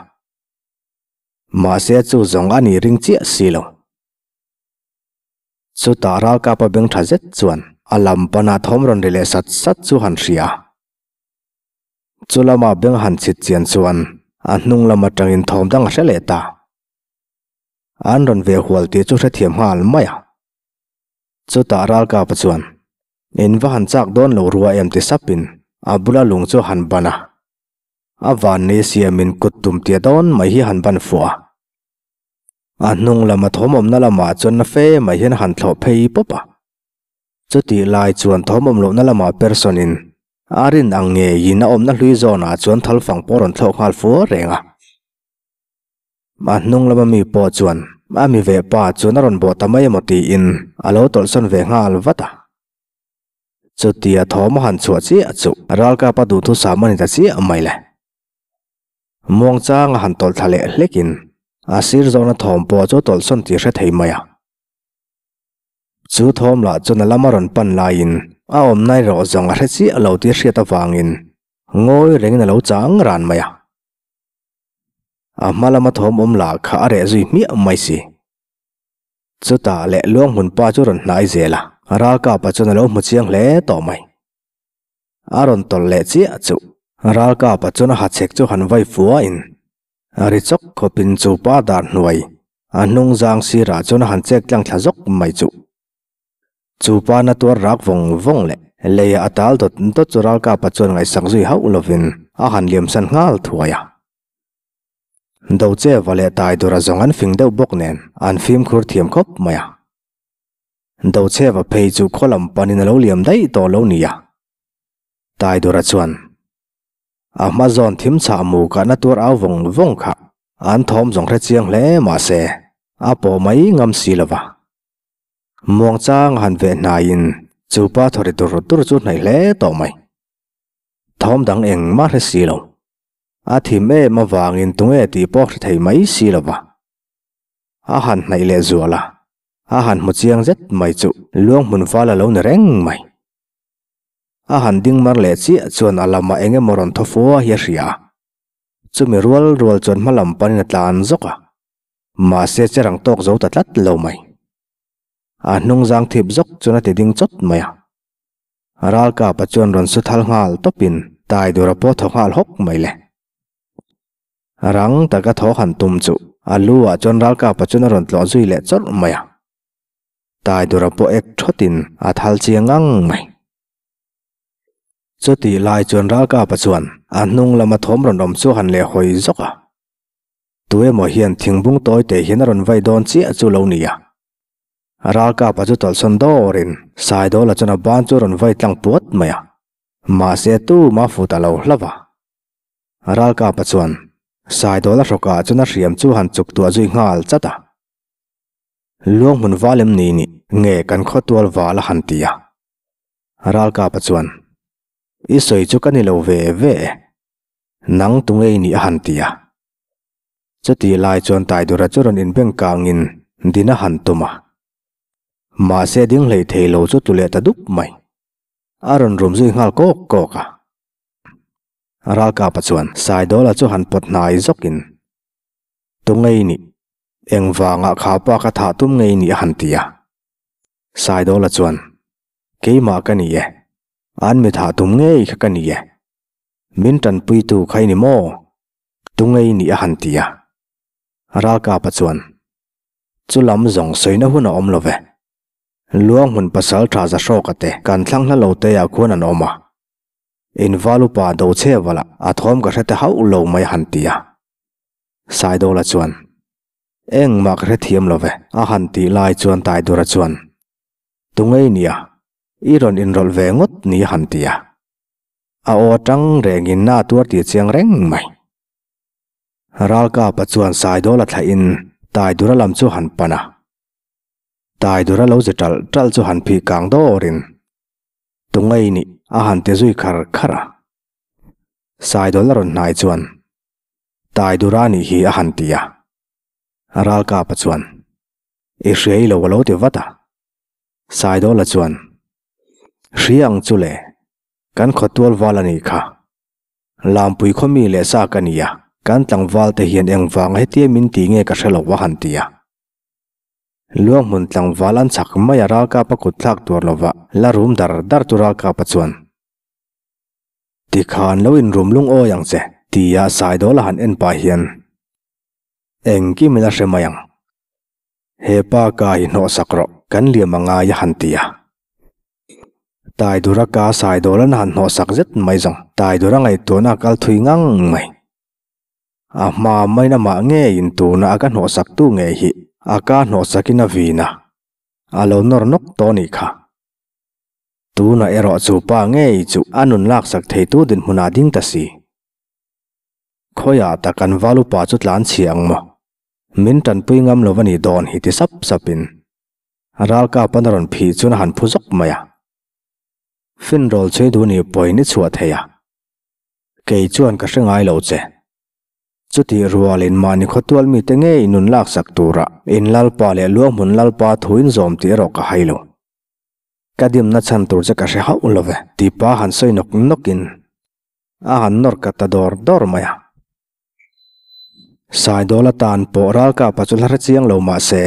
Mahse chu zawng a ni ring chiah si lo. Chutah ralkapa beng tha zet chuan a lam panah thawm rawn ri leh sat sat chu han hria. Chu lama beng han chhit chian chuan a hnung lam atangin thawm dang a hre leh ta. An rawn ve hual tih chu hrethiam nghal mai a. Chutah ralkapa chuan In va han chak dawn lo rua em ti sapin a bula lung chu a han ban a. A van ni siamin kut tum tia dawn mai hi a han ban fuh a. A hnung lama thawmawmna lamah chuan na fe mai hian a han thlawh phei pawp a. Chutih lai chuan thawmawm lohna lamah person in a rin ang ngeiin a awmna hlui zawnah chuan thalfang pawh a rawn thlawh nghal fua reng a. A hnung lama mi pawh chuan a mi ve pa chuan a rawn bawh ta mai emaw tiin a lo tawlhsawn ve nghal vat a. Chutia thawm a han chhuah chiah chu ralkapa duhthusam a ni ta chiah mai le. Muangchang a han tawlh thla leh hlekin a sir zawna thawm pawh chu a tawlhsawn tih hre thei mai a. Chu thawm lah chuan a lama rawn pan laiin a awmna erawh zawng a hre chiah lo tih hriat avangin ngawi rengin a lo chang ran mai a. A hma lama thawm awm lah kha a reh zui hmiah mai si. Chutah leh luang hmun pa chu rawn hnai zel a, ralkapa chuan a lo hmu chiang hle tawh mai. A rawn tawlh leh chiah chu ralkapa chuan a hachhek chu han vai fuain a ri chawk khawpin chu pa dar hnuai a hnung zang sirah chuan a han chek tlang thla zawk mai chu. Chu pa na tuar rak vawng vawng leh leiah a tal dawt dawt chu ralkapa chuan ngaihsak zui hauh lovin a han liamsan nghal thuai a. Docheva leh Taidura zawng an fing deuh bawk nen an fimkhur thiam khawp mai a. Docheva phei chu khaw lam panin a lo liam daih tawh lo nia. Taidura chuan a hma zawn thim chhah mu kahna tuar au vawng vawng kha an thawm zawng hre chiang hle mah se a pawh mai ngam si lo va. Muangchang a han veh hnaiin chu pa thaw ri tur tur chu hnaih hle tawh mai. Thawm dang engmah hre si lo. A thim em avangin tunge tih pawh hre thei mai si lo va. A han hnaih leh zual a, a han hmu chiang zet mai chu luang hmun val a lo ni reng mai. A han ding mar leh chiah chuan a lamah eng emaw rawn thaw fua hi a hria a. Chumi rual rual chuan hma lam panin a tlan zawk a, mahse che rang tawk zo ta tlat lo mai. A hnung zang thip zawk chuan a ti ding chawt mai a. Ralkapa chuan rawn su thal nghal tawpin tai dur a pawh thaw nghal hawk mai le. Rang taka thaw han tum chu a lu ah chuan Ralkapa chuan a rawn tlawh zui leh chawrh mai a. Tai dur a pawh ek thawtin a thal chiang ngang mai. Chutih lai chuan Ralkapa chuan a hnung lama thawm rawn awm chu han leh hawi zawk a. Tuemaw hian thingbung tawi te hian a rawn vai dawn chiah chu lo ni a. Ralkapa chu tawlhsawn dawrin Saidawla chuan a ban chu a rawn vai tlang puat mai a, mahse tuma fut a lo hlauh a. Ralkapa chuan Saidawla hrawkah chuan a hriam chu han chuk tuah zui nghal chat a. Luang hmun val em ni nih nge kan khawtual val a han ti a. Ralkapa chuan, I sawi chu ka ni lo ve ve e. Nang tunge i nih a han ti a. Chutih lai chuan Taidura chu rawn inbeng kangin din a han tum a. Mahse ding hlei thei lo chu tlu leh ta dup mai. A rawn rum zui nghal kawk kawk a. Ralkapa chuan Saidawla chu han pawt hnai zawkin, Tu ngei nih? Engvangah kha pa ka thah tum ngei nih a han ti a. Saidawla chuan, Keimah ka ni e. An mi thah tum ngei kha ka ni e. Min tanpuitu kha i ni maw? Tungei nih a han ti a. Ralkapa chuan, Chu lam zawng sawina hun a awm lo ve. Luang hmun pasal tha za hrawka te kan thlang hla lo te ah khuan an awm a. In val upa do che vala a thawm ka hre te hauh lo mai a han ti a. Saidawla chuan, Engmah ka hre thiam lo ve a han tih lai chuan Taidura chuan, Tungei nia, i rawn inrawlh ve ngawt ni a han ti a. A aw atang rengin na tuar tih chiang reng mai. Ralkapa chuan Saidawla thlahin Taidura lam chu han pan a. Taidura lo zi ṭalh ṭalh chu han phih kang dawrin Tungei nih a han ti zui khar khar a. Saidawla rawn hnai chuan Taidura nih hi a han ti a. Ralkapa chuan I hriai lo a lo ti vat a. Saidawla chuan Hria ang chu le, kan khawtual val a nih kha. Lampui khaw mi leh sa ka ni a, kan tlangval te hian engvanga hetia min ti nge ka hre lo a han ti a. Luanghmun tlangval an chak mai a ralkapa kut thlak tur lova la rum dar dar chu ralkapa chuan, Tikhan lo inrum lungawi ang che, tia Saidawla han en pah hian, Engkim ila hre mai ang. He pa ka hi hnawhsak rawh, kan liam a ngai a han ti a. Taidura ka Saidawlan a han hnawhsak zet mai zawng, Taidura ngaihtuahna a kal thui ngang mai. A hma main amah ngeiin tuna a ka hnawhsaktu ngei hi a ka hnawhsakin a vin a, a lo nawr nawk tawh a nih kha. Tuna erawh chu pa ngei chu a nun laksak theitu dinhmunah ding ta si. Khawiah tak an val upa chu tlan chhia ang maw? Min tanpui ngam lo a nih dawn hi ti sap sapin ralkap an a rawn phih chuan a han phu zawk mai a. Finrawl chhui duh nih pawhin i chhuah thei a. Kei chuan ka hre ngai lo che. Chutih rualin mahni khawtual mite ngei nun laksak tura in lalpa leh luanghmun lalpa thu in zawm tih erawh ka hai lo. Ka dimna chhan tur che ka hre hauh lo ve ti pa han sawi nawk nawkin a han nawr ka ta dawr dawr mai a. Saidawla tan pawh ralkapa chu hla hre chiang lo mah se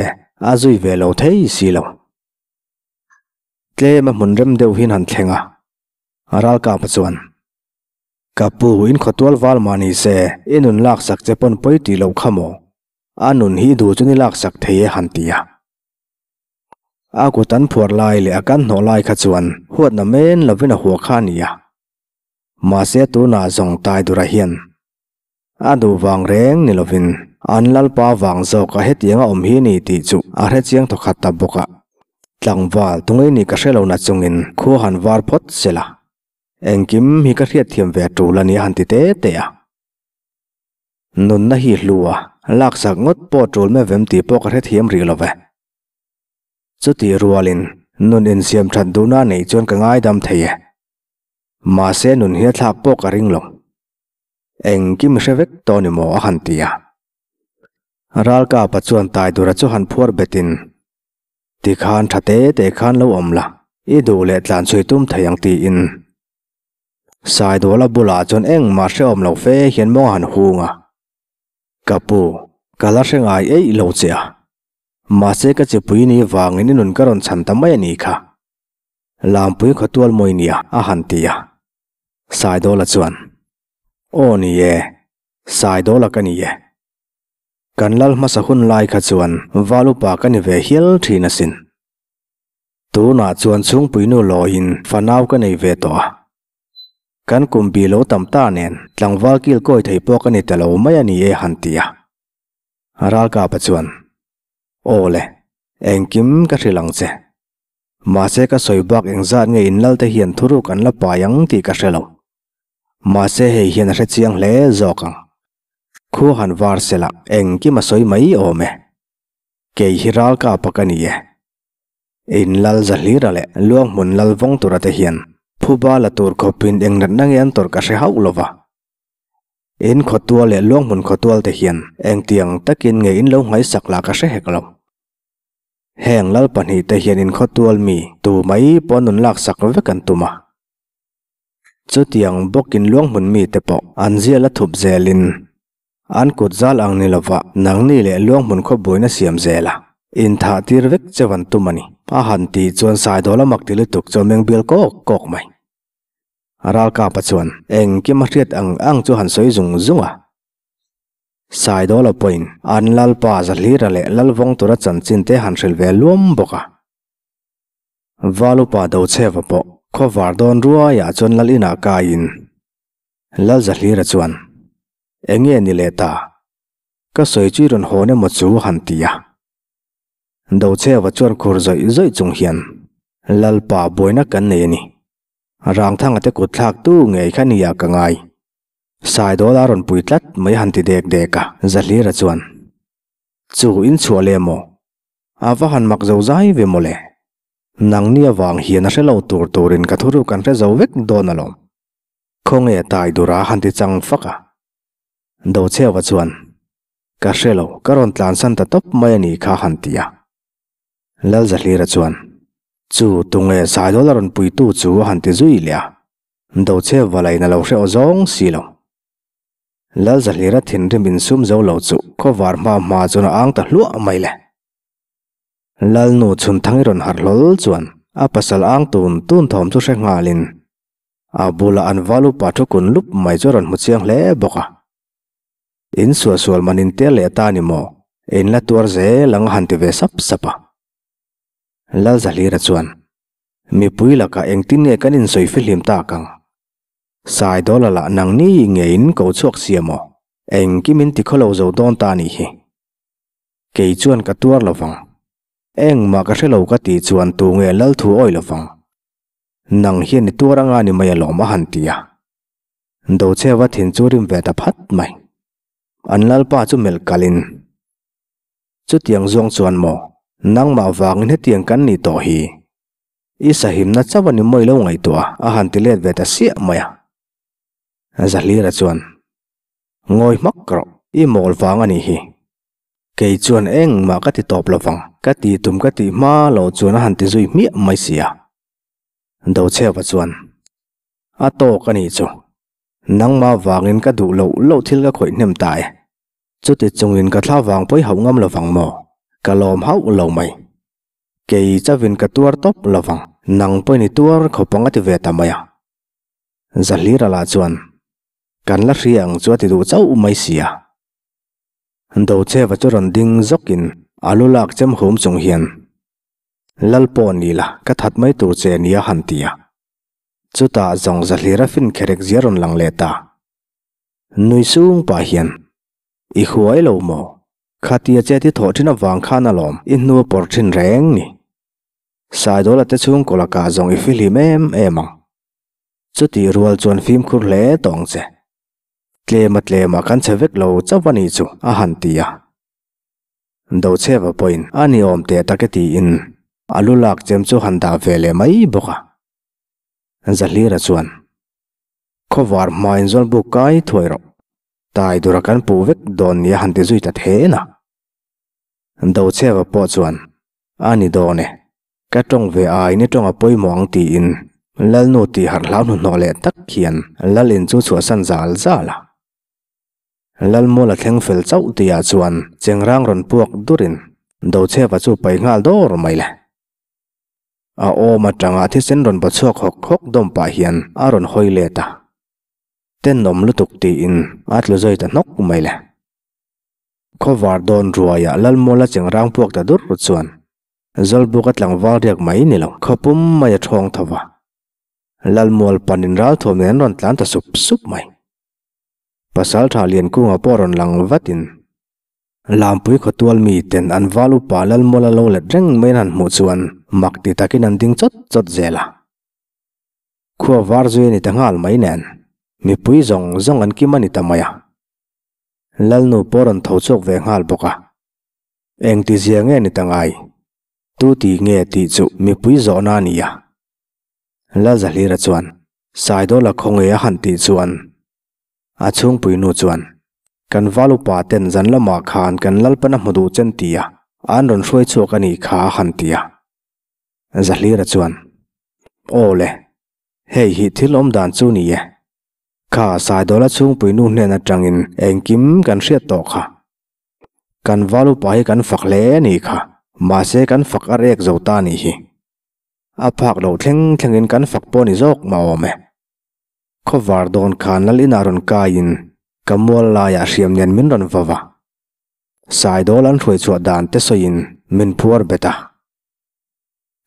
a zui ve lo thei si lo. Tlem a hmun rem deuh hian han thleng a, ralkapa chuan, Ka pu, in khawtual val mah ni se, i nun laksak che pawn pawi tih loh kha maw? A nun hi duh chu ni laksak thei e han ti a. A kut an phuar lai leh a kan hnawh lai kha chuan huatna men lovin a hua kha a ni a. Mahse tunah zawng Taidura hian A duh vang reng ni lovin an lalpa vang zawk a hetiang a awm hi ni tih chu a hre chiang thawkhat ta bawk a. Tlangval tungei nih ka hre lo na chungin khua han var phawt sela. Engkim hi ka hriatthiam ve tul a ni a han ti te te a. Nunna hi hlu a, laksak ngawt pawh tul me vem tih pawh ka hrethiam rih lo ve. Chutih rualin nun insiam that duhna neih chuan ka ngaidam thei e. Mahse nun hi a thlak pawh ka ring lo. Engkim hre vek tawh ni maw a han ti a. Ralkapa chuan Taidura chu han phuar betin, Tikhan tha te te khan lo awm la, i duh leh tlan chhui tum thei ang tiin. Saidawla bulah chuan engmah hrehawm lo fe hian mawng a han hung a. Ka pu, ka la hre ngai eih lo che a. Mahse ka chipui ni vangin i nun ka rawn chhan ta mai a nih kha. Lampui khawtual mawi nia a han ti a. Saidawla chuan, Aw ni e, Saidawla ka ni e. Kan lal hmasa hun lai kha chuan val upa ka ni ve hial thin asin. Tunah chuan chhungpuinu lawiin fanau ka nei ve tawh a. Kan kum bi lo tam ta nen tlangval kil kawi thei pawh ka ni ta lo mai a ni e han ti a. Ralkapa chuan, Aw le, engkim ka hrilh ang che. Mahse ka sawi bak engzat nge in lal te hian thuruk an la pai ang tih ka hre lo. Mahse hei hian a hre chiang hle zawk ang. Khua han var sela engkim a sawi mai awm e. Kei hi ralkapa ka ni e. In lal Zahlira leh Luanghmun lal vawng tura te hian phuba la tur khawpin eng natna nge an tawrh ka hre hauh lo va. In khawtual leh Luanghmun khawtual te hian engtiang takin nge in lo nghaihsak lah ka hre hek lo. Heng lal pahnihte hian inkhawtual mi tu mai pawh nun laksak vek an tum a. Chutiang bawkin luanghmun mite pawh an zial a thup zelin an kut zal ang ni lova nangni leh luanghmun khawbuaina siam zel a, inthah tir vek cheu an tum a ni. A han tih chuan Saidawl a mak ti lutuk chu a meng bial kawk kawk mai. Ralkapa chuan engkim a hriat ang ang chu han sawi zung zung a. Saidawla pawhin an Lalpa Zahlira leh Lalvawng tura chanchin te han hrilh ve luam bawk a. Valupa Dochheva pawh khawvar dawn ruaiah chuan Lal inah kaiin Lal Zahlira chuan, Enge ni leh ta? Ka sawi chu i rawn hawn emaw chu han ti a. Dochheva chuan khur zawih zawih chung hian, Lalpa buaina kan nei a ni. Rangthanga te kut thlak tu ngei kha nia ka ngai. Saidawl a rawn pui tlat mai han ti dek dek a, Zahlira chuan, Chu in chhuah leh maw? A va han mak zo zai ve mawle. Nangni avang hian a hre lo tur turin ka thuruk an hre zo vek dawn alawm. Khawnge tai dura han ti chang fak a. Dochheuva chuan, Ka hre lo, ka rawn tlansan ta tawp mai a nih kha han ti a. Lalzahlira chuan, Chu tunge Saidawl a rawn puitu chu a han ti zui leh a. Dochheuva lain a lo hre aw zawng si lo. Lalzahlira thinrim insum zo lo chu khawvar hma hma chuan a ang ta hluah mai le. Lalnu chhunthang i rawn harh hlawl chuan a pasal ang tun tun thawm chu hre nghalin a bulah an val upa thu kun lup mai chu a rawn hmu chiang hle bawk a. In suahsual man in tel leh ta ni maw? In la tuar zel ang a han ti ve sap sap a. Lalzahlira chuan, Mipui lakah engtin nge kan insawi fihlim tak ang? Saidawla lah nangni ngeiin ko chhuak sia maw? Engkim in tikhawlo zo dawn ta nih hi. Kei chuan ka tuar lo vang. Engmah ka hre lo ka tih chuan tu nge lal thu awi lo vang. Nang hian i tuar anga ni mai alawm a han ti a. Dochheva thin chu rim ve ta phat mai. An lalpa chu melh kalin, Chutiang zawng chuan maw, nangmah vangin hetiang kan nih tawh hi. I sahimna chauh a ni mawi lo ngaihtuah a han ti let ve ta siah mai a. Zahlira chuan, Ngawi hmak rawh, i mawl vang a nih hi. Kei chuan engmah ka ti tawp lo vang, ka ti tum ka tih hma lo chuan a han ti zui hmiah mai si a. Dochheva chuan, A tawk a nih chu. Nangmah vangin ka duh loh loh thil ka khawih hnem ta e. Chuti chungin ka thla vang pawi hauh ngam lo vang maw? Ka lawm hauh lo mai. Kei chavin ka tuar tawp lo vang, nang pawhin i tuar khawp ang a ti ve ta mai a. Zahlira lah chuan, Kan la hria ang chu a ti duh chauh mai sia. Docheva chu rawn ding zawkin a lu lak chem hum chung hian, Lal pawh ni la, ka that mai tur che nia han ti a. Chutah zawng Zahlira fin kherek zia rawn lang leh ta. Nui sung pah hian, I huai lo maw? Khatia che ti thawh thin avang khan alawm i hnu a pawrh thin reng ni. Saidawla te chhungkaw lakah zawng i fihlim em em ang. Chutih rual chuan fimkhur hle tawh ang che. Tlema tlema kan che vek lo chauh a nih chu, a han ti a. Dochheva pawhin a ni awm teh tak e tiin a lu lak chem chu han dah ve leh mai bawk a. Zahlira chuan, Khawvar hmain Zawlbuk kai thuai rawh. Tai dura kan puh vek dawn ni a han ti zui ta then a. Dochheva pawh chuan, A ni dawn e. Ka tawng ve ai ni tawng a pawimawh ang tiin Lalnu tih harh hlau hnuhnawh leh tak hian Lal in chu chhuahsan zal zal a. Lalmual a thleng fel chauh tihah chuan chengrang rawn puak durin Dochheva chu paih nghal dawr mai le. A awm atanga thisen rawn baw chhuak hawk hawk dawm pah hian a rawn hawi let a. Tenawm lutuk tiin a tlu zui ta hnawk mai le. Khawvar dawn ruaiah Lalmuala chengrang puak ta dur chuan Zawlbuk a tlangval riak mai ni lo, khawpum mai a thawng tho va. Lalmual panin ralthuam nen an rawn tlan ta sup sup mai. Pasaltha Liankunga pawh rawn lang vatin Lampui khawtual mi ten an val upa Lalmual a lo let reng mai an han hmuh chuan mak ti takin an ding chawt chawt zel a. Khua var zui a ni ta nghal mai nen, mipui zawng zawng an kim a ni ta mai a. Lalnu pawh rawn tho chhuak ve nghal bawk a. Engti zia nge ni ta ngai? Tu ti nge tih chu mipui zawhna a ni a. Lalzahlira chuan Saidawla khawnge a han tih chuan a chhungpui nu chuan Kan val upa ten zan lamah khan kan Lalpan a hmu duh chen ti a, an rawn hruai chhuak a nih kha a han ti a. Zahlira chuan Aw le, hei hi thil awm dan chu ni e. Kha Saidawla chhungpui nu hnen atangin engkim kan hriat tawh kha. Kan val upa hi kan fak hle a nih kha, mahse kan fak a rek zo ta a nih hi. A phak loh thleng thlengin kan fak pawh a ni zawk mah awm e. Khawvar dawn khan lal inah rawn kaiin ka mual laiah hriam nen min rawn va va. Saidawl an hruai chhuah dan te sawiin min phuar bet a.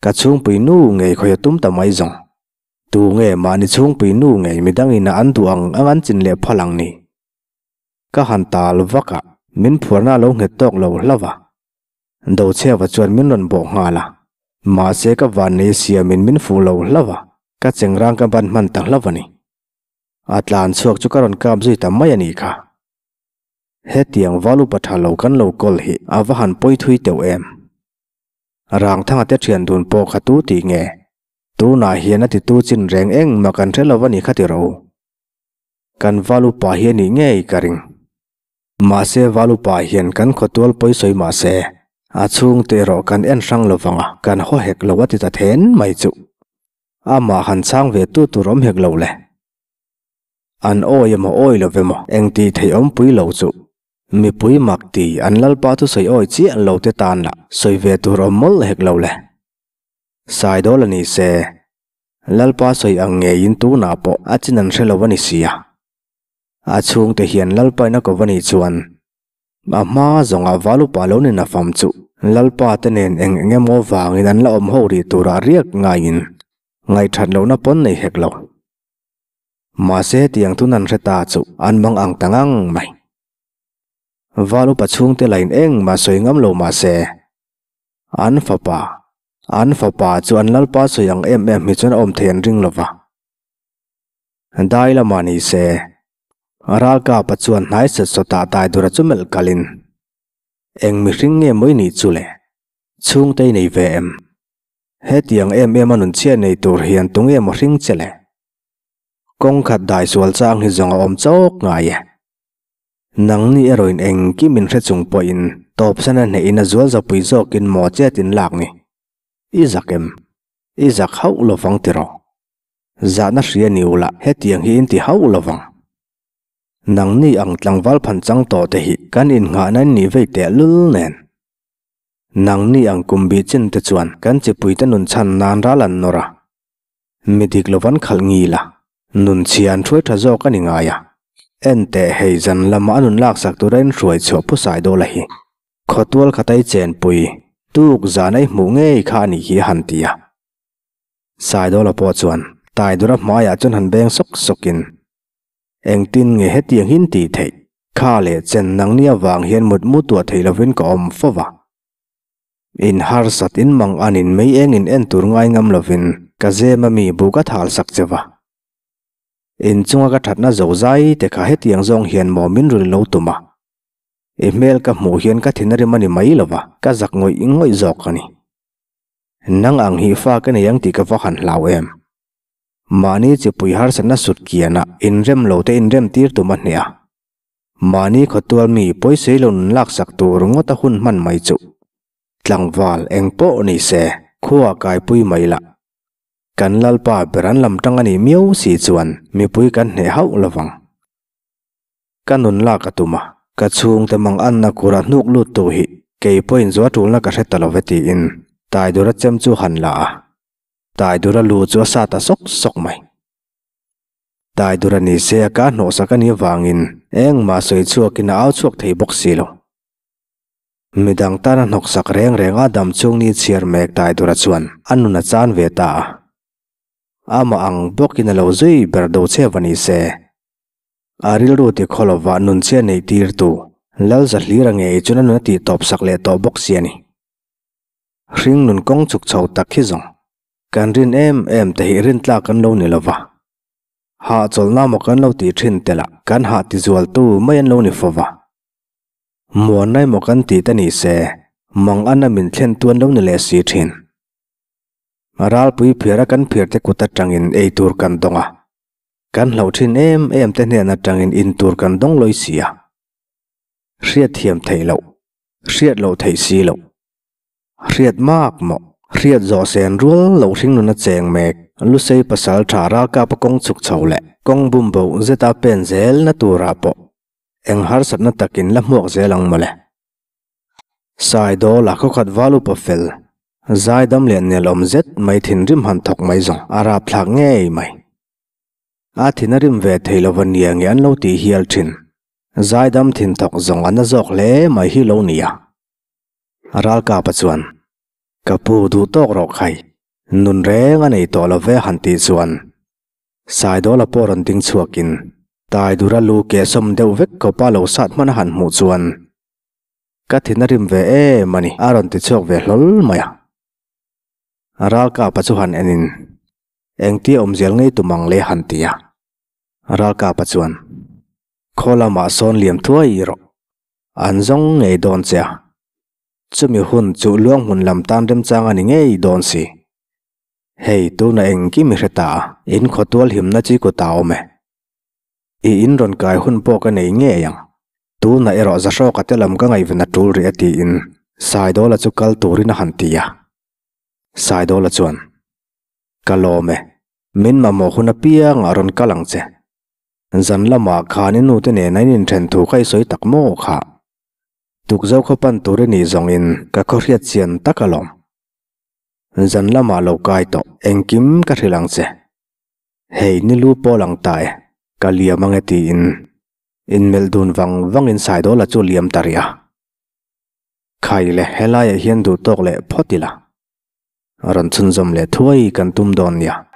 Ka chhungpui nu ngei khawi a tum ta mai zawng. Tu nge mahni chhungpui nu ngei midangin a an duh ang ang an chin leh phal ang ni. Ka han tal vak a, min phuarna a lo nghet tawk lo hlauh a. Dochheva chuan min rawn bawh nghal a, mahse ka vannei siamin min fuh lo hlauh a. Ka chengrang ka ban hman ta hlauh a ni. A tlan chhuak chu ka rawn kap zui ta mai a nih kha. Hetiang val upa tha lo kan lo kawl hi a va han pawi thui teuh em. Rangthanga te thian dun pawh kha tu tih nge? Tunah hian a titu chin reng engmah kan hre lo a nih kha ti ro. Kan val upa hi a nih ngei ka ring. Mahse val upa hian kan khawtual pawi sawi mahse a chhungte erawh kan en hrang lo vang a, kan haw hek lo a ti ta then mai chuh. Amah han chhang ve tu tur awm hek lo le. An awi emaw awi lo emaw eng tih theih awmpui lo chu mipui mak ti an lalpa chu sawi awi chiah lo te tan lah sawi ve tur awm mawlh hek lo le. Saidawl a ni se, lalpa sawi ang ngeiin tunah pawh a chin an hre lo a ni sia. A chhungte hian lalpa in a ko va nih chuan a hma zawngah val upa lo ni nafam chu lalpa te nen eng eng emaw vangin an la awm ho rih turah riak ngaiin ngaihthat lohna pawn nei hek lo. Mahse tiang tun an hre ta chu an mang ang ta ngang mai. Val upa chhungte lain engmah sawi ngam lo mahse an fapa, an fapa chu an lalpa sawi ang em em hi chuan a awm thei an ring lo va. Dai lamah ni se, Ralkapa chuan hnai set sawtah Taidura chu melh kalin, Eng mihring nge mawi nih chu le? Chhungte i nei ve em? Hetiang em em a nun chhiat nei tur hian tunge maw hring che le? Kawng khat dai sual chang hi zawng a awm chawk ngai e. Nangni erawhin engkim in hre chung pawhin tawpsan a hnehin a zual zapui zawkin maw chet in lak ni. I zak em? I zak hauh lovang tiraw? Zahna hria ni ula hetiang hi in ti hauh lovang. Nangni ang tlangval phan chang tawh te hi kan innghahna in nih vei tehlul nen. Nangni ang kum bih chin te chuan kan chipuite nun chhan nan ral an nawr a. Mi dik lo van khalh ngil a, nun chhia an hruai tha zawk a ni ngai a. En teh hei zan lama a nun laksak tura in hruai chhuah pu sai dawl a hi. Khawtual khat ai chenpui, tuk zan ai hmuh ngei kha a nih hi a han ti a. Saidawla pawh chuan Taidura hmaiah chuan han beng sawk sawkin, Engtin nge hetiang hi in tih theih? Kha leh chen nangni avang hian mutmu tuah thei lovin ka awm fo va. In harsat in mang an in mei eng in en tur ngai ngam lovin ka zem a mi bu ka thal sak che va. In chunga ka thatna zo zai te kha hetiang zawng hian maw min rul lo tum a. I hmel ka hmuh hian ka thin a rim a ni mai lova, ka zak ngawih ngawih zawk a ni. Nang ang hi fa ka nei ang tih ka va han hlau em. Mahni chipui harsatna sut kianah inrem lo te inrem tir tum a hneh a. Mahni khawtual mi pawisei lo nun laksak tur ngawt a hun hman mai chuh. Tlangval eng pawh ni se, khua kaipui mai lah. Kan Lalpa ber an lam tang a nih miau si chuan mipui kan hneh hauh lo vang. Ka nun lak a tum a, ka chhungte mang anna kura hnuk lut tu hi kei pawhin zua tulna ka hre ta lo ve tiin Taidura chem chu han la a. Taidura lu chu a sa ta sawk sawk mai. Taidura ni se a ka hnawhsak a nih avangin engmah sawi chhuakin a au chhuak thei bawk si lo. Midang tana hnawksak reng reng a dam chung ni chhiar mek Taidura chuan a nun a chan ve ta a. Amah ang bawkin a lo zui ber do che va ni se. A rilru ti khaw lova nun chhia neih tir tu Lal Zahlira ngei chuan a nun a tih tawp sak leh tawh bawk si a ni. Hring nun kawng chuk chho tak hi zawng kan rin em em te hi rin tlak kan lo ni lova. Hahchawlhna maw kan lo tih thin tel ah kan hah ti zual tu mai an lo ni fo va. Muanna emaw kan tih te ni se, mang ana min thlen tu an lo ni leh si thin. Ralpui phiar a kan phiar te kut atangin ei tur kan dawng a, kan hlauh thin em em te hnen atangin in tur kan dawng lawi si a. Hriat thiam theih loh, hriat loh theih si loh. Hriat mak maw? Hriat zawh sen rual lo hring nuna cheng mek, Lusei pasal tha ralkap a kawng chhuk chho leh kawng bum bo zeta pen zel na turah pawh eng harsatna takin la hmuak zel ang mawle. Saidawl a khawkhat val upa fel, zaidam leh nelawm zet mai thinrim han thawk mai zawng a rapthlak ngei mai. A thin a rim ve thei lova nia nge an lo tih hial thin. Zaidam thin thawk zawng a na zawk hle mai hi lo nia. Ralkapa chuan, Ka pu duh tawk rawh khai, nun reng a nei tawh lo ve han tih chuan Saidawla pawh rawn ding chhuakin Taidura lu keh sawm deuh vek khawpa lo sat hman a han hmuh chuan ka thin a rim ve em a ni a rawn ti chhuak ve hlawl mai a. Ralkapa chu han enin. Engtia awmzel ngei tum ang le han ti a. Ralkapa chuan, Khaw lamah sawn liam thuai rawh. An zawng ngei dawn che a. Chumi hun chu luang hmun lam tan remchang a ni ngei dawn si. Hei, tuna engkim i hre ta a, in khawtual himna chi kut a awm e. I in rawn kai hun pawh ka nei ngei ang. Tuna erawh Zahrawka te lam ka ngaihven a tul rih a tiin Saidawla chu kal turin a han ti a. Saidawla chuan, Ka lawm e, min mamawh hun apiangah rawn kal ang che. Zan lamah khan i nute nena in inthen thu kha i sawi tak maw kha? Tukzo khaw pan tur i nih zawngin ka khawhriat chian tak alawm. Zan lamah lo kai tawh, engkim ka hrilh ang che. Hei, ni lu pawl ang ta e, ka liam ang e tiin inmelh dun vang vangin Saidawla chu liam ta rih a. Khai le, helaiah hian duh tawk leh phawt ila. Rawn chhunzawm leh thuai kan tum dawn nia.